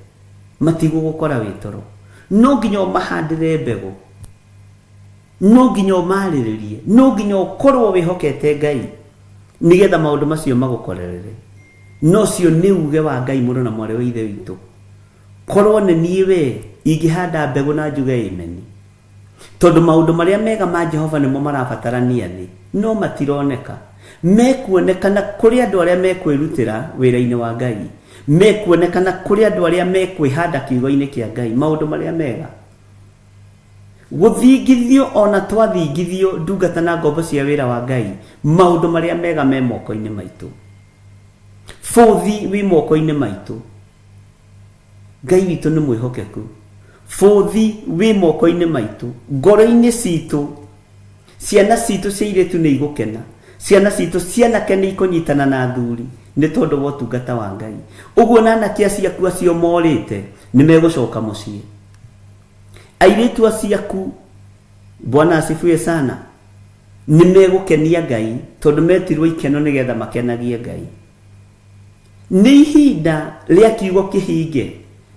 matigũgũkora wĩ toro. No nginya ũmahandĩre mbegũ, no nginya ũmarĩrĩrie, no nginya ũkorwo wĩhokete Ngai nĩgetha maũndũ macio magũkorerere. Na ũcio nĩ uge wa Ngai mũrũ na mwarĩ wa Ithe witũ. Korwo nĩ niĩ we, ingĩhanda mbegũ na njuge ameni. Tondũ maũndũ marĩa mega ma Jehova nĩmo marabatarania thĩ, no matironeka. Mekuonekana kũrĩ andũ arĩa mekwĩrutĩra wĩra-inĩ wa Ngai. Mekuonekana kũrĩ andũ arĩa mekwĩhanda kiugo-inĩ kĩa Ngai, maũndũ marĩa mega. Gũthingithio o na twathingithio ndungata na ngombo cia wĩra wa Ngai, maũndũ marĩa mega me moko-inĩ maitũ. Bũthi wĩ moko-inĩ maitũ. Ngai witũ nĩ mwĩhokeku. Bũthi wĩ moko-inĩ maitũ, ngoro-inĩ citũ. Ciana citũ cia airĩtu nĩ igũkena, ciana citũ cia anake nĩ ikũnyitana na athuri nĩ tondũ wa ũtungata wa Ngai. Ũguo na anake acio aku acio morĩte nĩ megũcoka mũciĩ. Airĩtu acio aku, Bwana asifiwe sana, nĩ megũkenia Ngai tondũ metirwo ikeno nĩgetha makenagie Ngai. Nĩ ihinda rĩa kiugo kĩhinge,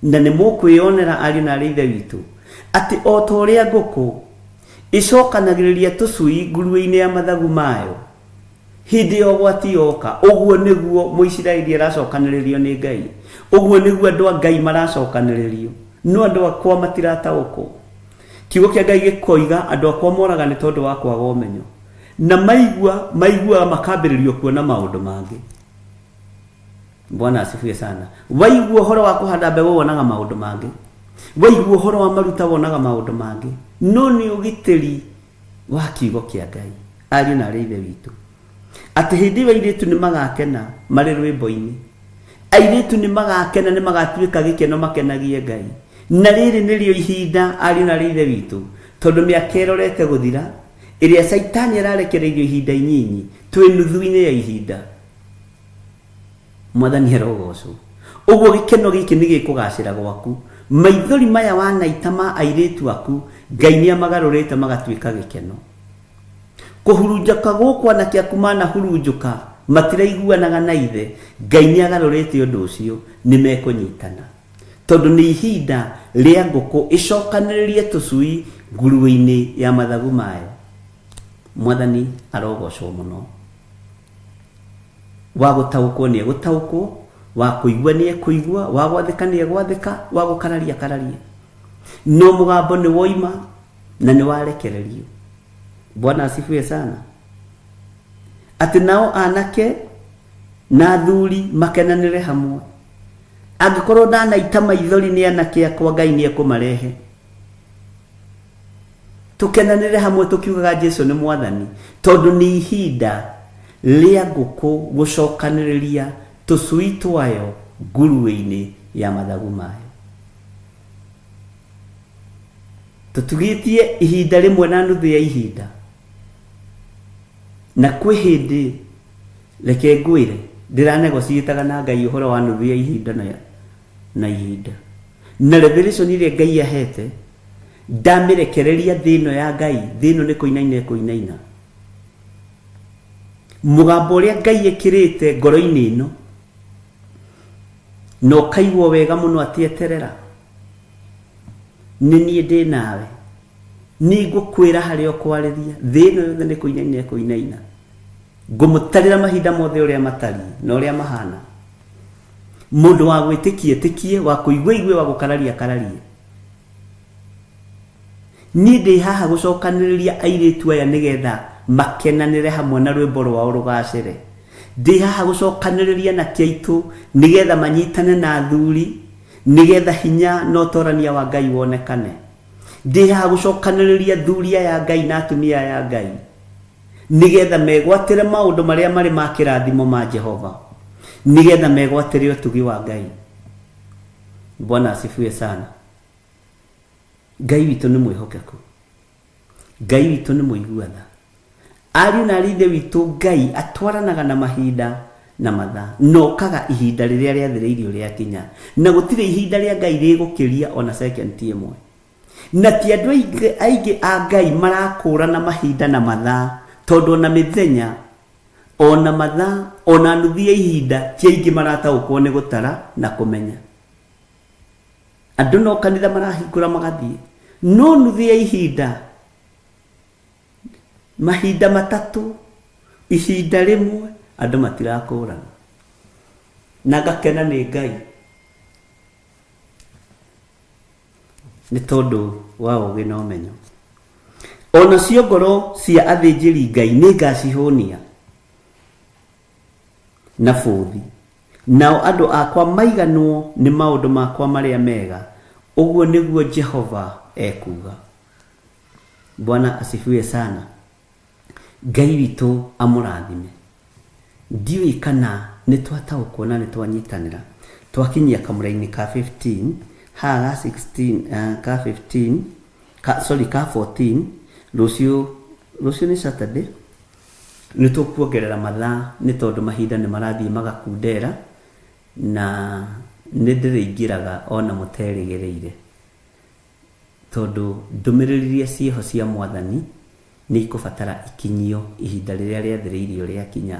na nĩ mũkwĩyonera ariũ na arĩ ithe witũ atĩ o ta ũrĩa ngũkũ ĩcokanagĩrĩria tũcui nguruĩ-inĩ ya mathagu mayo hĩndĩ ya ũgwati yoka, ũguo nĩguo Mũisiraeli aracokanĩrĩrio nĩ Ngai, ũguo nĩguo andũ a Ngai maracokanĩrĩrio. No andũ akwa matirataũkwo. Kiugo kĩa Ngai gĩkoiga andũ akwa moraga nĩ tondũ wa kwaga ũmenyo, na maigua maiguaga makambĩrĩrio kuona maũndũ mangĩ. Bwana asifiwe sana. Waigua ũhoro wa kũhanda mbegũ wonaga maũndũ mangĩ, waigua ũhoro wa maruta wonaga maũndũ mangĩ, no nĩ ũgitĩri wa kiugo kĩa Ngai, ariũ na arĩ ithe witũ, atĩ hĩndĩ ĩyo airĩtu nĩ magakena marĩ rwĩmbo-inĩ, airĩtu nĩ magakena, nĩ magatuĩka gĩkeno makenagie Ngai. Na rĩrĩ nĩrĩo ihinda, ariũ na arĩ ithe witũ, tondũ mĩaka ĩrorete gũthira ĩrĩa Caitani ararekereirio ihinda inyinyi, twĩ nuthu-inĩ ya ihinda. Mwathani arogocwo. Ũguo gĩkeno gĩkĩ nĩ gĩkũgacĩra gwaku. Maithori maya wanaita ma airĩtu aku, Ngai nĩ amagarũrĩte magatuĩka gĩkeno. Kũhurunjũka gũkũ anake aku manahurunjũka matiraiguanaga na ithe, Ngai nĩ agarũrĩte ũndũ ũcio, nĩ mekũnyitana. Tondũ nĩ ihinda rĩa ngũkũ ĩcokanĩrĩrie tũcui nguruĩ-inĩ ya mathagu mayo. Mwathani arogocwo mũno. Wa gũtaũkwo nĩ egũtaũkwo, wa kũigua nĩ ekũigua, wa gwathĩka nĩ egwathĩka, wa gũkararia akararie. No mũgambo nĩ woima na nĩ warekererio. Bwana asifiwe sana. Atĩ nao anake na athuri makenanĩre hamwe. Angĩkorwo ndanaita maithori nĩ anake akwa, Ngai nĩ ekũmarehe. Tũkenanĩre hamwe tũkiugaga Jesu nĩ Mwathani, tondũ nĩ ihinda rĩa ngũkũ gũcokanĩrĩria tũcui twayo nguruĩ-inĩ ya mathagu mayo. Tũtugĩtie ihinda rĩmwe na nuthu ya ihinda, na kwĩ hĩndĩ reke ngwĩre ndĩranegociĩtaga na Ngai ũhoro wa nuthu ya ihinda na ihinda na revelation ĩrĩa Ngai ahete ndamĩrekereria thĩ ĩno ya Ngai, thĩ ĩno nĩ kũinaina ĩkũinaina. Mũgambo ũrĩa Ngai ĩkĩrĩte ngoro-inĩ ĩno na ũkaigua wega mũno atĩ eterera, nĩ niĩ ndĩ nawe, nĩ ngũkwĩra harĩa ũkwarĩria, thĩ ĩno yothe nĩ kũinaina ĩkũinaina. Ngũmũtarĩra mahinda mothe ũrĩa matariĩ na ũrĩa mahana. Mũndũ wa gwĩtĩkia ĩtĩkie, wa kũigua igue, wa gũkararia akararie. Niĩ ndĩ haha gũcokanĩrĩria airĩtu aya nĩgetha makenanĩre hamwe na rwĩmbo rwao rũgacĩre. Ndĩ haha gũcokanĩrĩria anake aitũ nĩgetha manyitane na athuri, nĩgetha hinya na ũtorania wa Ngai wonekane. Ndĩ haha gũcokanĩrĩria athuri aya a Ngai na atumia aya a Ngai nĩgetha megwatĩre maũndũ marĩa marĩ ma kĩrathimo ma Jehova, nĩgetha megwatĩre ũtugi wa Ngai. Bwana asifiwe sana. Ngai witũ nĩ mwĩhokeku, Ngai witũ nĩ mũigua tha. Ariũ na arĩ ithe witũ, Ngai atwaranaga na mahinda na mathaa, na okaga ihinda rĩrĩa rĩathĩrĩirio rĩakinya, na gũtirĩ ihinda rĩa Ngai rĩgũkĩria ona second ĩmwe. Na ti andũ aingĩ a Ngai marakũrana mahinda na mathaa, tondũ ona mĩthenya ona mathaa ona nuthu ya ihinda ti aingĩ marataũkwo nĩ gũtara na kũmenya. Andũ no kanitha marahingũra magathiĩ, no nuthu ya ihinda, mahinda matatũ, ihinda rĩmwe, andũ matirakũrana. Na ngakena nĩ Ngai nĩ tondũ wa ũũgĩ na ũmenyo. Onacio ngoro cia athĩnjĩri Ngai nĩ ngacihũnia na bũthi, nao andũ akwa maiganwo nĩ maũndũ makwa marĩa mega, ũguo nĩguo Jehova ekuuga. Bwana asifiwe sana. Ngai witũ amũrathime. Ndiũĩ kana nĩ twataũkwo na nĩ twanyitanĩra. Twakinyia kamũra-inĩ ka 15, haha ga 16, ka 15, ka, sorry, ka 14, rũciũ Rũciũ nĩ Saturday, nĩ tũkuongerera mathaa nĩ tondũ mahinda nĩ marathiĩ magakundera na nĩ ndĩrĩingĩraga ona mũterĩgĩrĩire. Tondũ ndũmĩrĩri iria ciĩho cia Mwathani nĩ ikũbatara ikinyio ihinda rĩrĩa rĩathĩrĩirio rĩakinya.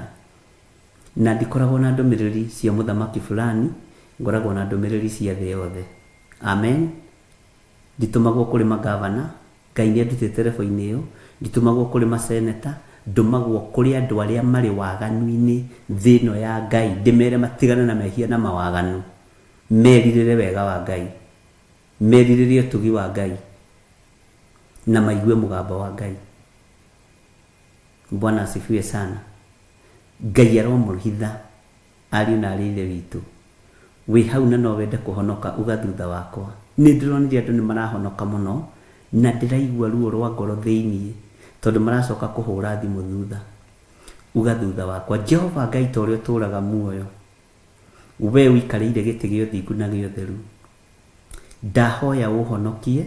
Na ndikoragwo na ndũmĩrĩri cia mũthamaki fulani, ngoragwo na ndũmĩrĩri cia thĩ yothe. Amen. Nditũmagwo kũrĩ magavana, Ngai nĩ andutĩte level-inĩ ĩyo, nditũmagwo kũrĩ maseneta, ndũmagwo kũrĩ andũ arĩa marĩ waganu-inĩ thĩ ĩno ya Ngai, ndĩmere matigane na mehia na mawaganu, merirĩre wega wa Ngai, merirĩre ũtugi wa Ngai, na maigue mũgambo wa Ngai. Bwana asifiwe sana. Ngai aromũhitha ariũ na arĩ ithe witũ. Wĩ hau na no wende kũhonoka uga thutha wakwa. Nĩ ndĩronire andũ nĩ marahonoka mũno na ndĩraigua ruo rwa ngoro thĩinĩ tondũ maracoka kũhũra thimũ thutha. Uga thutha wakwa, Jehova Ngai ta ũrĩa ũtũraga muoyo, we ũikarĩire gĩtĩ gĩa ũthingu na gĩa ũtheru, ndahoya ũhonokie,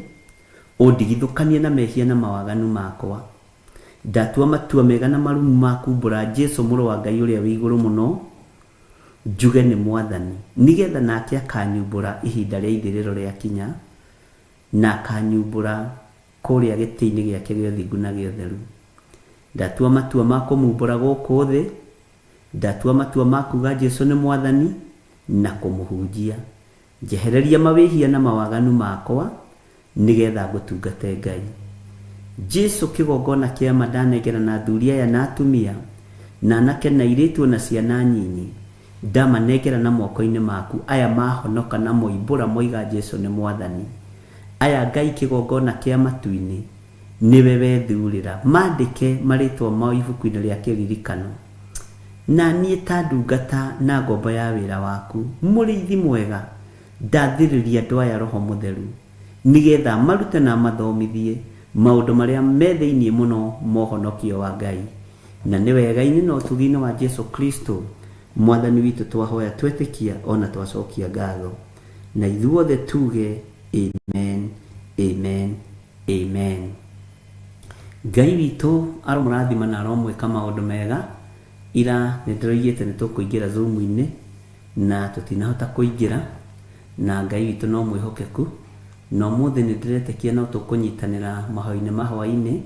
ũndigithũkanie na mehia na mawaganu makwa. Ndatua matua mega na marumu ma kumbũra Jesu mũrũ wa Ngai ũrĩa wĩ igũrũ mũno, njuge nĩ Mwathani, nĩgetha nake akanyumbũra ihinda rĩa ithirĩro rĩakinya, na akanyumbũra kũrĩa gĩtĩ-inĩ gĩake gĩa ũthingu na gĩa ũtheru. Ndatua matua ma kũmumbũra gũkũ thĩ, ndatua matua ma kuga Jesu nĩ Mwathani na kũmũhunjia. Njehereria mawĩhia na mawaganu makwa, nĩgetha ngũtungate Ngai. Jesu kĩgongona kĩa ma ndanengera na athuri aya na atumia, na anake na airĩtu ona ciana nyinyi, ndamanengera na moko-inĩ maku, aya mahonoka na moimbũra moiga Jesu nĩ Mwathani. Aya Ngai kĩgongona kĩa matu-inĩ, nĩwe wethurĩra, mandĩke marĩtwa mao ibuku-inĩ rĩa kĩririkano. Na niĩ ta ndungata na ngombo ya wĩra waku, mũrĩithi mwega, ndathĩrĩria andũ aya Roho Mũtheru, nĩgetha amarute na amathomithie maũndũ marĩa me thĩinĩ mũno ma ũhonokio wa Ngai. Na nĩ wega-inĩ na ũtugi-inĩ wa Jesu Kristo, Mwathani witũ twahoya twetĩkia o na twacokia ngatho. Na ithuothe tuge amen, amen, amen. Ngai witũ aromũrathima na aromwĩka maũndũ mega. Ira nĩ ndĩroigĩte nĩ tũkũingĩra Zoom-inĩ na tũtinahota kũingĩra, na Ngai witũ no mwĩhokeku. Na ũmũthĩ nĩ ndĩretĩkia no tũkũnyitanĩra mahoya-inĩ ma hwaĩ-inĩ.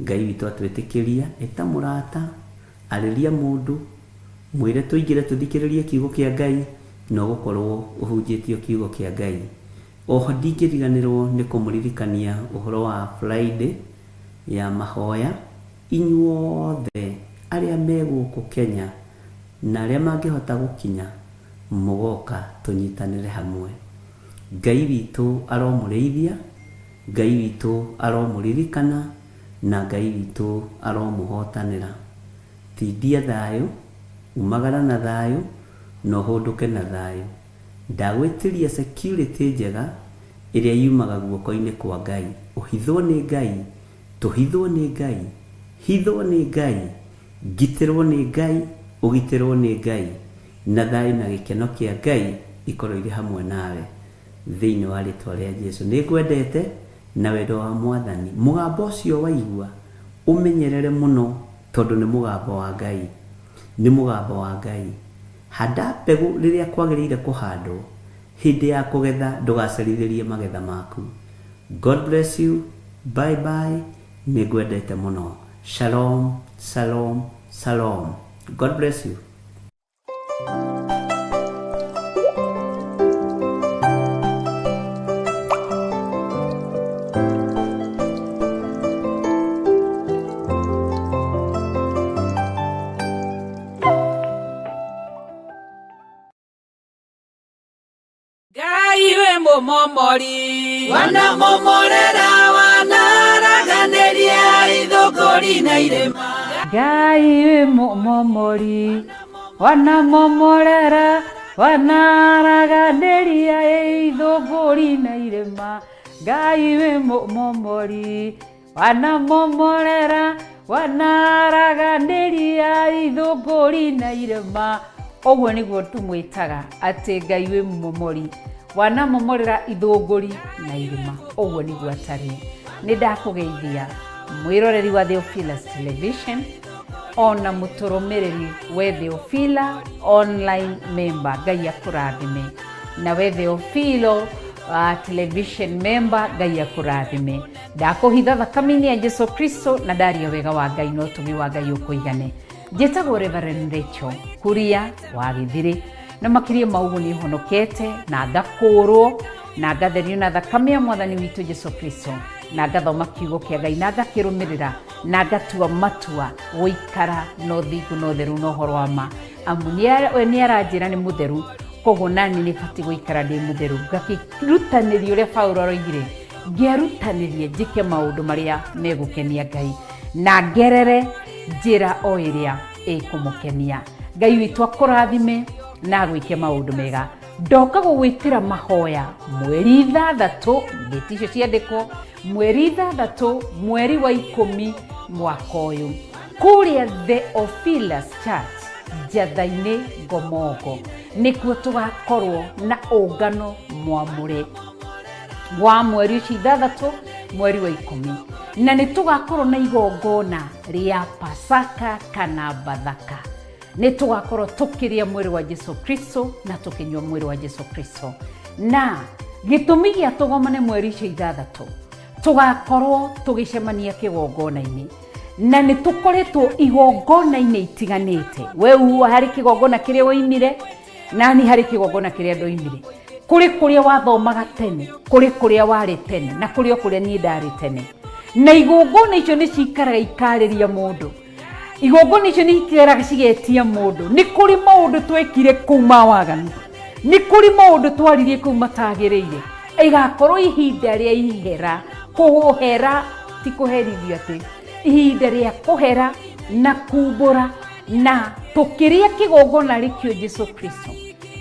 Ngai witũ atwĩtĩkĩria, ĩta mũrata, arĩria mũndũ, mwĩre tũingĩre tũthikĩrĩrie kiugo kĩa Ngai, na ũgũkorwo ũhunjĩtio kiugo kĩa Ngai. Oho ndingĩriganĩrwo nĩ kũmũririkania ũhoro wa Friday ya mahoya, inyuothe arĩa me gũkũ Kenya na arĩa mangĩhota gũkinya, mũgoka tũnyitanĩre hamwe. Ngai witũ aromũrĩithia, Ngai witũ aromũririkana, na Ngai witũ aromũhotanĩra. Tindia thayũ, umagara na thayũ, na ũhũndũke na thayũ. Ndagwĩtĩria security njega ĩrĩa yumaga guoko-inĩ kwa Ngai. Ũhithwo nĩ Ngai, tũhithwo nĩ Ngai, hithwo nĩ Ngai, ngitĩrwo nĩ Ngai, ũgitĩrwo nĩ Ngai, na thayũ na gĩkeno kĩa Ngai ikorwo irĩ hamwe nawe. Thĩinĩ wa rĩtwa rĩa Jesu. Nĩ ngwendete na wendo wa Mwathani. Mũgambo ũcio waigua, ũmenyerere mũno tondũ nĩ mũgambo wa Ngai. Nĩ mũgambo wa Ngai. Handa mbegũ rĩrĩa kwagĩrĩire kũhandwo, hĩndĩ ya kũgetha ndũgacerithĩrie magetha maku. God bless you. Bye bye. Nĩ ngwendete mũno. Shalom, shalom, shalom. God bless you. Ngai wĩ mũmomori wanamomorera wanaraganĩria ithũngũri na irĩma. Ngai wĩ mũmomori wanamomorera wanaraganĩria ithũngũri na irĩma. Ngai wĩ mũmomori wanamomorera wanaraganĩria ithũngũri na irĩma. Ũguo nĩguo tũmwĩtaga atĩ Ngai wĩ mũmomori wanamomorera ithũngũri na irĩma. Ũguo nĩguo atarĩ. Nĩ ndakũgeithia. Mwĩroreri wa Theophilus Television ona mũtũrũmĩrĩri we Theophila online member, Ngai akũrathime. Na we Theophilo television member, Ngai akũrathime. Ndakũhitha thakame-inĩ ya Jesu Kristo na ndaria wega wa Ngai na ũtugi wa Ngai ũkũigane. Njĩtagwo Reverend Rachel Kuria wa Gĩthirĩ, na makĩria ma ũguo nĩ honokete na ngakũũrwo na ngatherio na thakame ya Mwathani witũ Jesu Kristo, na ngathoma kiugo kĩa Ngai na ngakĩrũmĩrĩra na ngatua matua gũikara na ũthingu na ũtheru na ũhoro wa ma, amu we nĩ aranjĩra nĩ mũtheru, koguo nani nĩ batiĩ gũikara ndĩ mũtheru. Ngakĩrutanĩria ũrĩa Paulo aroigire, ngĩarutanĩria njĩke maũndũ marĩa megũkenia Ngai na ngerere njĩra o ĩrĩa ĩkũmũkenia. Ngai witũ akũrathime na agwĩke maũndũ mega. Ndoka gũgwĩtĩra mahoya mweri 6, ndĩti icio ciandĩkwo, mweri 6 mweri wa 10 mwaka ũyũ, kũrĩa Theophilus Church Njatha-inĩ Ngomongo, nĩkuo tũgakorwo na ũngano mwamũre wa mweri ũcio 6 mweri wa 10, na nĩ tũgakorwo na igongona rĩa Pasaka kana Bathaka. Nĩ tũgakorwo tũkĩrĩa mwĩrĩ wa Jesu Kristo na tũkĩnyua mwĩrĩ wa Jesu Kristo. Na gĩtũmi gĩa tũgomane mweri ũcio 6, tũgakorwo tũgĩcemania kĩgongona-inĩ, na nĩ tũkoretwo igongona-inĩ itiganĩte. We harĩ kĩgongona kĩrĩa woimire, nani harĩ kĩgongona kĩrĩa ndoimire. Kũrĩ kũrĩa wathomaga tene, kũrĩ kũrĩa warĩ tene, na kũrĩ o kũrĩa niĩ ndarĩ tene. Na igongona icio nĩ cikaraga ikarĩria mũndũ, igongona icio nĩ ikaraga cigetia mũndũ. Nĩ kũrĩ maũndũ twekire kũu ma waganu, nĩ kũrĩ maũndũ twaririe kũu matagĩrĩire. Ĩgakorwo ihinda rĩa ihera, kũhera ti kũherithio, atĩ ihinda rĩa kũhera na kumbũra, na tũkĩrĩa kĩgongona rĩkĩo Jesu Kristo,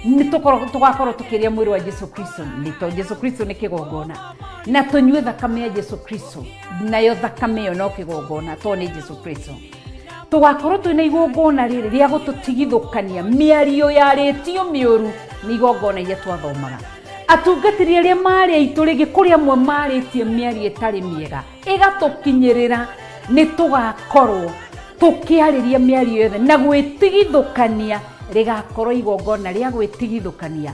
nĩ tũgakorwo tũkĩrĩa mwĩrĩ wa Jesu Kristo, nĩ tondũ Jesu Kristo nĩ kĩgongona, na tũnyue thakame ya Jesu Kristo, nayo thakame ĩyo no kĩgongona tondũ nĩ Jesu Kristo. Tũgakorwo twĩna igongona rĩrĩ rĩa gũtũtigithũkania mĩario yarĩtio mĩũru nĩ igongona iria twathomaga. Atungatĩri arĩa marĩ aitũ rĩngĩ, kũrĩ amwe marĩtie mĩario ĩtarĩ mĩega ĩgatũkinyĩrĩra, nĩ tũgakorwo tũkĩarĩria mĩario yothe na gwĩtigithũkania. Rĩgakorwo igongona rĩa gwĩtigithũkania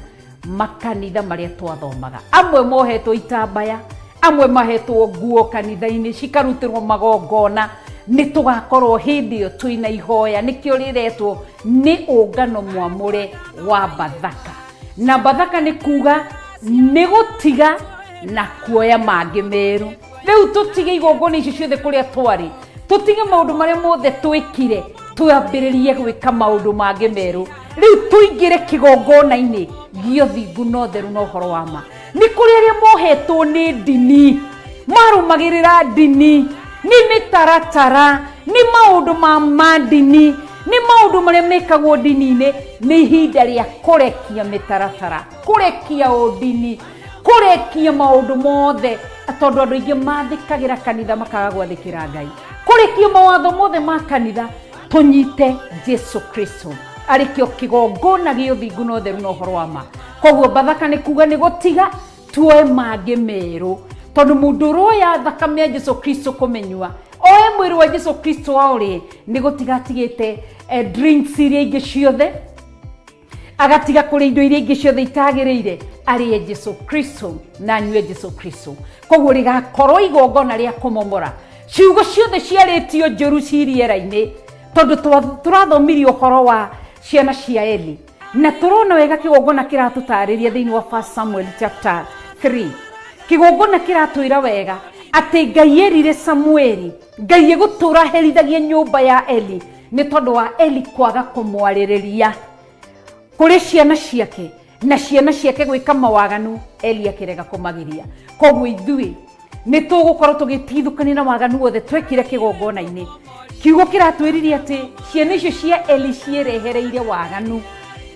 makanitha marĩa twathomaga. Amwe mohetwo itambaya, amwe mahetwo nguo kanitha-inĩ cikarutĩrwo magongona. Nĩ tũgakorwo hĩndĩ ĩyo twĩna ihoya, nĩkĩo rĩretwo nĩ ũngano mwamũre wa Bathaka. Na Bathaka nĩ kuga nĩ gũtiga na kuoya mangĩ merũ. Rĩu tũtige igongona icio ciothe kũrĩa twarĩ, tũtige maũndũ marĩa mothe twĩkire, twambĩrĩrie gwĩka maũndũ mangĩ merũ. Rĩu tũingĩre kĩgongona-inĩ gĩa ũthingu na ũtheru na ũhoro wa ma. Nĩ kũrĩ arĩa mohetwo nĩ ndini, marũmagĩrĩra ndini, nĩ mĩtaratara, nĩ maũndũ ma ndini, nĩ maũndũ marĩa mekagwo ndini-inĩ. Nĩ ihinda rĩa kũrekia mĩtaratara, kũrekia ũndini, kũrekia maũndũ mothe, tondũ andũ aingĩ mathĩkagĩra kanitha makaga gwathĩkĩra Ngai. Kũrekia mawatho mothe ma kanitha, tũnyite Jesu Kristo arĩ kĩo kĩgongona gĩa ũthingu na ũtheru na ũhoro wa ma. Koguo Bathaka nĩ kuga nĩ gũtiga tuoe mangĩ merũ, tondũ mũndũ ũroya thakame ya Jesu Kristo kũmĩnyua, oe mwĩrĩ wa Jesu Kristo aũrĩe, nĩ gũtiga atigĩte drinks iria ingĩ ciothe, agatiga kũrĩa indo iria ingĩ ciothe itagĩrĩire, arĩe Jesu Kristo na anyue Jesu Kristo. Koguo rĩgakorwo igongona rĩa kũmomora ciugo ciothe ciarĩtio njũru ci rĩera-inĩ, tondũ tũrathomirie ũhoro wa ciana cia Eli, na tũrona wega kĩgongona kĩratũtarĩria thĩinĩ wa 1 Samuel chapter 3. Kĩgongona kĩratwĩra wega atĩ Ngai erire Samueli, Ngai egũtũra herithagia nyũmba ya Eli nĩ tondũ wa Eli kwaga kũmwarĩrĩria kũrĩ ciana ciake, na ciana ciake gwĩka mawaganu, Eli akĩrega kũmagiria. Koguo ithuĩ nĩ tũgũkorwo tũgĩtigithũkania na waganu wothe twekire kĩgongona-inĩ. Kiugo kĩratwĩrire atĩ ciana icio cia Eli ciĩrehereire waganu.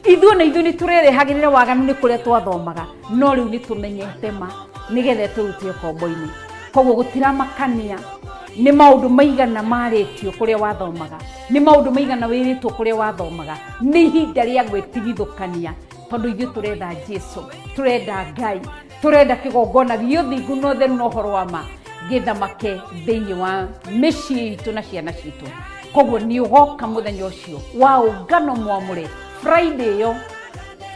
Ithuĩ na ithuĩ nĩ tũrerehagĩrĩra waganu nĩ kũrĩa twathomaga, no rĩu nĩ tũmenyete ma nĩgetha tũrute ũkombo-inĩ. Koguo gũtiramakania nĩ maũndũ maigana marĩtio kũrĩa wathomaga, nĩ maũndũ maigana wĩrĩtwo kũrĩa wathomaga, nĩ ihinda rĩa gwĩtigithũkania, tondũ ithuĩ tũretha Jesu, tũrenda Ngai, tũrenda kĩgongona gĩa ũthingu na ũtheru na ũhoro wa ma. Gĩthamake thĩinĩ wa mĩciĩ itũ na ciana citũ. Koguo nĩ ũgoka mũthenya ũcio wa ũngano mwamũre, Friday ĩyo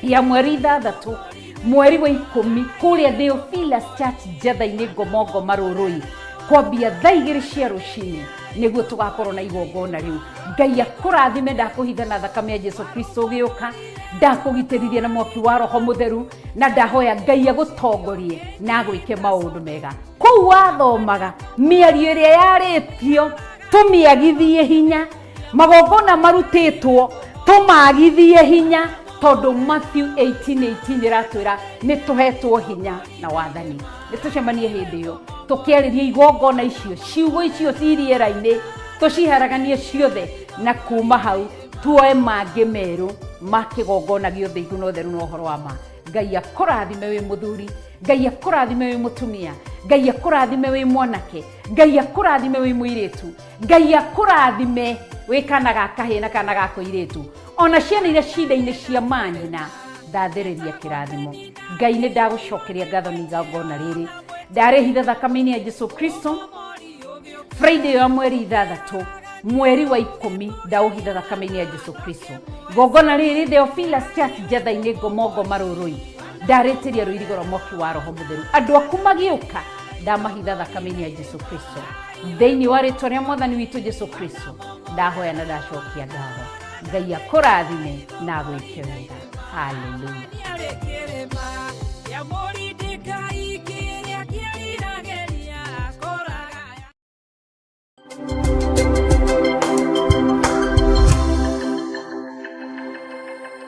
ya mweri 6 mweri wa 10, kũrĩa Theophilus Church, Njetha-inĩ, Ngomongo, Marũrũi, kwambia thaa 2 cia rũcinĩ, nĩguo tũgakorwo na igongona rĩu. Ngai akũrathime. Ndakũhitha na thakame ya Jesu Kristo ũgĩũka, ndakũgitĩrithia na mwaki wa Roho Mũtheru, na ndahoya Ngai agũtongorie na agwĩke maũndũ mega. Kũu wathomaga mĩario ĩrĩa yarĩtio, tũmĩagithie hinya. Magongona marutĩtwo, tũmagithie hinya, tondũ Matthew 18:18 ĩratwĩra nĩ tũhetwo hinya na wathani. Nĩ tũcemanie hĩndĩ ĩyo tũkĩarĩria igongona icio, ciugo icio ci rĩera-inĩ, tũciharaganie ciothe, na kuma hau tuoe mangĩ merũ ma kĩgongona gĩa ũthingu na ũtheru na ũhoro wa ma. Ngai akũrathime wĩ mũthuri, Ngai akũrathime wĩ mũtumia, Ngai akũrathime wĩ mwanake, Ngai akũrathime wĩ mũirĩtu, Ngai akũrathime wĩ kana ga kahĩĩ na kana ga kũirĩtu, ona ciana iria cinda-inĩ cia manyina, ndathĩrĩria kĩrathimo. Ngai, nĩ ndagũcokeria ngatho nĩ igongona rĩrĩ ndarĩhitha thakame-inĩ ya Jesu Kristo. Friday ya mweri 6 mweri wa 10, ndaũhitha thakame-inĩ ya Jesu Kristo. Igongona rĩrĩ Theophilus Church, Njetha-inĩ, Ngomongo, Marũrũi, ndarĩtĩria rũirigo rwa mwaki wa Roho Mũtheru. Andũ aku magĩũka, ndamahitha thakame-inĩ ya Jesu Kristo. Thĩinĩ wa rĩtwa rĩa Mwathani witũ Jesu Kristo ndahoya na ndacokia ngatho. Ngai akũrathime na agwĩke wega. Haleluya. Kĩrĩma kĩa mũri.